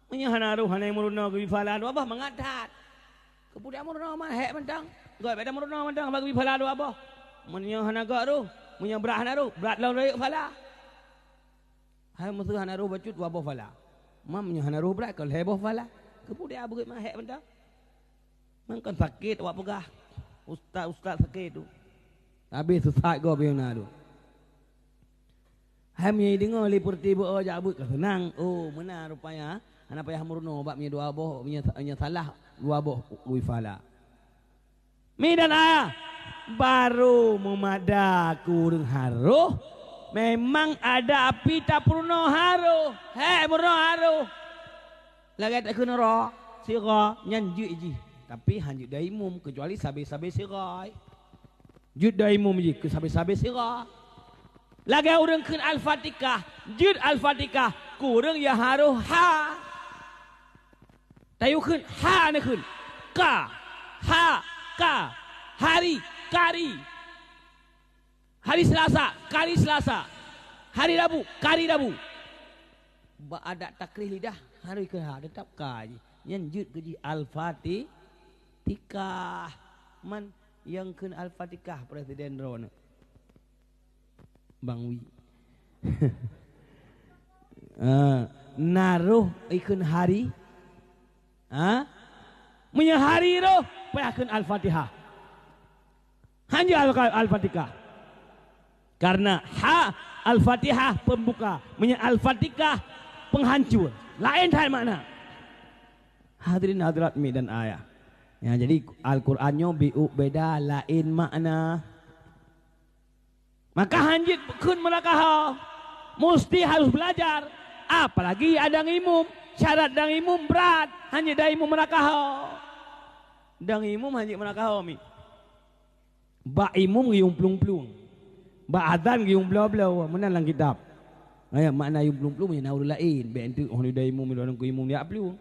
Meunyoe hana roh, hana meurunoe geubri phala dua boh, mangat that. Keupeue dak meurunoe, man hék mantong. Göt beda meurunoe mantong, bak geubri phala dua boh. Meunyoe hana göt roh, meunyoe brat hana roh, brat lom rayeuk phala. Hai meuseuh hana roh bacut dua boh phala. Man meunyoe hana roh brat, kon lhée boh phala. Keupeue dak beugét, man hék mantong. Man kon sakét awak peugah. Ustaz-ustaz sakét tu. Habéh seusat gob nyang na tu. Hai meunyoe deungoe lé peureuti beu jak beuet ka seunang. Oh, meunan rupanya. Hana payah meurunoe bak meunyoe dua boh, meunyoe sa-, meunyoe salah dua boh geubri phala. Mi dan ayah, barô meumada keu ureuëng harôh, memang adak pih tapeurunoe harôh. Hék meurunoe harôh. Lagée takheun ra, sira, nyan jeuet jih. Tapi han jeuet dai imum, keucuali sabe-sabe sira. Jeuet dai imum jih keu sabe-sabe sira. Lagée ureuëng kheun Al-Fatihah, jeuet Al-Fatihah, Kureueng ya harôh ha. Tayue kheun ha neukheun. Ka. Ha, ka. Hari, kari. Hari Selasa, kari Selasa. Hari Rabu, kari Rabu. Bak adat takrih lidah, harôh kheun ha, teutap ka jih. Nyan jeuet keu jih Al-Fati-, tikah. Man nyang kheun Al-Fatikah presiden droeneuh. Bang Wi. Ah, na roh ikheun hari. Ha? Meunyoe hari roh, payah kheun Al-Fatihah. Hanjeuet Al-, Al-Fatihah. Karena ha Al-Fatihah pembuka, meunyoe Al-Fatihah penghancur. Laén that makna. Hadirin hadirat mi dan ayah. Ya, jadi Al-Quran nyoe biuk beda laén makna. Maka hanjeuet kheun meurakaha, musti harus belajar. Apalagi adang imum, syarat dang imum brat, hanjeuet dang imum meurakaha. Dang imum hanjeuet meurakaha mi. Bak imum geuyue plueng-plueng. Bak azan geuyue bloe-bloe, meunan lam kitab. Ayah makna yue plueng-plueng meunyoe na ureueng laén, bèk enteuk oh nida imum, nida keu imum jak plueng.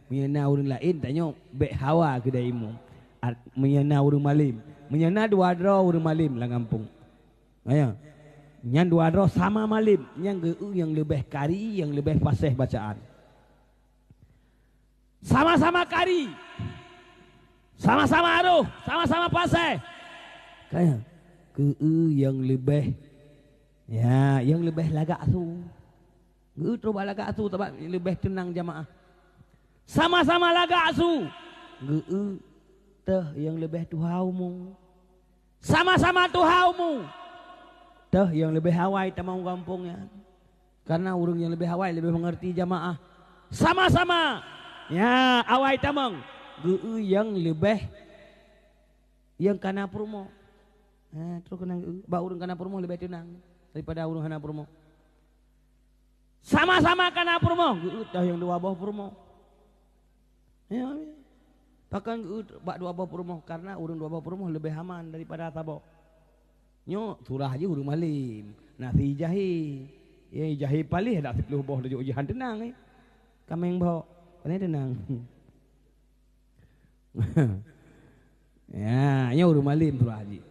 Meunyoe na ureueng laén tanyoe bèk hawa keu dang imum. At-, meunyoe na ureueng malem, meunyoe na dua droe ureueng malem lam gampông. Ayah. Nyan dua droe sama malem, nyan geu-eu nyang leubeh kari, nyang leubeh paséh bacaan. Sama-sama kari. Sama-sama aroh, sama-sama paséh. Kaya, keu-eu nyang leubeh, ya, nyang leubeh lagak su. Geu-eu troh bak lagak su, sabab leubeh teunang jamaah. Sama-sama lagak su. Geu-eu teuh nyang leubeh tuha umu. Sama-sama tuha umu. Teuh nyang leubeh awai tamong gampông nyan. Karena ureueng nyang leubeh awai leubeh mengerti jamaah. Sama-sama, ya, awai tamong. Geu-eu nyang leubeh, nyang kana peurumoh. Ha, troh keunan geu-eu, bak ureueng kana peurumoh leubeh teunang daripada ureueng hana peurumoh. Sama-sama kana peurumoh, geu-eu teuh nyang dua boh peurumoh. Ya, ya. Pakon geu-eu bak dua boh peurumoh, karena ureueng dua boh peurumoh leubeh aman daripada saboh. Nyoe surah jih ureueng malem, na si jahé. Ya, jahé paléh dak siplôh boh tajok jihan teunang, eh. Kaméng bhok, paléh teunang. Ya, nyoe ureueng malem surah jih.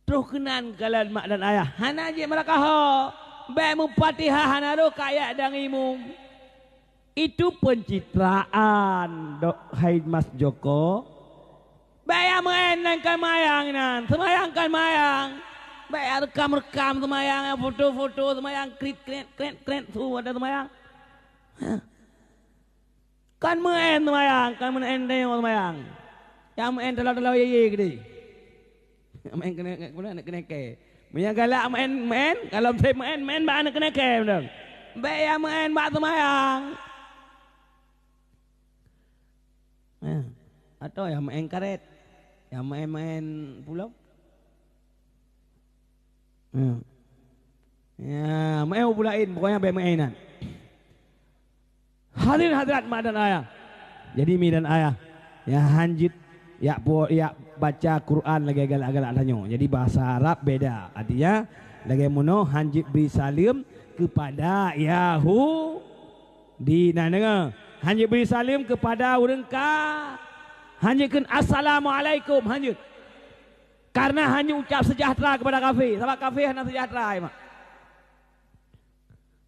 Troh keunan kalon mak dan ayah, hana jeuet meurakaha, bèk meufatihah hana roh keu ayat dang imum. Itu pencitraan, dok hai Mas Joko. Bèk ya meu'en nan kan mayang nan, seumayang kan mayang. Bèk ya reukam-reukam seumayang, ya foto-foto seumayang, krit, kret, kret, kret, su ada seumayang. Hah. Kan meu'en seumayang, kan meu'en tanyoe seumayang. Nyang meu'en taloe-taloe ye-ye keudeh. Meu'en keuneuk, keuneuk, keuneuk, keuneuk kèe. Meunyoe galak meu'en, meu'en, kalau meu'en, meu'en bak aneuk keuneuk kèe meu'en. Bèk ya meu'en bak seumayang. Ya. Atau ya meu'en karet. Ya meu'en-meu'en pulo. Ya. Ya, meu'en bubulain, pokoknya bèk meu'en inan. Hadirin hadirat mak dan ayah. Jadi mi dan ayah, ya hanjeuet yak po-, yak baca Quran lagèe galak-galak tanyoe. Jadi bahasa Arab beda. Artinya, lagèe meunoe hanjeuet bri saleuem kepada Yahudi. Nah, deungoe. Hanjeuet bri saleuem kepada ureueng ka-, hanjeuet kheun assalamualaikum, hanjeuet. Karena hanjeuet ucap sejahtera kepada kafé, sabab kafé hana sejahtera, ya, mak.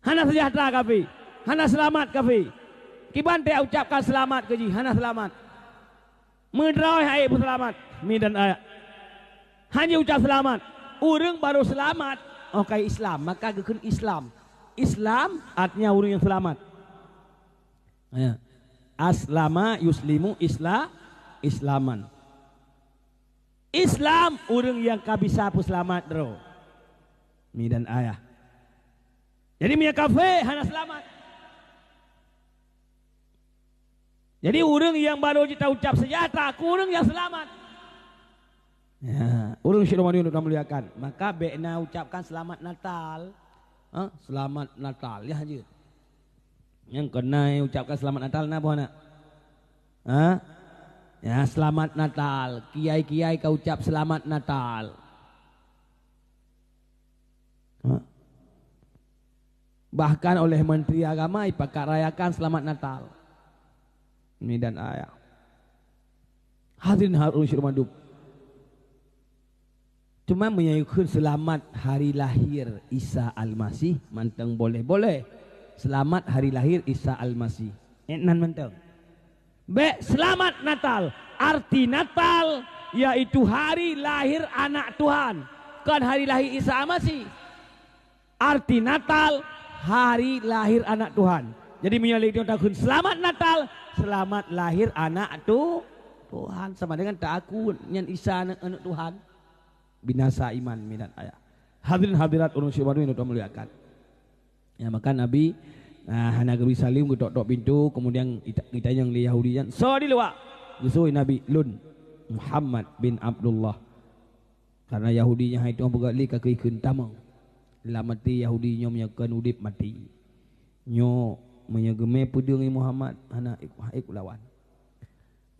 Hana sejahtera kafé, hana seulamat kafé. Kiban teuka ucapkan seulamat keu jih, hana seulamat. Meudroe hai peuseulamat, mi dan ayah. Hanjeuet ucap seulamat. Ureueng baru seulamat, oh, ka Islam, maka geukheun Islam. Islam artinya ureueng nyang seulamat. Ya. Aslama yuslimu isla-, islaman. Islam ureueng nyang ka bisa peuseulamat droe. Mi dan ayah. Jadi meunyoe kafé hana seulamat. Jadi ureueng nyang baru jitaucap sejahtera keu ureueng nyang seulamat. Ya, ureueng syedara Ramadan nyang muliakan, maka bèk na ucapkan selamat Natal. Ha, selamat Natal, ya jeuet. Nyang keunan ucapkan selamat Natal na boh na? Ha? Ya, selamat Natal. Kiai-kiai ka ucap selamat Natal. Ha? Bahkan oleh Menteri Agama ipakat rayakan Selamat Natal. Midan ayah. Hadirin hadirat syedara mandum. Cuma meunyoe kheun selamat hari lahir Isa Almasih, mantong boleh-boleh. Selamat hari lahir Isa Almasih. Eh, nan mantong. Bèk selamat Natal. Arti Natal yaitu hari lahir anak Tuhan, kon hari lahir Isa Almasih. Arti Natal, hari lahir anak Tuhan. Jadi meunyoe lé nyoe takheun selamat Natal, selamat lahir anak tu Tuhan, sama dengan taku nyan Isa aneuk, aneuk Tuhan. Binasa iman midan ayah. Hadirin hadirat ureueng syedara nyang muliakan. Ya, maka Nabi, ah, hana geubri saleuem, geutok-tok pintoe, kemudian ita-, geutanyong lé Yahudi nyan, "Soe di luwa?" Geuseuôt Nabi, "Lôn Muhammad bin Abdullah." Karena Yahudi nyan hai tueng peugah lé ka keuh kheun tamong. Lam até Yahudi nyoe meunyoe kon udép maté. Nyoe meunyoe geumè peudeueng Muhammad hana ék, ék lawan.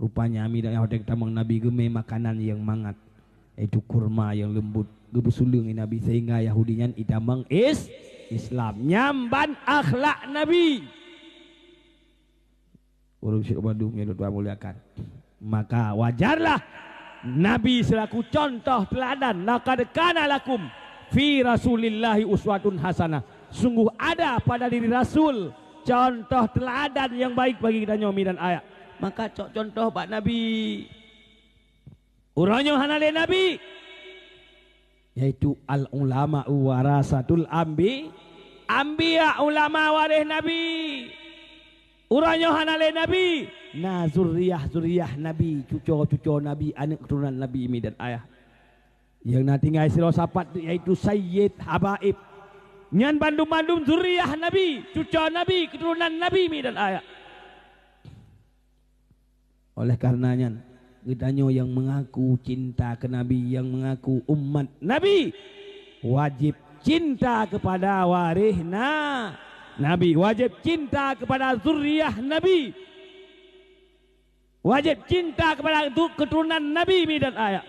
Rupanya midan ayah watèe geutamong Nabi geumè makanan nyang mangat, yaitu kurma nyang leumbut, geupeusuleueng lé Nabi sehingga Yahudi nyan itamong is-, Islam. Nyan ban akhlak Nabi. Ureueng syedara mandum nyang Tuhan muliakan. Maka wajarlah Nabi selaku contoh teladan, "Laqad kana lakum fi Rasulillahi uswatun hasanah." Sungguh ada pada diri Rasul contoh teladan yang baik bagi geutanyoe midan ayah. Maka cok contoh bak Nabi. Uroe nyoe hana lé nabi, yaitu al-ulama'u warasatul anbi-, anbiya, ulama waréh nabi. Uroe nyoe hana lé nabi, na zuriyah-zuriyah nabi, cuco-cuco nabi, aneuk keuturonan nabi midan ayah. Nyang na tinggai sidroe sapat, yaitu Sayyid Habaib. Nyan bandum-bandum zuriyah nabi, cuco nabi, keuturonan nabi midan ayah. Oleh karena nyan, geutanyoe nyang mengaku cinta keu Nabi, nyang mengaku umat Nabi, wajib cinta kepada waréh na-, Nabi, wajib cinta kepada zuriyah Nabi, wajib cinta kepada tu-, keturunan Nabi midan ayah.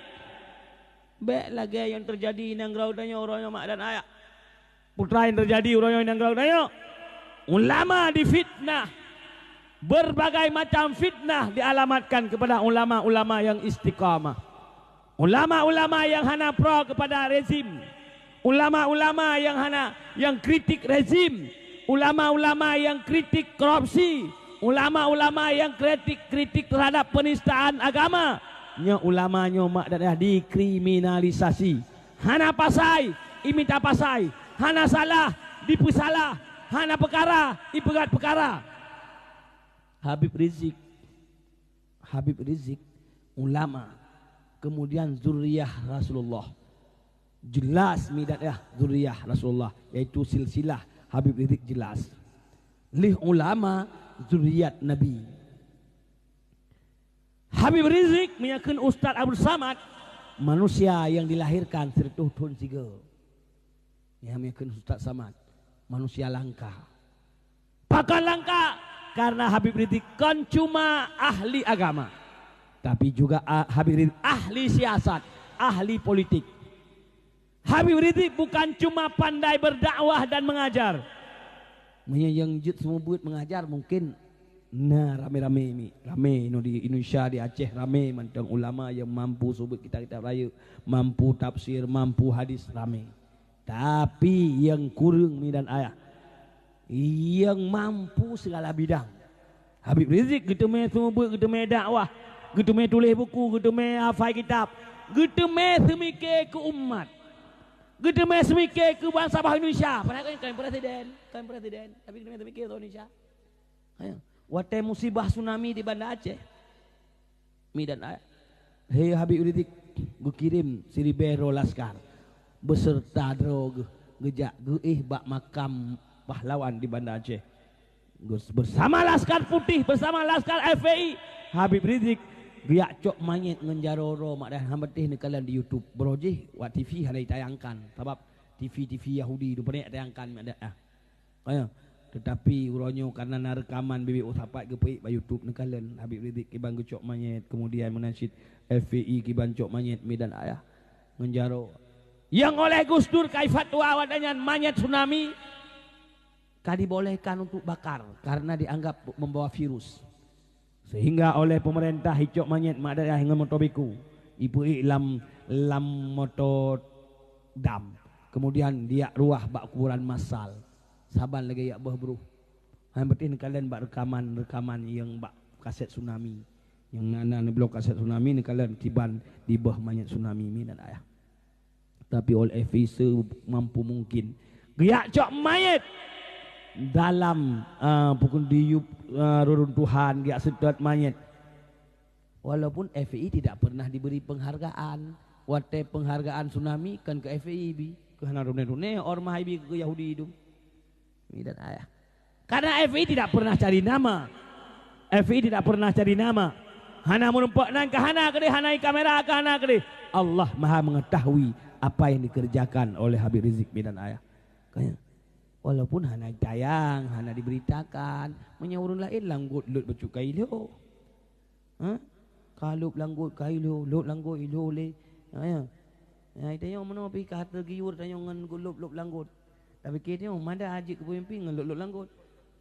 Bèk lagèe nyang teujadi nanggroe tanyoe uroe nyoe mak dan ayah. Peue nyang teujadi uroe nyoe nanggroe tanyoe? Ulama difitnah. Berbagai macam fitnah dialamatkan kepada ulama-ulama yang istiqamah. Ulama-ulama yang hana pro kepada rezim. Ulama-ulama yang hana, yang kritik rezim. Ulama-ulama yang kritik korupsi. Ulama-ulama yang kritik, kritik terhadap penistaan agama. Nyoe ulama nyoe mak dan ayah dikriminalisasi. Hana pasai, imita pasai. Hana salah, dipeusalah. Hana peukara, ipeugöt peukara. Habib Rizik, Habib Rizik, ulama, kemudian zuriyah Rasulullah. Jelas midan ayah zuriyah Rasulullah, yaitu silsilah Habib Rizik jelas. Lheuh ulama, zuriat Nabi. Habib Rizik meunyoe kheun Ustaz Abdul Samad, manusia yang dilahirkan seratus thon sigoe. Nyang meunyoe kheun Ustaz Samad, manusia langka. Pakon langka? Karena Habib Rizik kon cuma ahli agama, tapi juga a-, Habib Rizik ahli siasat, ahli politik. Habib Rizik bukan cuma pandai berdakwah dan mengajar. Meunyoe nyang jeuet seumeubeuet mengajar, mungkin na ramé-ramé mi. Ramé inoe di Indonesia, di Aceh ramé mantong ulama nyang mampu seumeubeuet kitab-kitab rayeuk, mampu tafsir, mampu hadis, ramé. Tapi nyang kureueng midan ayah, nyang mampu segala bidang. Habib Rizik geuteumé seumeubeuet, geuteumé dakwah, geuteumé tuléh buku, geuteumé hafai kitab, geuteumé seumike keu umat, geuteumé seumike keu bansa bah Indonesia. Padahai kan, kan presiden, kan presiden, tapi geuteumé seumike keu Indonesia. Watèe musibah tsunami di Banda Aceh, midan ayah, he Habib Rizik geukirém siribèe droe laskar beserta droe geuh geujak geuéh bak makam pahlawan di Banda Aceh. Gus-, bersama laskar putih, bersama laskar F P I, Habib Rizik geujak cok manyét ngon jaroe droe mak dan han patéh neukalon di YouTube. Baroe jih wak T V hana jitayangkan, sabab T V-T V Yahudi tu panéh tayangkan mak dan ah. Kaya, tetapi uroe nyoe karena na reukaman bibi usapat geupeuék bak YouTube neukalon Habib Rizik kiban geucok manyét, kemudian meunasyid F P I kiban cok manyét midan ayah ngon jaroe. Nyang oleh Gus Dur kai fatwa awak nyan manyét tsunami. ka dibolehkan untuk bakar karena dianggap membawa virus. Sehingga oleh pemerintah icok manyét mak dayah ngon moto biku, ipeuék lam, lam moto dam. Kemudian diyak ruah bak kuburan massal. Saban lagée yak beuh bruh. Hai berarti neukalon bak reukaman-reukaman nyang bak kaset tsunami. Nyang na, na neubloe kaset tsunami neukalon kiban dibeuh manyét tsunami mi dan ayah. Tapi oleh F I I semampu mungkin geuyak cok manyét dalam, ah, pukon diyup, ah, reruntuhan, geuyak seutôt manyét. Walaupun F I I tidak pernah diberi penghargaan. Watée penghargaan tsunami kan keu F I I bi, keu hana runéh-runéh ormah ibi keu Yahudi itu. Mi dan ayah. Karena F I I tidak pernah cari nama. F I I tidak pernah cari nama. Hana meurumpok nan ka hana keudeh, hana kamera ka hana keudeh. Allah Maha Mengetahui apa yang dikerjakan oleh Habib Rizik mi dan ayah. Kanya, walaupun hana tayang, hana diberitakan, meunyoe ureuëng laén langgot lôt bacut ka ilho. Ha? Ka lôb langgot ka ilho, lôb langgot ilho lé. Ha, ya. Ya, tanyoe meunoe pih ka teugiyur tanyoe ngon lôb-lôb langgot. Tapi keu tanyoe mada jeuet keu peumimpin ngon lôb-lôb langgot.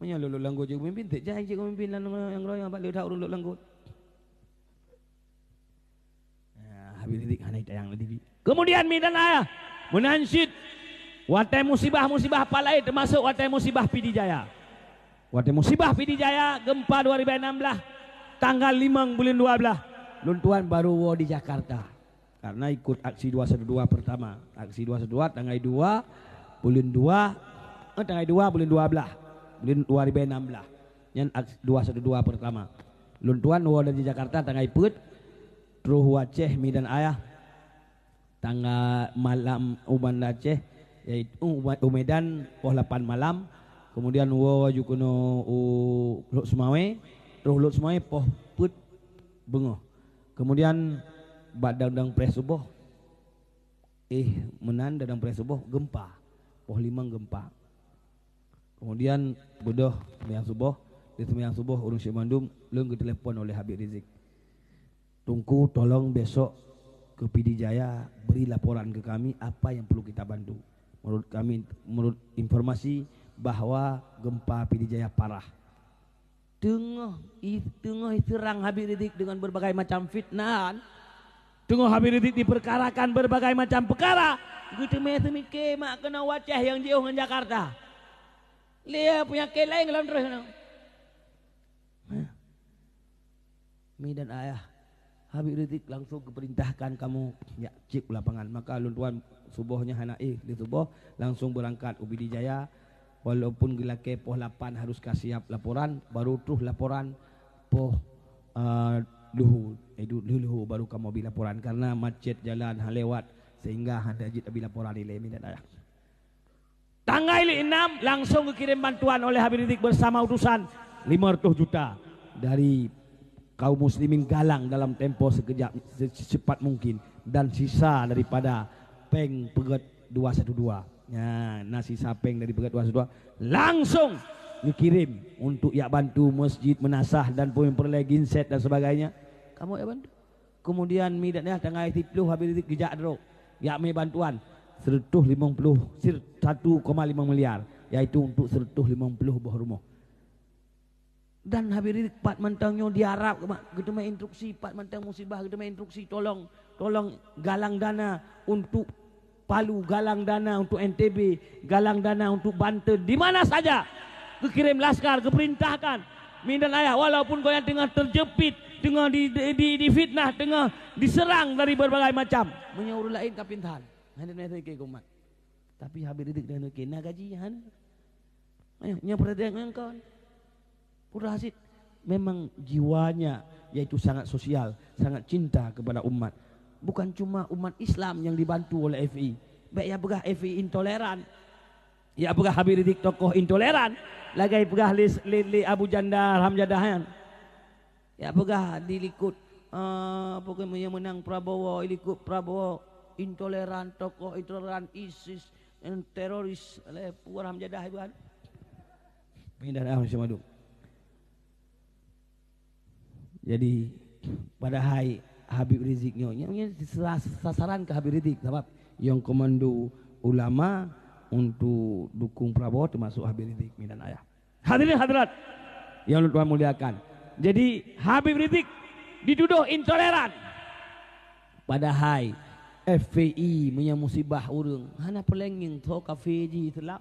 Meunyoe lôb-lôb langgot jeuet keu peumimpin, teuk jai jeuet keu peumimpin lam nyang roh nyan, bak leudak ureuëng lôb langgot. Ah, Habib Rizik hana tayang lé T V. Kemudian mi dan ayah, meunan cit watée musibah-musibah pat laén, teumasok watée musibah Pidie Jaya. Watée musibah Pidie Jaya, gempa dua ribu enam belas, tanggal limong buleuen dua belas, lôn tuan baru woe di Jakarta. Karena ikut aksi dua satu dua pertama. Aksi dua satu dua tanggai dua buleuen dua, eh, tanggai dua buleuen dua belas, buleuen dua ribu enam belas. Nyan aksi dua satu dua pertama. Lôn tuan woe dari Jakarta tanggai peuet, troh u Aceh mi dan ayah. Tanggai malam u Banda Aceh, yaitu u Ba-, u Medan poh lapan malam. Kemudian woe ju keunoe u Lhokseumawe, troh Lhokseumawe poh peuet beungoh. Kemudian bak dang-dang preh suboh, eh, meunan dang-dang preh suboh gempa, poh limong gempa. Kemudian beudôh seumayang suboh, di seumayang suboh ureuëng syik mandum lôn geutelepon oleh Habib Rizik. Teungku, tolong besok ke Pidie Jaya beri laporan ke kami apa yang perlu kita bantu. Menurut kami, menurut informasi bahwa gempa Pidie Jaya parah. Teungoh i-, teungoh iseurang Habib Rizik dengan berbagai macam fitnah. Teungoh Habib Rizik diperkarakan berbagai macam perkara, geuteumé seumike mak keunoe u Aceh nyang jiôh ngon Jakarta. Lé peunyakét laén lom troh keunoe. Nah. Mi dan ayah, Habib Rizik langsung geupeurintahkan kamoe jak cék u lapangan. Maka lôn tuan suboh nyan hana éh, di suboh langsung beurangkat u Pidie Jaya. Walaupun geulakée poh lapan harus ka siap laporan, baru troh laporan poh, eh, luhu, eh, du-, luhu baru kamoe bi laporan karena macet jalan han lewat sehingga hana jeuet abi laporan ilée mi dan ayah. Tanggai lé enam langsung geukirém bantuan oleh Habib Rizik bersama utusan lima ratus juta dari kaum muslimin Galang dalam tempo sekejap, se-, secepat mungkin, dan sisa daripada péng peugét dua satu dua. Nya, na sisa péng dari peugét dua satu dua langsung geukirém untuk yak bantu masjid, meunasah dan poin peureulée, genset dan sebagainya. Kamoe yak bantu. Kemudian mi dan ayah tanggai siplôh Habib Rizik geujak droe. Yak mé bantuan seratus limong puluh, sir-, satu koma lima miliar, yaitu untuk seratus limong puluh boh rumoh. Dan Habib Rizik pat mantong nyoe diharap mak, geuteumé instruksi pat mantong musibah, geuteumé instruksi tolong, tolong galang dana untuk Palu, galang dana untuk N T B, galang dana untuk Banten, di mana saja geukirém laskar, geupeurintahkan. Mi dan ayah, walaupun gobnyan teungoh teujepit, teungoh di, di, di, difitnah, teungoh diseurang dari berbagai macam. Meunyoe ureuëng laén ka pintan, hana neuke umat. Tapi Habib Rizik neuke na gaji, hana. Ayo, nyoe peurhatikan kon. Peurhatikan. Memang jiwanya yaitu sangat sosial, sangat cinta kepada umat. Bukan cuma umat Islam yang dibantu oleh F I I. Bék ya peugah F I I intoleran. Ya peugah Habib Rizik tokoh intoleran. Lagée peugah lé, lé, lé Abu Janda Hamjadah nyan. Ya peugah dilikot, ah, pokoknya meunang Prabowo, ilikot Prabowo, intoleran, tokoh intoleran, ISIS, eh, teroris, lé Puan Hamjadah iban. Pindah dah Malaysia Madu. Jadi, padahai Habib Rizik nyoe, nyoe, nyoe sas-, sasaran ke Habib Rizik, sebab yang komando ulama untuk dukung Prabowo, termasuk Habib Rizik, mi dan ayah. Hadirin hadirat yang ulôn tuan muliakan. Jadi, Habib Rizik dituduh intoleran. Padahai F P I meunyoe musibah ureuëng, hana peureulée ngieng tho kafé jih Islam.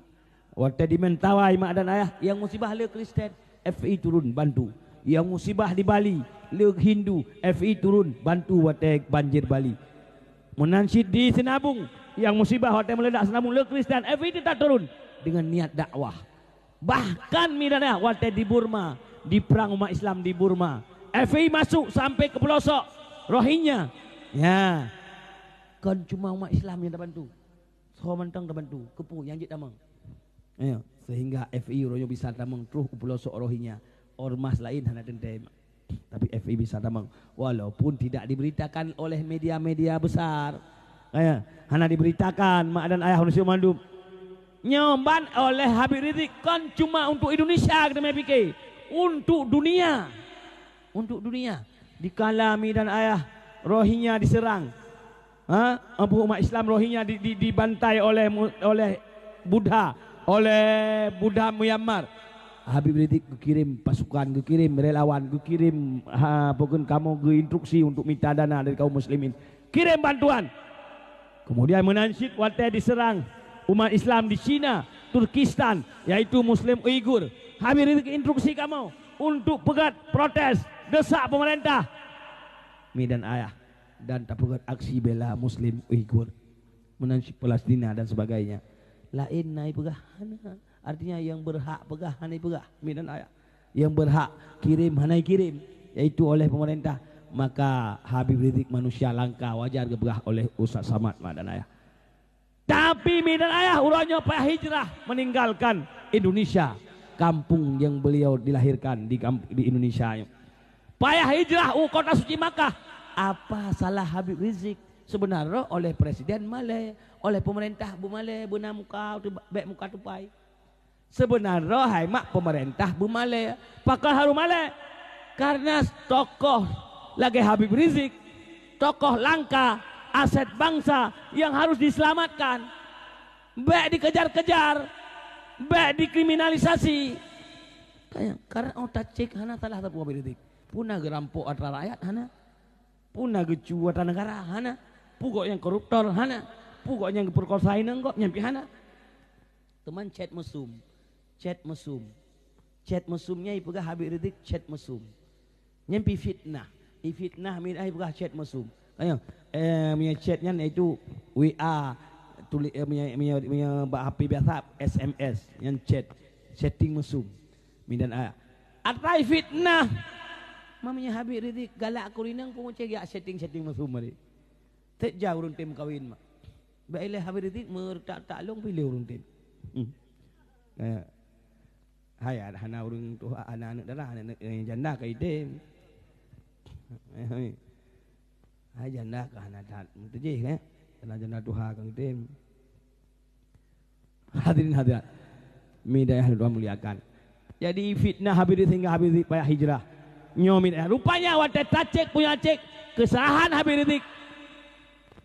Watée di Mentawai, mak dan ayah, nyang musibah le Kristen, F P I turun bantu. Nyang musibah di Bali, le Hindu, F P I turun bantu watée banjir Bali. Meunan cit di Sinabung, nyang musibah watée meuledak Sinabung, le Kristen, F P I teutap turun dengan niat dakwah. Bahkan, mi dan ayah, watée di Burma, di perang umat Islam di Burma, F P I masuk sampai keu peulosok Rohingya. Ya. Kon cuma umat Islam nyang tabantu. Soe mantong tabantu, keupeue nyang jeuet tamong. Ya, sehingga F P I uroe nyoe bisa tamong troh u peulosok Rohingya. Ormas laén hana teuntée. Tapi F P I bisa tamong, walaupun tidak diberitakan oleh media-media besar. Ya, hana diberitakan, mak dan ayah manusia mandum. Nyoe ban oleh Habib Rizik kon cuma untuk Indonesia, kita mai pikir. Untuk dunia. Untuk dunia. Dikala, mi dan ayah, Rohingya diserang, ha, ampu umat Islam Rohingya di, di, dibantai oleh mu-, oleh Buddha, oleh Buddha Myanmar. Habib Rizik geukirim pasukan, geukirim relawan, geukirim, ha, pokon kamoe geuinstruksi untuk minta dana dari kaum muslimin. Kirim bantuan. Kemudian meunan cit watée diserang umat Islam di China, Turkistan, yaitu Muslim Uighur, Habib Rizik instruksi kamoe untuk peugét protes, desak pemerintah. Mi dan ayah, dan tapeugét aksi bela Muslim Uighur, meunan cit Palestina dan sebagainya. Laén na ipeugah hana. Artinya, nyang berhak peugah hana ipeugah, mi dan ayah. Nyang berhak kirim hana ikirim, yaitu oleh pemerintah. Maka Habib Rizik manusia langka, wajar geupeugah oleh Ustaz Samad, mak dan ayah. Tapi, mi dan ayah, uroe nyoe payah hijrah meninggalkan Indonesia, kampung yang beliau dilahirkan di kamp-, di Indonesia nyoe. Payah hijrah u kota suci Makkah. Apa salah Habib Rizik? Sebenarnya oleh presiden malée, oleh pemerintah beumalée, beuna muka tu, bék muka tupai. Sebenarnya hai mak pemerintah beumalée, pakon harôh malée? Karena tokoh lagée Habib Rizik, tokoh langka, aset bangsa yang harus diselamatkan. Bék dikejar-kejar, bék dikriminalisasi. Kaya, karena otak cek hana salah sapeue Habib Rizik. Puna geurampok atra rakyat hana. Puna geucu atra negara hana. Pugok nyang koruptor hana. Pugok nyang geupeurkosa inong gok nyang pi hana. Teuma chat mesum. Chat mesum. Chat mesum nyan ipeugah Habib Rizik chat mesum. Nyan pi fitnah. I fitnah min ai ipeugah chat mesum. Ayo, eh, meunyo chat nyan iaitu W A, tulis, eh, meunyo, meunyo, meunyo bak H P biasa S M S, nyan chat. Chatting mesum. Mindan a-, atai fitnah. Mamanya Habib Rizik galak keu inong peumuceh geujak chatting-chatting mesum tadi. Teuk jak ureuëng tem kawin mak. Bak ilée Habib Rizik meuretak-retak lông piléh ureuëng tem. Hmm. Eh. Hai, hana ureuëng tuha, hana aneuëk dara, hana aneuëk, eh, janda ka item. Eh, hai. Hai, janda ka hana that meuteujih, eh. Janda, janda tuha ka item. Hadirin hadirat, mi dan ayah Tuhan muliakan. Jadi, fitnah Habib Rizik sehingga Habib Rizik payah hijrah. Nyoe mi dan ayah. Rupanya watée tacek punya cek kesalahan Habib Rizik.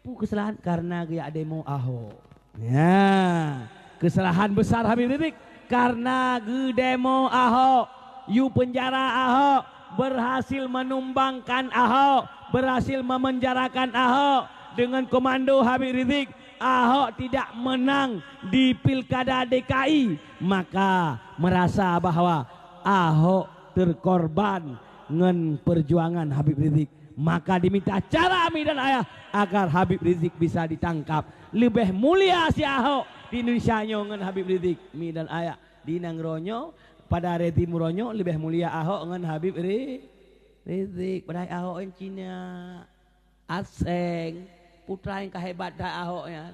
Peue kesalahan? Karena geujak demo Ahok. Ya, kesalahan besar Habib Rizik karena geudemo Ahok, yue penjara Ahok, berhasil menumbangkan Ahok, berhasil memenjarakan Ahok dengan komando Habib Rizik. Ahok tidak menang di pilkada D K I, maka merasa bahwa Ahok terkorban ngon perjuangan Habib Rizik. Maka diminta cara mi dan ayah agar Habib Rizik bisa ditangkap. Leubeh mulia si Ahok di Indonesia nyoe ngon Habib Rizik, mi dan ayah. Di nanggroe nyoe, pada rezim uroe nyoe leubeh mulia Ahok ngon Habib Ri-, Rizik. Padahai Ahok nyan Cina. Aseng, putra nyang ka hebat that Ahok nyan.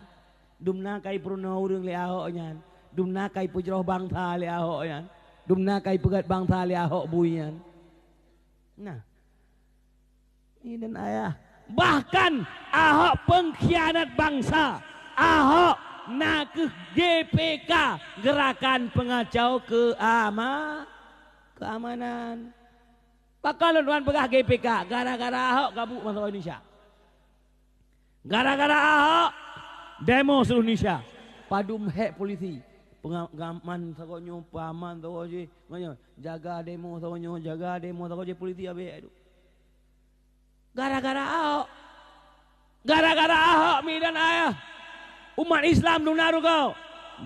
Dumna ka ipeurunoe ureuëng lé Ahok nyan. Dumna ka ipeujroh bansa lé Ahok nyan. Dumna ka ipeugét bansa lé Ahok bui nyan. Nah. Ini dan ayah. Bahkan Ahok pengkhianat bangsa. Ahok na kheueh G P K, Gerakan Pengacau Keama-, Keamanan. Pakon lôn tuan peugah G P K, gara-gara Ahok gabuk masalah Indonesia. Gara-gara Ahok demo seluruh Indonesia. Padum hék polisi. Pengaman sagoe nyoe, pengaman sagoe jih. Ngon nyoe, jaga demo sagoe nyoe, jaga demo sagoe jih, polisi habéh hék tu. Gara-gara Ahok. Gara-gara Ahok, mi dan ayah. Umat Islam dum na rugoe.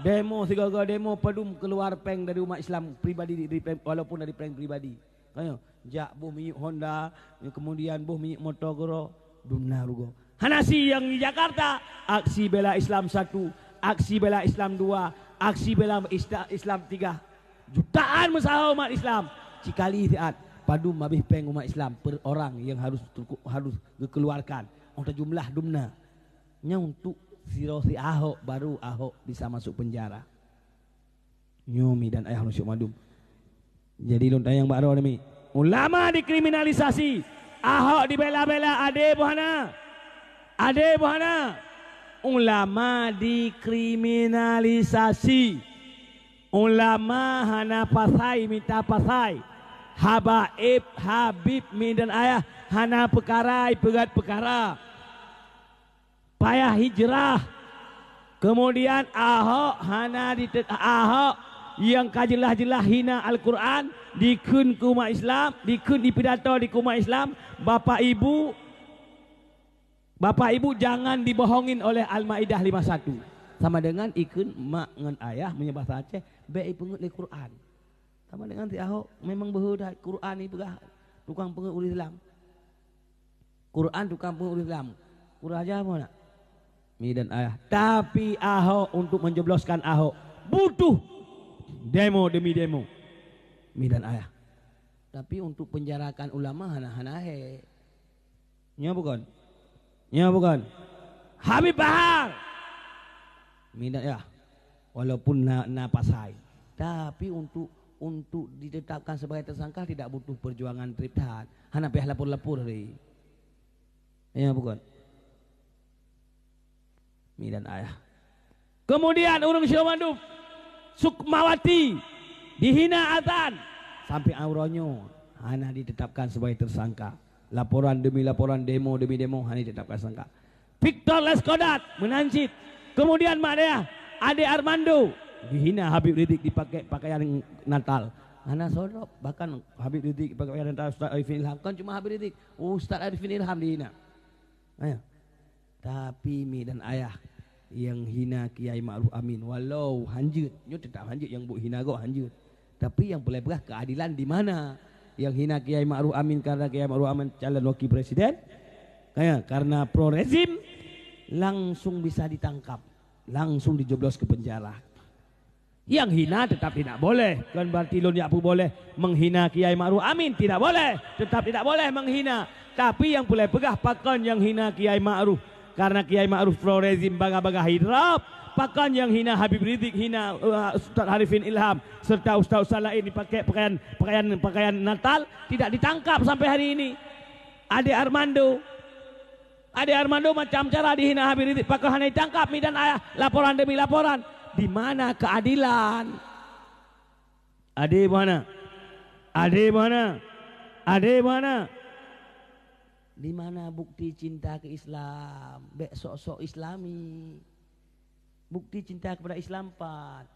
Demo sigoe-goe demo, padum keluar péng dari umat Islam pribadi, dari péng, walaupun dari péng pribadi. Kan nyoe, jak boh minyeuk Honda, kemudian boh minyeuk motor keudroe, dum na rugoe. Hana si nyang di Jakarta, aksi bela Islam satu, aksi bela Islam dua, aksi bela ista-, Islam tiga. Jutaan meusaho umat Islam. Sikali siat, padum habéh péng umat Islam per orang yang harus terku-, harus dikeluarkan. Oh, jumlah dum na. Nyan untuk sidroe si Ahok, baru Ahok bisa masuk penjara. Nyoe mi dan ayah lôn syok mandum. Jadi lôn tanyong bak droeneuh mi. Ulama dikriminalisasi, Ahok dibela-bela, adé boh hana? Adé boh hana? Ulama dikriminalisasi. Ulama hana pasai mita pasai. Habaib, Habib mi dan ayah hana peukara ipeugét peukara. Payah hijrah. Kemudian Ahok hana dite-, Ahok nyang ka jeulaih-jeulaih hina Al-Quran, dikheun keu umat Islam, dikheun di pidato di keu umat Islam, Bapak Ibu, Bapak Ibu jangan dibohongin oleh Al-Maidah lima satu. Sama dengan ikheun mak ngon ayah meunyoe basa Aceh, bék ipeungeut lé Quran. Sama dengan si Ahok memang beuhe that Quran ipeugah tukang peungeut ureuëng Islam. Quran tukang peungeut ureuëng Islam. Kurang aja apa nak? Mi dan ayah. Tapi Ahok untuk menjebloskan Ahok butuh demo demi demo. Mi dan ayah. Tapi untuk penjarakan ulama hana-hana he. Nyo bukan? Nyo bukan? Habib Bahar. Mi dan ayah. Walaupun na, na pasai. Tapi untuk, untuk ditetapkan sebagai tersangka tidak butuh perjuangan trip that. Hana payah lapor-lapor hari. Ya bukan? Mi dan ayah. Kemudian ureuëng Syekh Mandub, Sukmawati, dihina azan sampai uroe nyoe hana ditetapkan sebagai tersangka. Laporan demi laporan, demo demi demo hana ditetapkan tersangka. Victor Leskodat meunan cit. Kemudian mak dayah Ade Armando dihina Habib Rizik dipakai pakaian Natal. Hana sodop, bahkan Habib Rizik dipakai pakaian Natal, Ustaz Arifin Ilham. Kan cuma Habib Rizik, Ustaz Arifin Ilham dihina. Ayo. Tapi mi dan ayah yang hina Kiai Ma'ruf Amin, walau hanjeuet, nyoe tetap hanjeuet, yang buet hina gob hanjeuet. Tapi yang peureulée peugah keadilan di mana? Yang hina Kiai Ma'ruf Amin karena Kiai Ma'ruf Amin calon wakil presiden, kaya karena pro rezim, langsung bisa ditangkap, langsung dijeblos ke penjara. Yang hina tetap tidak boleh. Kan berarti lôn jak peuboleh menghina Kiai Ma'ruf Amin? Tidak boleh. Tetap tidak boleh menghina. Tapi yang peureulée peugah pakon yang hina Kiai Ma'ruf. Karena Kiai Ma'ruf pro rezim bagah-bagah hidrop. Pakon yang hina Habib Rizik, hina, uh, Ustaz Arifin Ilham serta ustaz-ustaz lain dipakai pakaian, pakaian, pakaian Natal, tidak ditangkap sampai hari ini. Ade Armando. Ade Armando macam cara dihina Habib Rizik, pakon hana ditangkap mi dan ayah, laporan demi laporan. Di mana keadilan? Ade mana? Ade mana? Ade mana? Di mana bukti cinta ke Islam? Bék sok-sok Islami. Bukti cinta kepada Islam pat.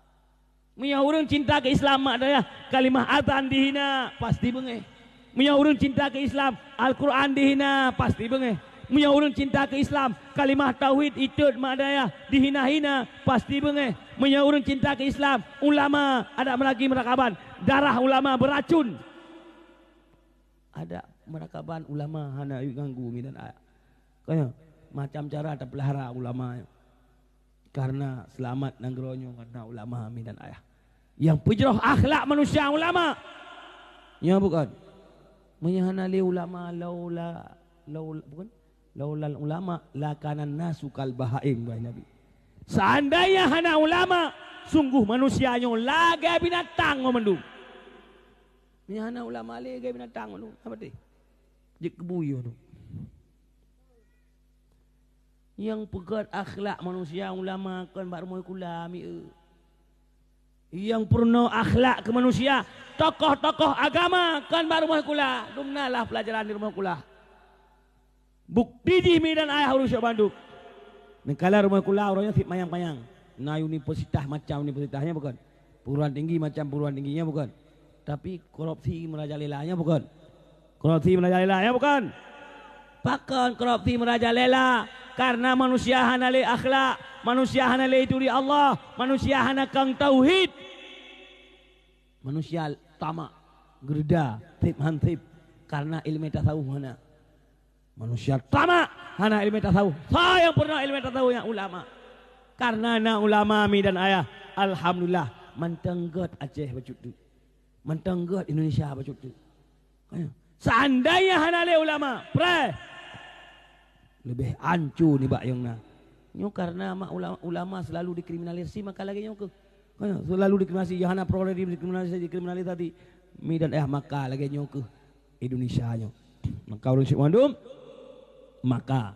Meunyoe ureuëng cinta ke Islam mak dayah, kalimah azan dihina, pasti beungéh. Meunyoe ureuëng cinta ke Islam, Al-Quran dihina, pasti beungéh. Meunyoe ureuëng cinta ke Islam, kalimah tauhid itot mak dayah dihina-hina, pasti beungéh. Meunyoe ureuëng cinta ke Islam, ulama adak meulagi meurakaban, darah ulama beuracun. Adak meurakaban ulama hana ganggu mi dan ayah. Kaya macam cara tapeulara ulama. Karena seulamat nanggroe nyoe karena ulama mi dan ayah. Yang peujroh akhlak manusia ulama. Nyo bukan? Meunyoe hana lé ulama laula, laula, bukan? Laulal ulama lakanan nasu kal bahaim, wahai Nabi. Seandainya hana ulama, sungguh manusia nyoe lagée binatang ngon mandum. Meunyoe hana ulama lé lagée binatang ngon mandum. Apa teh? Jeuet keu buyuh tu. Nyang peugét akhlak manusia ulama kon bak rumoh kula, mi eu. Nyang peurunoe akhlak keu manusia, tokoh-tokoh agama kon bak rumoh kula. Dumnalah peulajaran di rumoh kula. Bukti jih mi dan ayah ureuëng syok bandum. Neukala rumoh kula uroe nyoe sit manyang-manyang. Na universitas macam universitas, nyo bukon? Perguruan tinggi macam perguruan tinggi, nyo bukon? Tapi korupsi merajalela, nyo bukon? Korupsi merajalela, nyo bukon? Pakon korupsi merajalela? Karena manusia hana lé akhlak, manusia hana lé turi Allah, manusia hana kang tauhid. Manusia tamak, geureuda, seb han seb, karena ilmu tasawuf hana. Manusia tamak hana ilmu tasawuf. Soe nyang peurunoe ilmu tasawuf? Nyan ulama. Karena na ulama, mi dan ayah, alhamdulillah, mantong gét Aceh bacut teuk. Mantong gét Indonesia bacut teuk. Seandainya hana lé ulama, preh, leubeh anco nibak nyang na. Nyoe karena mak ulama, ulama selalu dikriminalisasi, maka lagée nyoe keuh. Nyoe selalu dikriminalisasi, nyang hana pro diskriminalisasi, dikriminalisasi. Mi dan ayah, maka lagée nyoe keuh Indonesia nyoe. Maka ureuëng syik mandum, maka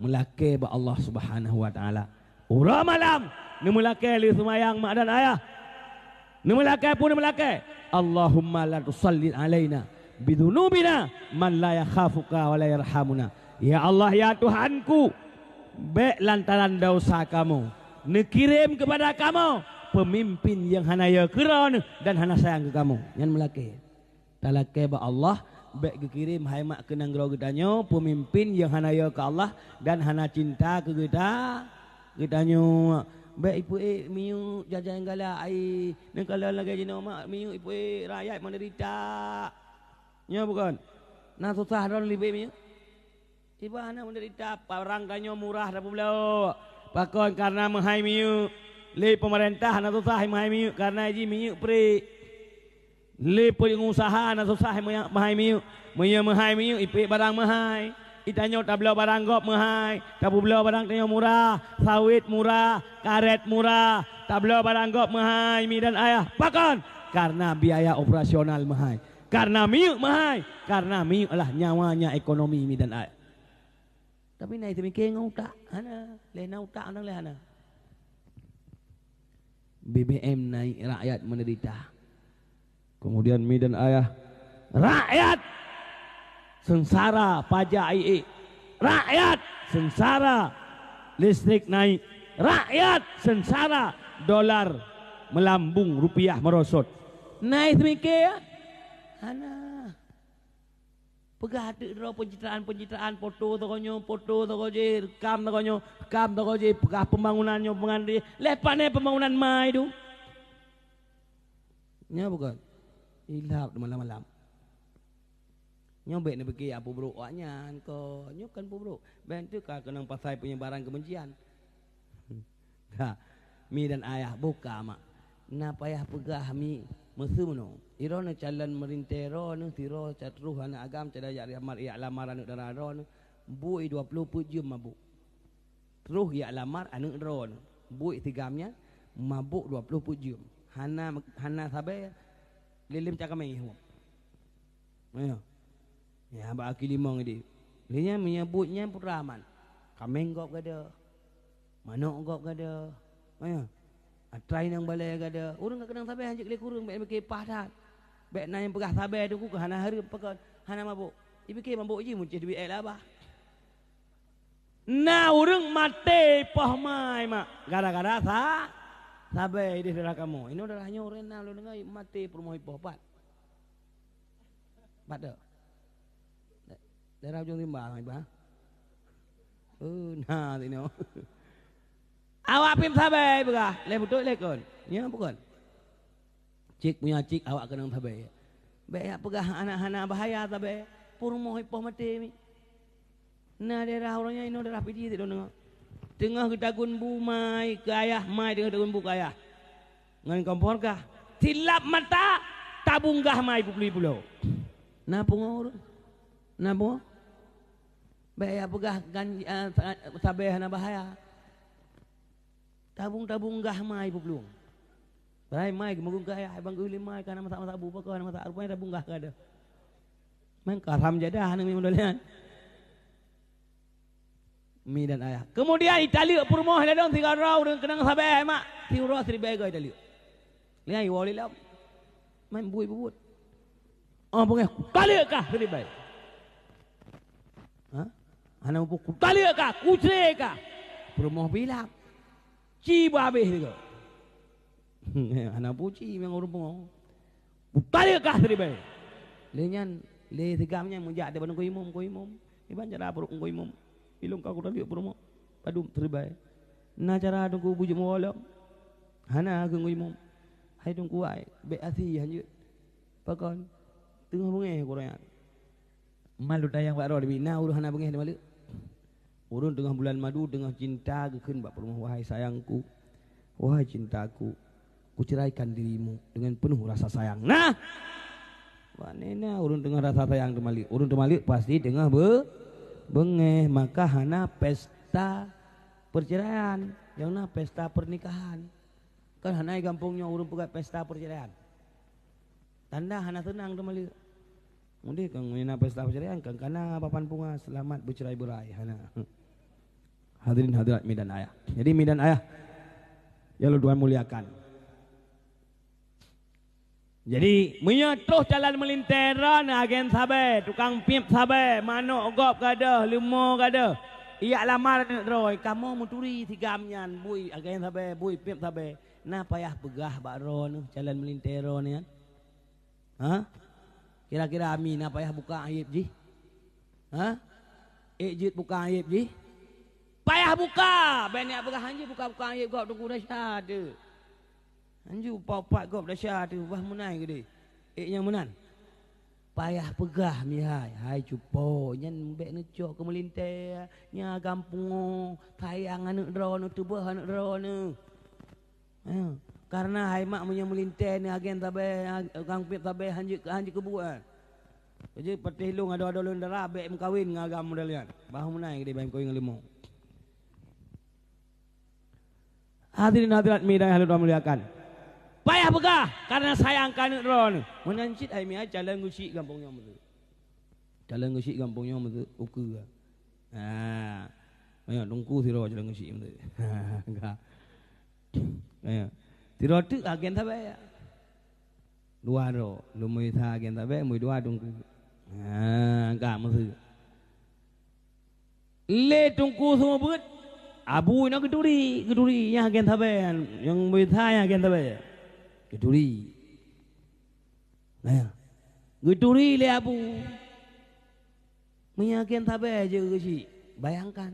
meulakée bak Allah Subhanahu wa Taala. Uroe malam, neumeulakée lé seumayang mak dan ayah. Neumeulakée pun neumeulakée, "Allahumma la tusallit alaina bidzunubina man la yakhafuka wa la yarhamuna." Ya Allah, ya Tuhanku, bék lantaran dosa kamoe neukirém keupada kamoe peumimpin nyang hana yo keu Droeneuh dan hana sayang keu kamoe. Nyan meulakée. Talakée bak Allah, bék geukirém hai mak keu nanggroe geutanyoe peumimpin nyang hana yo keu Allah dan hana cinta keu geuta-, geutanyoe. Bék ipeuék miyueb jajai galak ai, neukalon lagée jinoe mak miyueb ipeuék rakyat meudeurita. Nyoe bukon? Na susah droe leubeh miyueb? Iba hana meudeurita, barang tanyoe murah tapeubloe. Pakon? Karena meuhai miyueb. Lé peumeurintah hana susah meuhai miyueb, karena jih miyueb pré. Lé peungusaha hana susah meuhai miyueb. Meunyoe meuhai miyueb, ipeuék barang meuhai. Itanyoe tabloe barang gob meuhai, tapeubloe barang tanyoe murah, sawét murah, karet murah, tabloe barang gob meuhai, mi dan ayah. Pakon? Karena biaya operasional meuhai. Karena miyueb meuhai. Karena miyueb adalah nyawanya ekonomi, mi dan ayah. Tapi na teumike ngon utak? Hana. Lé na utak, nang lé hana. B B M naik, rakyat menderita. Kemudian mi dan ayah, rakyat sengsara pajak iék, rakyat sengsara listrik naik, rakyat sengsara dolar melambung, rupiah merosot. Na teumike? Hana. Peugah ateueh droe pencitraan-pencitraan, foto teuh nyoe, foto teuh jih, rekam teuh nyoe, rekam teuh jih, peugah pembangunan nyoe, pembangunan jih. Lé pane pembangunan mai tu? Nyoe bukon? Ilap di malam-malam. Nyoe bék neupike peubroke awaknyan ko. Nyoe kan peubroke. Bék teuka keunong pasai penyebaran kebencian. Ha, mi dan ayah, buka mak. Na payah peugah mi, meuseunoe. Droeneuh calon meurintée droeneuh, sidroe ca troh aneuëk agam, ca dayah lamar, yak lamar aneuëk dara droeneuh, bui dua ploh peuet jeuem mabök. Troh yak lamar aneuëk droeneuh, bui sigam nyan mabök dua ploh peuet jeuem. Hana, hana sabe, lilem cakame huam. Nyoe. Ya, bak aki limong idéh. Lé nyan meunyoe buet nyan putra aman. Kaméng gob gadoh. Manok gob gadoh. Nyoe. Atrai nang balée gadoh. Ureuëng ka keunong sabe hanjeuet lé kureueng, bék mike pah that. Bék na nyang peugah sabe tu ku hana hareuem pakon, hana mabök. Ipike mabök jih muncéh duit ék labah. Na ureuëng maté poh mai mak gara-gara sa-, sabe idéh darah kamoe. Inoe darah nyoe ureuëng na lôn deungoe maté peurumoh ipoh pat. Pat tu. Daerah Ujong Rimba, Bang Iban. Oh, na sinoe. Awak pih sabe peugah, lé beutôi lé kon. Nyoe bukon? Cit punya cit awak keunong sabe. Bék yak peugah aneuk hana bahaya sabe. Peurumoh ipoh maté mi. Na daerah uroe nyoe inoe daerah Pidie sit deungoe. Teungoh geutagun bu mai keu ayah, mai teungoh tagun bu keu ayah. Ngon kompor gah. Silap mata, tabong gah mai peupulo-pulo. Na pungoh ureuëng? Na pungoh? Bék yak peugah gan, ah, sa-, sabe hana bahaya. Tabong-tabong gah mai peuplueng. Bai mai geumeugung keu ayah, bang geuleueng mai ka na masak-masak bu, pakon na masak, rupanya tabong gah ka ada. Meukaram jadah aneuk mi model nyan. Mi dan ayah. Kemudian italeuek peurumoh ladom sigoe droe ureuëng keunong sabe mak. Siuroe siribèe goe italeuek. Liang iwoe lilom. Main bui bubuet. Oh, beungéh kutaleuek kah siribèe. Ha? Hana mupu kutaleuek kah, kucre kah. Peurumoh bilang. Ci beuhabéh sigoe. Hana puci nyang ureuëng pungo. Putarek kah siribée. Lé nyan, lé sigam nyan meujak daripada Teungku Imum, Teungku Imum. Iban cara peurumoh Teungku Imum. Ilong ka kutalek peurumoh. Padum siribée. Na cara Teungku bujuk meuwolong. Hana keu Teungku Imum. Hai Teungku ai, bék asi hanjeuet. Pakon? Teungoh beungéh uroe nyan. Malu tayang bak droe, na ureuëng hana beungéh di maleuek. Ureuëng teungoh bulan madu, teungoh cinta geukheun bak peurumoh, "Wahai sayangku, wahai cintaku, kuceraikan dirimu dengan penuh rasa sayang." Nah! Bak nena ureuëng teungoh rasa sayang teumaleuek. Ureuëng teumaleuek pasti teungoh be-, beungéh, maka hana pesta perceraian, nyang na pesta pernikahan. Kan hana i gampông nyoe ureuëng peugah pesta perceraian. Tanda hana seunang teumaleuek. Udeh kan ngon na pesta perceraian kan kana papan bunga selamat bercerai berai hana. Hadirin hadirat mi dan ayah. Jadi mi dan ayah yang Tuhan muliakan. Jadi meunyoe troh calon meulintée droe na agen sabe, tukang piep sabe, manok gob gadôh, leumo gadôh, ijak lamar aneuk droe, kamoe meuturi sigam nyan, bui agen sabe, bui piep sabe. Na payah peugah bak droeneuh calon meulintée droeneuh nyan? Ha? Kira-kira Ami na payah buka aib jih? Ha? Ék jeuet buka aib jih? Payah buka! Bék neujak peugah hanjeuet buka-buka aib gob Teungku Rasya teuh. Hanjeuet upat-upat gob Rasya teuh bah meunan keudeh. Ék nyang meunan. Payah peugah mihai, hai cupo, nyan bék neucok keu meulintée, nyan gampông, sayang aneuk droeneuh, tuboh aneuk droeneuh. Eh, karena hai mak meunyoe meulintée ni agen sabe, tukang piep sabe hanjeuet, hanjeuet keubuet. Jadi patéh lôn adoe-adoe lôn dara bék meukawen ngon agam model nyan. Bah meunan keudeh ban kawin ngon leumo. Hadirin hadirat mi dan hadirin muliakan. Payah peugah karena sayang keu aneuk droeneuh. Meunan cit hai mi ai calon geuchik gampông nyoe meuteuk. Calon geuchik gampông nyoe meuteuk ukeue. Ha. Banyak Teungku sidroe calon geuchik meuteuk. Ka. Banyak. Sidroe teuk agen sabe. Dua droe, lôn meuyusa agen sabe, meudua Teungku. Ha, ka meuseue. Lé Teungku seumeubeuet, abu na geuturi, geuturi nyang agen sabe, nyang meuyusa nyang agen sabe. Geuturi. Nah, geuturi lé abu. Meunyoe agen sabe jeuet geuchik, bayangkan.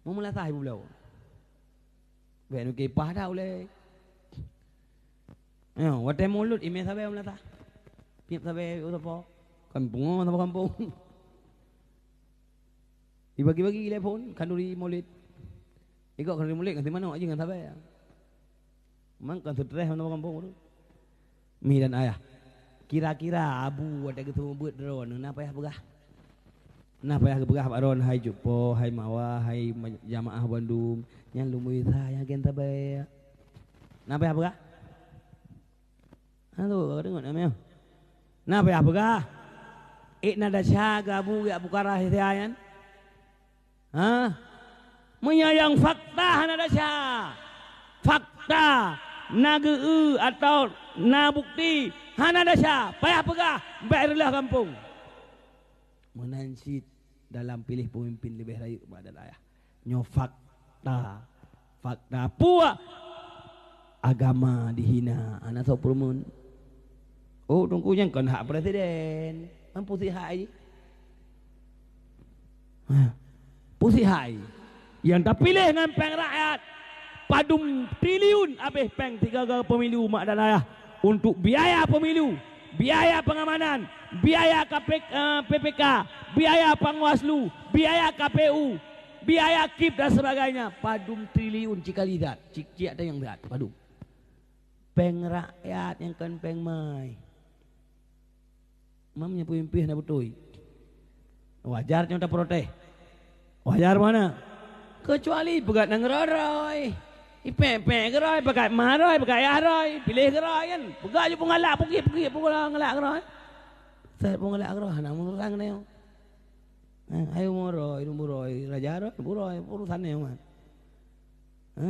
Meumeulasah ibu bloe. Bék nukipah dah ulée. Nyoe, watée mulod imé sabe meulasah. Piep sabe u sapo. Kan pungo sapo gampông. Ibagi-bagi lé phon khanduri mulod. Igok khanduri mulod ngon si manok aja ngon sabe. Mang kon seutres mantong gampông tu. Mi dan ayah. Kira-kira abu watée geuseumeubeuet droeneuh na payah peugah? Na payah geupeugah bak droeneuh, hai cupo, hai mawa, hai ma-, jamaah bandum, nyan lôn meuyusa nyang agen sabe. Na payah peugah? Halo, ka deungoe na meuh? Na payah peugah? Ék na desya geu abu geujak buka rahsia nyan? Ha? Meunyoe nyang fakta hana desya. Fakta na geu-eu atawa na bukti hana desya, payah peugah bék reuloh gampông. Meunan cit dalam piléh peumimpén leubeh rayeuk mak dan ayah. Nyoe fakta. Fakta peue? Agama dihina, hana soe peureumeun. Oh, Teungku nyan kon hak presiden. Man pusih hak jih? Ha. Pusih hak jih. Nyang tapiléh ngon péng rakyat. Padum triliun abéh péng sigaga pemilu mak dan ayah untuk biaya pemilu, biaya pengamanan, biaya K P, eh, P P K, biaya Panwaslu, biaya K P U, biaya kip dan sebagainya. Padum triliun cikali that, cik-cik ada nyang that, padum. Péng rakyat nyang kon péng mai. Mam nyan peumimpén na beutôi. Wajar nyoe taprotes. Wajar mana? Kecuali peugah nanggroe-groe. Ipék-pék groe, pakat ma roe, pakat yah roe, piléh groe kan. Peugah ju peungalak pukit-pukit peungalak groe. Set peungalak groe hana urusan keunoe. Eh, ayo moro, ayo moro, raja roe, moro, urusan nyoe kan. Ha?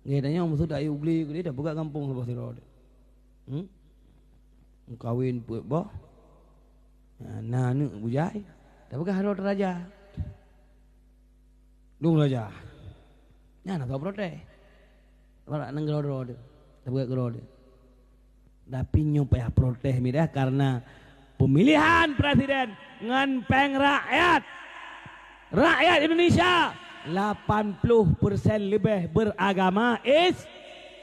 Nggih, tanyoe maksud ayu ugli keudeh dah peugah gampông saboh sidroe. Hmm? Meukawen peuet boh. Ha, na aneuk bujai. Dah peugah rot raja. Dong raja. Nyan atau protes. Barak nanggroe droe teuh, tapeugah keudroe teuh. Tapi nyoe payah protes midah karena pemilihan presiden ngon péng rakyat. Rakyat Indonesia lapan puluh persen lebih beragama is-,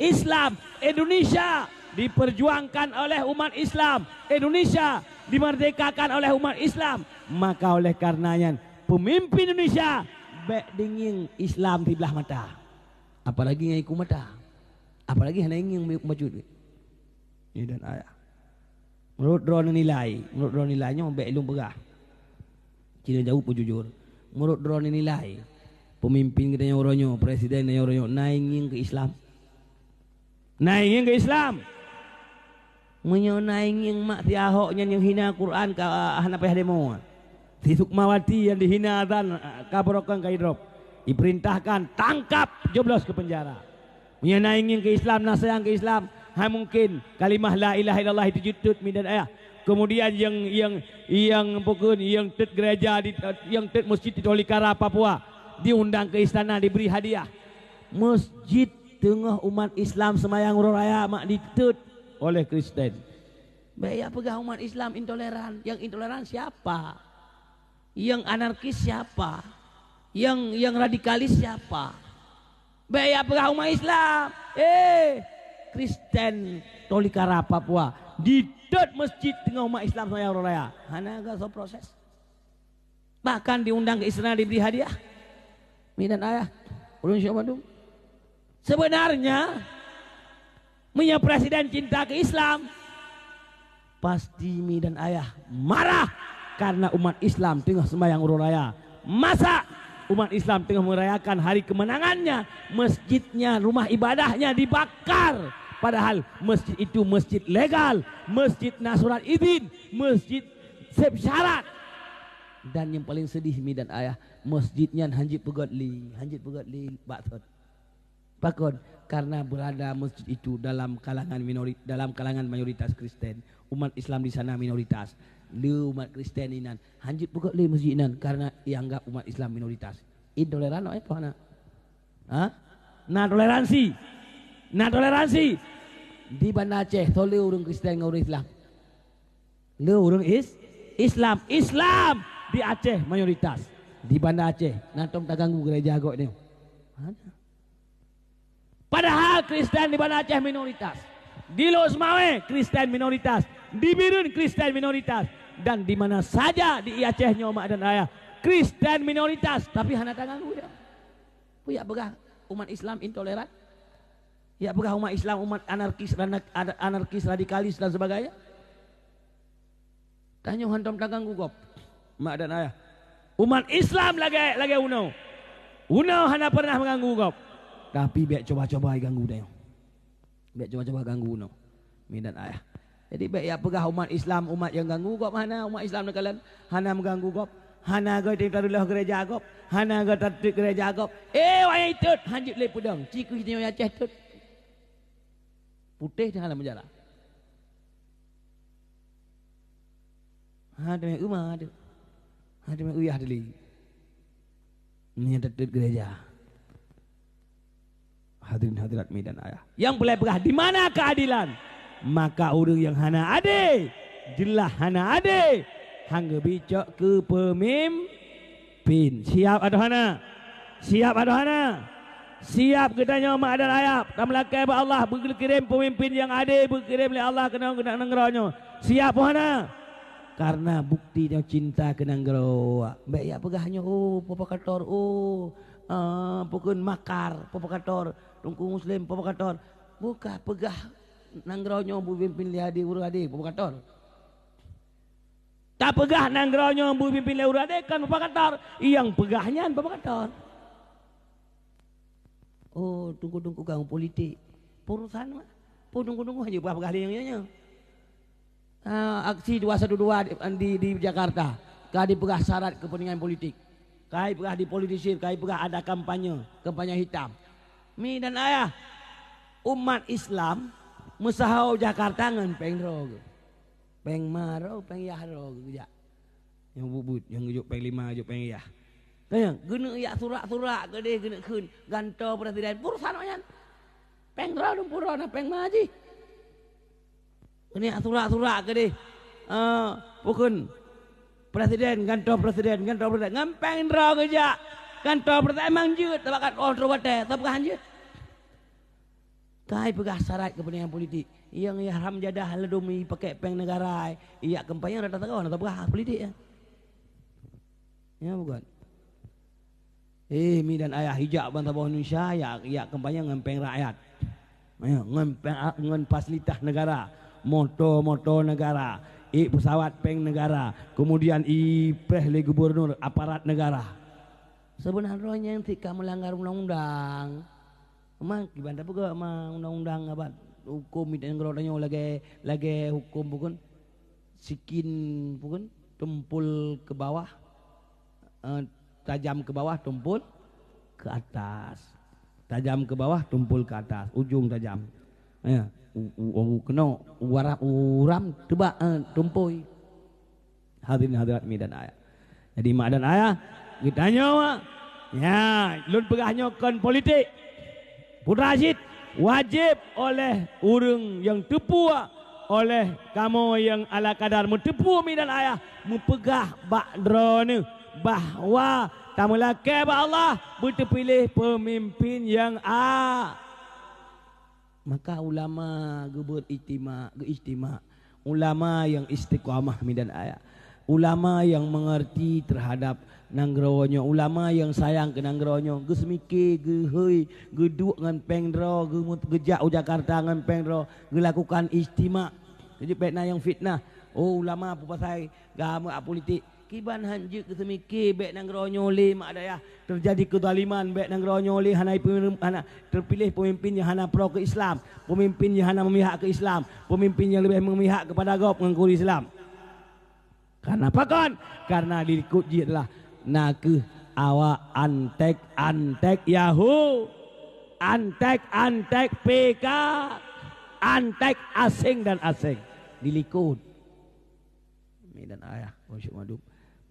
Islam. Indonesia diperjuangkan oleh umat Islam. Indonesia dimerdekakan oleh umat Islam. Maka oleh karenanya pemimpin Indonesia bék dingieng Islam siblah mata. Apalagi ngon iku mata. Apalagi hana ingieng bacut. Nyoe dan ayah. Menurut droeneuh nilai, menurut droeneuh nilai nyoe bék lôn peugah. Cina jaweueb beujujur. Menurut droeneuh nilai, pemimpin geutanyoe uroe nyoe, presiden geutanyoe uroe nyoe, na ingieng keu Islam? Na ingieng keu Islam? Meunyoe na ingieng mak si Ahok nyan nyang hina Quran ka hana payah demo. Si Sukmawati nyang dihina azan ka beurokon ka idrop. Diperintahkan tangkap jeblos ke penjara. Meunyoe na ingieng keu Islam, na sayang keu Islam, hai mungkin kalimah la ilaha illallah itu jeuet teut midan ayah. Kemudian yang, yang, yang pokon, yang teut gereja di, yang teut masjid di Tolikara, Papua, diundang ke istana, diberi hadiah. Masjid teungoh umat Islam semayang uroe raya mak diteut oleh Kristen. Bék ya peugah umat Islam intoleran. Yang intoleran siapa? Yang anarkis siapa? Yang, yang radikalis siapa? Bék ya peugah umat Islam. Eh, Kristen Tolikara Papua diteut masjid teungoh umat Islam semayang uroe raya. Hana gasoe proses. Bahkan diundang ke istana, diberi hadiah. Midan ayah, ulun syok bandum. Sebenarnya, meunyoe presiden cinta ke Islam, pasti midan ayah marah karena umat Islam teungoh sembahyang uroe raya. Masa umat Islam teungoh merayakan hari kemenangannya, masjidnya, rumah ibadahnya dibakar, padahal masjid itu masjid legal, masjid na surat izin, masjid seb syarat. Dan yang paling sedih midan ayah, masjid nyan hanjeuet peugöt li, hanjeuet peugöt li bak thot. Pakon? Karena berada masjid itu dalam kalangan minori-, dalam kalangan mayoritas Kristen. Umat Islam di sana minoritas. Le umat Kristen inan hanjeuet peugöt li masjid inan karena ianggap umat Islam minoritas. Intoleran, eh, apa nak? Ha? Na toleransi. Na toleransi. Di Banda Aceh, soe le ureuëng Kristen ngon ureuëng Islam? Le ureuëng is-, Islam. Islam di Aceh mayoritas. Di Banda Aceh, na tom taganggu gereja agok nyoe? Hana. Padahal Kristen di Banda Aceh minoritas. Di Lhokseumawe Kristen minoritas. Di Bireuen Kristen minoritas. Dan di mana saja di Aceh nyoe mak dan ayah, Kristen minoritas, tapi hana taganggu dia. Peue jak peugah umat Islam intoleran? Jak peugah umat Islam umat anarkis, ranak-, ada-, anarkis, radikalis dan sebagainya? Tanyoe hantom taganggu gob, mak dan ayah. Umat Islam lagée, lagée unoe. Unoe hana pernah meuganggu gob. Tapi bék coba-coba ganggu tanyoe. Bék coba-coba ganggu unoe. Midan ayah. Jadi bék jak peugah umat Islam umat nyang ganggu gob, hana, umat Islam neukalon hana meuganggu gob, hana geutanyoe tareuloh gereja gob, hana geutateuet gereja gob. Eh, wayang itot hanjeuet lé peudong. Ci keuh tanyoe Aceh tot. Putéh teuh hana meujalan. Ha, teumé euma tu. Ha, teumé uyah teuh li. Nyan teuteuet gereja. Hadirin hadirat midan ayah. Yang peureulée peugah, di mana keadilan? Maka ureuëng nyang hana adé, jeulaih hana adé. Hana geubicok keu peumimpin. Siap atau hana? Siap atau hana? Siap geutanyoe mak dan ayah. Tameulakée bak Allah beukirém peumimpin nyang adé, beukirém lé Allah keunoe keu nanggroe nyoe. Siap atau hana? Karena bukti nyoe cinta keu nanggroe. Bék jak peugah nyoe, oh, provokator, oh, ah, pokon makar, provokator, Teungku Muslim, provokator. Bukan peugah nanggroe nyoe beupimpin lé adé, ureuëng adé, provokator. Tapeugah nanggroe nyoe beupimpin lé ureuëng adé kon provokator. Nyang peugah nyan provokator. Oh, teungku-teungku ganggu politik. Urusan mah. Peue teungku-teungku hana peugah-peugah lé nyoe nyoe. Ah, aksi dua satu dua di, di, di Jakarta ka dipeugah syarat kepentingan politik. Ka dipeugah dipolitisir, ka dipeugah ada kampanye, kampanye hitam. Mi dan ayah, umat Islam meusaho Jakarta ngon péng droe geuh. Péng ma droe, péng yah droe geuh jak. Nyang buet-buet, nyang geujok péng lima, geujok péng yah. Tanyong, geuneuk jak surak-surak keudeh geuneuk kheun gantoe presiden. Urusan awak nyan. Péng droeneuh pura na péng ma jih. Keuneuk surak-surak keudeh. Ah, bukon presiden, kantor presiden, kantor presiden. Ngon péng droe geujak kantor presiden, emang jeuet tabakat oh trok watèe, tapeugah jeuet. Kai peugah syarat keupeuntengan politik. Nyang ya haram jadah ladom i pakai péng negara, i yak kampanye rata sagoe na tapeugah politik ya. Ya bukan? Eh, mi dan ayah ijak ban saboh Indonesia, yak, yak kampanye ngon péng rakyat. Ya, ngon péng, ngon fasilitas negara, moto-moto negara, i pesawat péng negara, kemudian i preh lé gubernur aparat negara. Sebenarnya nyang cit ka melanggar undang-undang. Memang kiban tapeugah ma undang-undang abat hukum di negara tanyoe lagèe, lagèe hukum bukon sikin bukon tumpul ke bawah, eh, tajam ke bawah, tumpul ke atas. Tajam ke bawah, tumpul ke atas, ujung tajam. Ya, u, u, u, kena uram, uram teuba, eh, tumpui. Hadirin hadirat mi dan ayah. Jadi mak dan ayah, geutanyoe, ya, lôn peugah nyoe kon politik. Putra cit, wajéb oleh ureuëng nyang teupeu, oleh kamoe nyang ala kadar meuteupeu mi dan ayah, meupeugah bak droeneuh bahwa tameulakée bak Allah beuteupiléh peumimpin nyang a. Maka ulama geubeuet ijtima, geuijtima. Ulama nyang istiqamah mi dan ayah. Ulama nyang mengerti terhadap nanggroe nyoe, ulama nyang sayang keu nanggroe nyoe, geuseumiké, geuhôi, geuduek ngon péng droe, geumut-, geujak u Jakarta ngon péng droe, geulakukan ijtima. Jadi bék na nyang fitnah. Oh, ulama peue pasai gameue politik. Kiban han jeuet geuseumiké bék nanggroe nyoe lé mak dayah teujadi keuzaliman, bék nanggroe nyoe lé hana ipeu-, hana teupiléh peumimpin nyang hana pro keu Islam, peumimpin nyang hana meumihak keu Islam, peumimpin nyang leubeh meumihak keupada gob ngon kuri Islam. Karena pakon? Karena di likot jih adalah na kheueh awak anték-anték Yahu, anték-anték P K, anték asing dan asing di likot. Mi dan ayah, khusyuk mandum.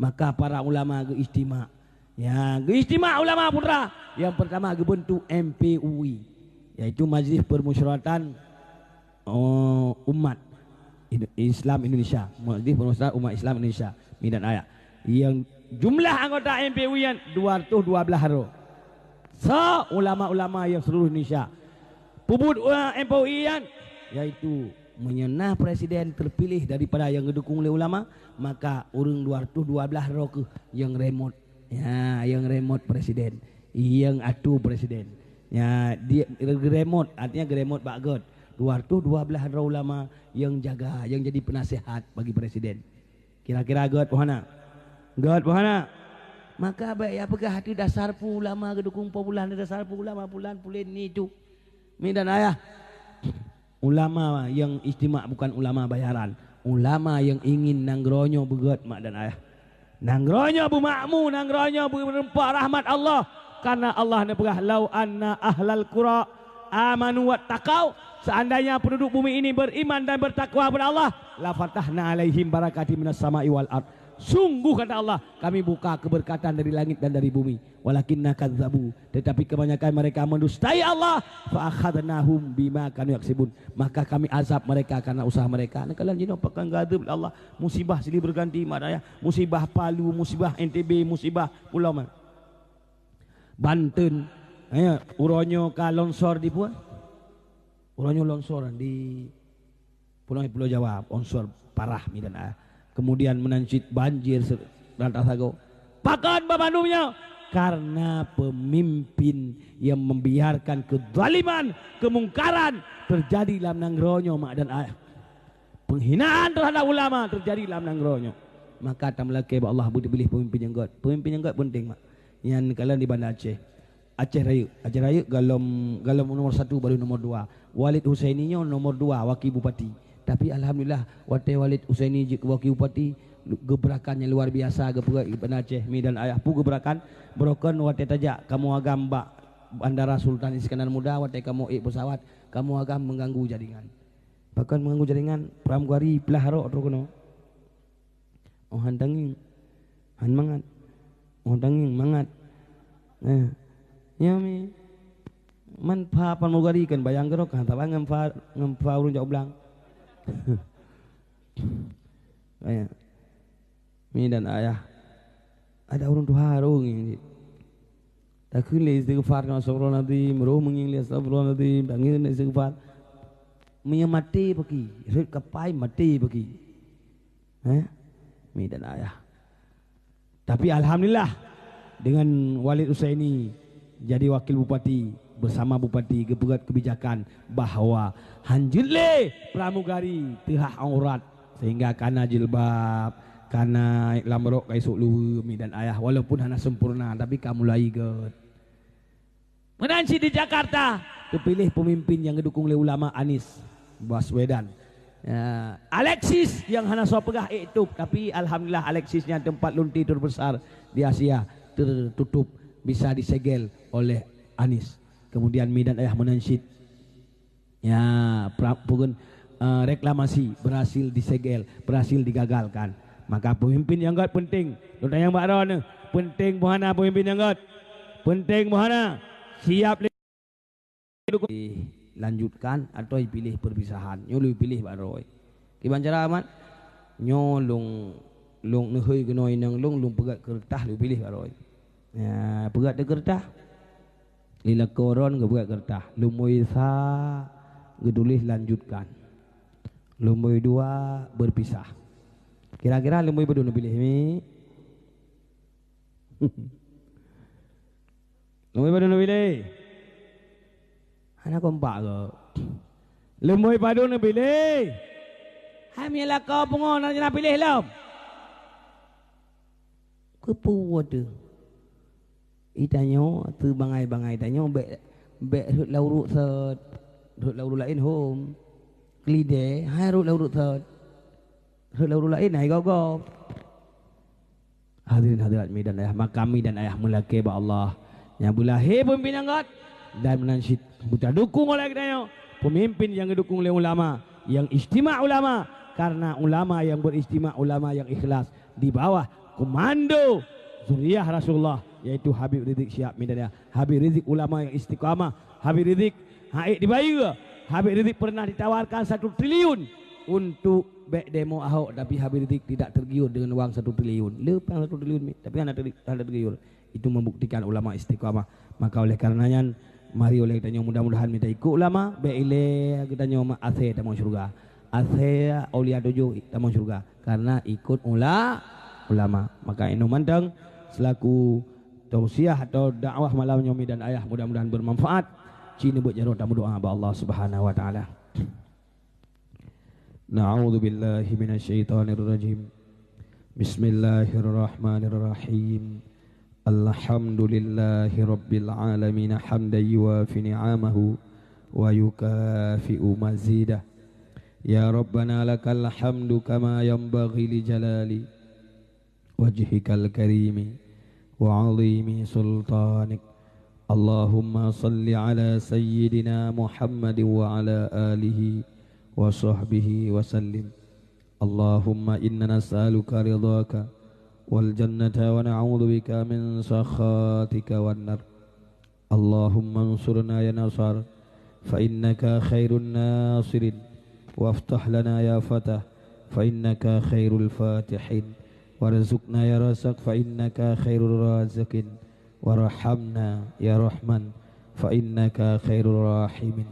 Maka para ulama geuijtima. Ya, geuijtima ulama putra. Yang pertama geubentuk M P U I, yaitu Majlis Permusyawaratan, oh, Umat Indo-, Islam Indonesia. Majlis Permusyawaratan Umat Islam Indonesia. Mi dan ayah. Yang jumlah anggota M P U I nyan dua ratus dua belas droe. Sa ulama-ulama yang seluruh Indonesia. Peubuet, eh, M P U I nyan, yaitu meunyoe na presiden terpilih daripada yang geudukung lé ulama, maka ureuëng dua ratus dua belas droe kheueh yang remote. Ya, yang remote presiden, yang atu presiden. Ya, dia remote, artinya remote bak göt. Dua ratus dua belas droe ulama yang jaga, yang jadi penasehat bagi presiden. Kira-kira göt peue hana? Göt peue hana? Maka bék ya peugah hati dasar peue ulama geudukung po bulan, dasar peue ulama bulan pulen ni tu. Mi dan ayah. Ulama yang ijtima bukan ulama bayaran. Ulama yang ingin nanggroe nyoe beugöt mak dan ayah. Nanggroe nyoe beumakmu, nanggroe nyoe beumeureumpok rahmat Allah. Karena Allah neupeugah, "Lau anna ahlal qura amanu wattaqau," seandainya penduduk bumi ini beriman dan bertakwa kepada Allah, "la fatahna alaihim barakatim minas sama'i wal ard." Sungguh kata Allah, kami buka keberkatan dari langit dan dari bumi. Walakinna kadzabu, tetapi kebanyakan mereka mendustai Allah. Fa akhadnahum bima kanu yaksibun, maka kami azab mereka karena usaha mereka. Nah, kalian jinoe pakon gadeup Allah. Musibah silih berganti mak dan ayah. Musibah Palu, musibah N T B, musibah Pulau Ma-, Banten. Ya, uroe nyoe ka longsor di puan. Uroe nyoe longsor di Pulau, Pulau Jawa, longsor parah mi dan ayah. Kemudian meunan cit banjir se-, rata sagoe. Pakon babandum nyoe? Karena pemimpin yang membiarkan kezaliman, kemungkaran terjadi lam nanggroe nyoe mak dan ayah. Penghinaan terhadap ulama terjadi lam nanggroe nyoe. Maka tameulakée bak Allah beuteupiléh pemimpin nyang göt. Pemimpin nyang göt penting mak. Nyan kalon di Banda Aceh. Aceh Rayeuk. Aceh Rayeuk golom, golom nomor satu baru nomor dua. Walid Husaini nyoe nomor dua wakil bupati. Tapi alhamdulillah, watée Walid Husaini jeuet keu wakil bupati, lu-, geuberakan nyang luar biasa geupeugah di Banda Aceh, mi dan ayah. Peue geuberakan? Beurokon watée tajak kamoe agam bak Bandara Sultan Iskandar Muda, watée kamoe ék pesawat, kamoe agam mengganggu jaringan. Pakon mengganggu jaringan? Pramugari plah rok trok keunoe. Oh han tangieng, han mangat. Oh tangieng, mangat. Nah, nyan mi. Man pha pramugari kan bayang keudroe ka saban ngon pha, ngon pha ureueng jak u blang. Ayah. Mi dan ayah. Ada ureueng tuha roh ngieng cit. Takheun lé istighfar ngon astagfirullahalazim, roh meungieng lé astagfirullahalazim, tangieng lé istighfar. Meunyoe maté paki, rhot kapai maté paki. Eh? Mi dan ayah. Tapi alhamdulillah, dengan Walid Husaini jadi wakil bupati, bersama bupati geupeugét kebijakan bahwa hanjeuet lé pramugari teuhah aurat, sehingga kana jilbab, kana lam rok ka isok luweue, mi dan ayah, walaupun hana sempurna, tapi ka mulai gét. Meunan cit di Jakarta, teupiléh peumimpin nyang geudukong lé ulama, Anies Baswedan. Ya, Alexis nyang hana soe peugah ék tôp, tapi alhamdulillah Alexis nyan teumpat lonte terbesar di Asia tertutup, bisa disegel oleh Anies. Kemudian mi dan ayah meunan cit. Ya, pra-, pukon, eh, reklamasi berhasil disegel, berhasil digagalkan. Maka pemimpin nyang gét penting. Lôn tanyong bak droeneuh, penting boh hana pemimpin nyang gét? Penting boh hana? Siap lé lanjutkan atau piléh perpisahan? Nyoe lôn piléh bak droe. Kiban cara amat? Nyoe lôn, lôn neuhôi keunoe inong lôn, lôn peugét keureutah lôn piléh bak droe. Ya, peugét di keureutah. Lé lakoe droen geupeugét keureutah. Lumbôi sa geutuléh lanjutkan. Lumbôi dua berpisah. Kira-kira lumbôi padum neupiléh mi? Lumbôi padum neupiléh? Hana kompak kok. Lumbôi padum neupiléh? Hai mi lakoe pungo na piléh lom. Keupeue teuh? Itanyoe, teubangai-bangai tanyoe, bék, bék rhot lam uruek sot. Rhot lam uruek laén hom. Keulidé, hai rhot lam uruek sot. Rhot lam uruek laén, hai gob-gob. Hadirin hadirat mi dan ayah, maka mi dan ayah meulakée bak Allah nyang beulahé peumimpin nyang gét dan meunan cit beutadukong oleh geutanyoe peumimpin nyang geudukong lé ulama, nyang ijtima ulama, karena ulama nyang beurijtima ulama nyang ikhlas di bawah komando zuriat Rasulullah, yaitu Habib Rizik Syihab mi dan ayah. Habib Rizik ulama nyang istiqamah, Habib Rizik hana ék dibayeue. Habib Rizik pernah ditawarkan satu triliun untuk bék demo Ahok, tapi Habib Rizik tidak tergiur dengan wang satu triliun. Le pang satu triliun mi, tapi hana ter-, hana tergiur. Itu membuktikan ulama istiqamah. Maka oleh karena nyan, mari oleh geutanyoe mudah-mudahan mita ikut ulama, bék ilée geutanyoe ma-, asée tamong syeuruga. Asée aulia tujoh tamong syeuruga. Karena ikut ula-, ulama. Maka inoe mantong selaku tausiah atau dakwah malam nyoe mi dan ayah, mudah-mudahan bermanfaat. Ci neubuet jaroe tameudoa bak Allah Subhanahu wa Taala. Na'udzubillahi minasyaitonirrajim. Bismillahirrahmanirrahim. Alhamdulillahirabbil alamin, hamdan yuwafi ni'amahu wa yukafi'u mazidah. Ya Rabbana lakal hamdu kama yanbaghi li jalali wajhikal karimi wa azimi sultanik. Allahumma salli ala sayyidina Muhammad wa ala alihi wa sahbihi wa sallim. Allahumma inna nas'aluka ridhaka wal jannata wa na'udzubika min sakhatika wan nar. Allahumma ansurna ya Nasar, fa innaka khairun nasirin, waftah lana ya Fatah, fa innaka khairul fatihin, warzuqna ya Razak, fa innaka khairur raziqin, warhamna ya Rahman, fa innaka khairur rahimin.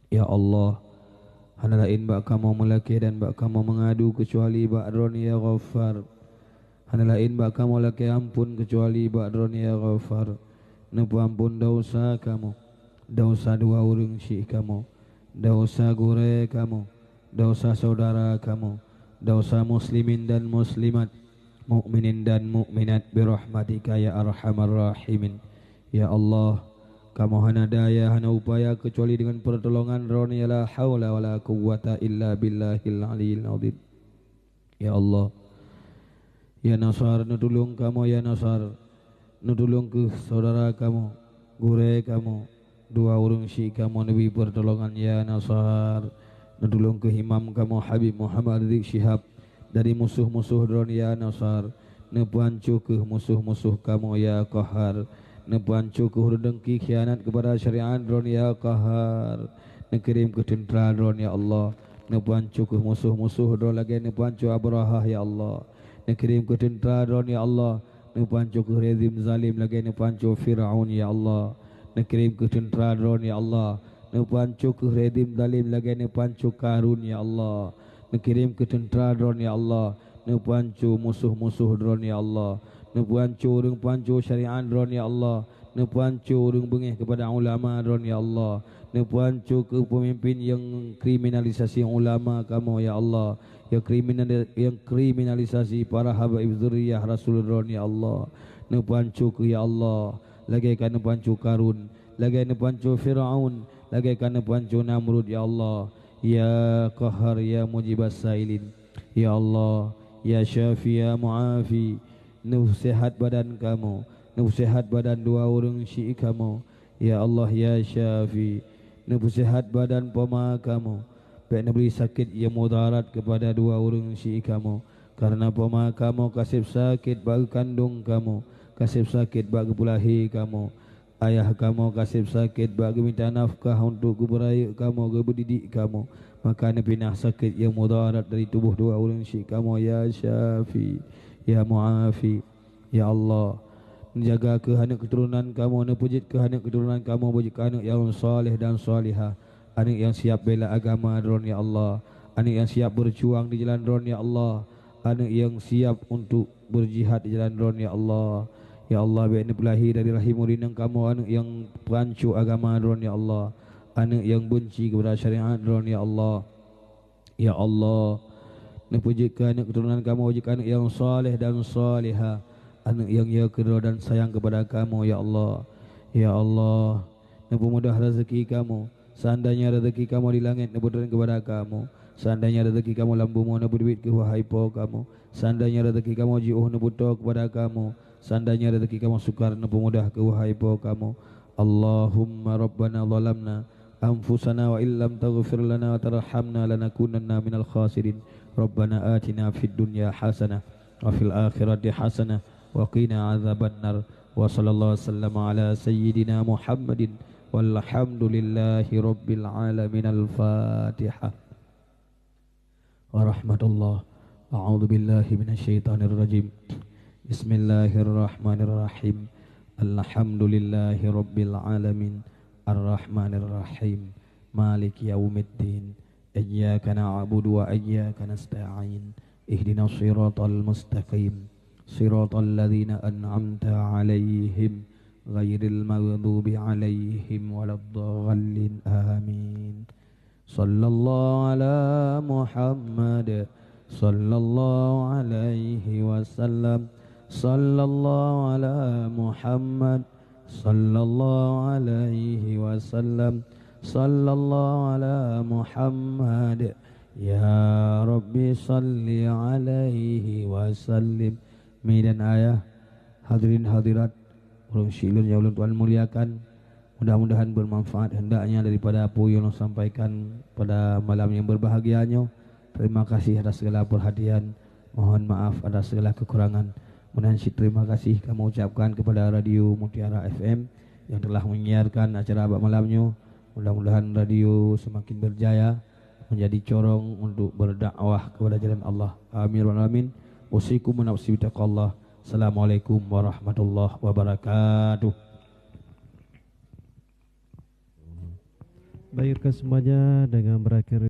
Ya Allah, hana laén bak kamoe meulakée dan bak kamoe meungadu keucuali bak Droeneuh ya Ghaffar. Hana laén bak kamoe lakée amphon keucuali bak Droeneuh ya Ghaffar. Neupeuamphon desya kamoe, desya dua ureuëng syik kamoe, desya gurée kamoe, desya syedara kamoe, desya muslimin dan muslimat, mukminin dan mukminat, birahmatika ya arhamar rahimin. Ya Allah, kamoe hana daya, hana upaya keucuali deungon peurtolongan Droeneuh ya la haula wala quwwata illa billahil aliyil azim. Ya Allah, ya Nasar, neutulông kamoe, ya Nasar. Neutulông kheueh syedara kamoe, gurée kamoe, dua ureuëng syik kamoe neubri peurtolongan, ya Nasar. Neutulông kheueh imam kamoe Habib Muhammad Rizik Syihab dari musoh-musoh Droeneuh, ya Nasar. Neupeuhanco kheueh musoh-musoh kamoe, ya Qahhar. Neupeuhanco kheueh ureuëng dengki khianat keupada syariat Droe, ya Qahar. Neukirém kheueh teuntra Droe, ya Allah. Neupeuhanco kheueh musoh-musoh Droe lagée neupeuhanco Abrahah, ya Allah. Neukirém kheueh teuntra Droe, ya Allah. Neupeuhanco kheueh rezim zalim lagée neupeuhanco Firaun, ya Allah. Neukirém kheueh teuntra Droe, ya Allah. Neupeuhanco kheueh rezim zalim lagée neupeuhanco Karun, ya Allah. Neukirém kheueh teuntra Droe, ya Allah. Neupeuhanco musoh-musoh Droe, ya Allah. Neupeuhanco ureuëng peuhanco syariat Droe, ya Allah. Neupeuhanco ureuëng beungéh keupada ulama Droe, ya Allah. Neupeuhanco kheueh peumimpin nyang kriminalisasi ulama kamoe, ya Allah. Nyang kriminali-, nyang kriminalisasi para habaib zuriyah Rasul Droe, ya Allah. Neupeuhanco kheueh, ya Allah, lagée ka neupeuhanco Karun, lagée neupeuhanco Firaun, lagée ka neupeuhanco Namrud, ya Allah. Ya Qahar, ya Mujibas Sailin. Ya Allah, ya Syafi, ya Muafi, neupeusehat badan kamoe, neupeusehat badan dua ureuëng syiek kamoe. Ya Allah, ya Syafi, neupeusehat badan poma kamoe. Bék neubri sakét nyang mudarat keupada dua ureuëng syiek kamoe, kareuna poma kamoe ka seb sakét bak geukandong kamoe, ka seb sakét bak geupeulahé kamoe. Ayah kamoe ka seb sakét bak geumita nafkah untuk geubeurayeuk kamoe, geubeudidik kamoe. Maka neupinah sakét nyang mudarat dari tuboh dua ureuëng syiek kamoe, ya Syafi, ya Muafi. Ya Allah, neujaga kheueh aneuëk keuturonan kamoe, neupeujeuet kheueh aneuëk keuturonan kamoe beujeuet keu aneuëk nyang saleh dan salihah, aneuëk nyang siab bela agama Droe, ya Allah, aneuëk nyang siab beujuang di jalan Droe, ya Allah, aneuëk nyang siab untuk beujihad di jalan Droe, ya Allah. Ya Allah, bék neupeulahé dari rahim ureuëng inong kamoe aneuëk nyang peuhanco agama Droe, ya Allah, aneuëk nyang beunci keupada syariat Droe, ya Allah. Ya Allah, neupeujeuet kheueh aneuëk keuturonan kamoe jeuet keu aneuëk nyang saleh dan salihah, aneuëk nyang ya keudroe dan sayang keupada kamoe, ya Allah. Ya Allah, neupeumudah rezeki kamoe. Seandainya rezeki kamoe di langét neupeutreun keupada kamoe, seandainya rezeki kamoe lam bumoe neupeuduek kheueh, wahai Po kamoe, seandainya rezeki kamoe jiôh neupeutoe keupada kamoe, seandainya rezeki kamoe sukar neupeumudah kheueh, wahai Po kamoe. Allahumma rabbana zalamna أنفسنا وإن لم تغفر لنا وترحمنا لنكونن من الخاسرين. ربنا آتنا في الدنيا حسنة وفي الآخرة حسنة وقنا عذاب النار. وصلى الله وسلم على سيدنا محمد والحمد لله رب العالمين. الفاتحة. ورحمة الله. أعوذ بالله من الشيطان الرجيم. بسم الله الرحمن الرحيم. الحمد لله رب العالمين. الرحمن الرحيم. مالك يوم الدين. إياك نعبد وإياك نستعين. اهدنا الصراط المستقيم. صراط الذين أنعمت عليهم غير المغضوب عليهم ولا الضالين. آمين. صلى الله على محمد، صلى الله عليه وسلم، صلى الله على محمد، صلى الله عليه وسلم، صلى الله على محمد. يا رب صل عليه وسلم. Mi dan ayah, hadirin hadirat, ureuëng syiek lôn nyang ulôn tuan muliakan, mudah-mudahan bermanfaat hendaknya daripada apa yang ulôn sampaikan pada malam yang berbahagia nyoe. Terima kasih atas segala perhatian. Mohon maaf atas segala kekurangan. Mudah-mudahan cit terima kasih kamoe ucapkan kepada Radio Mutiara F M yang telah menyiarkan acara bak malam nyoe. Mudah-mudahan radio semakin berjaya, menjadi corong untuk berdakwah kepada jalan Allah. Amin ya rabbal alamin. Usikum wa nafsi bitaqwallah. Assalamualaikum warahmatullahi wabarakatuh. Baik, rekan semuanya, dengan berakhir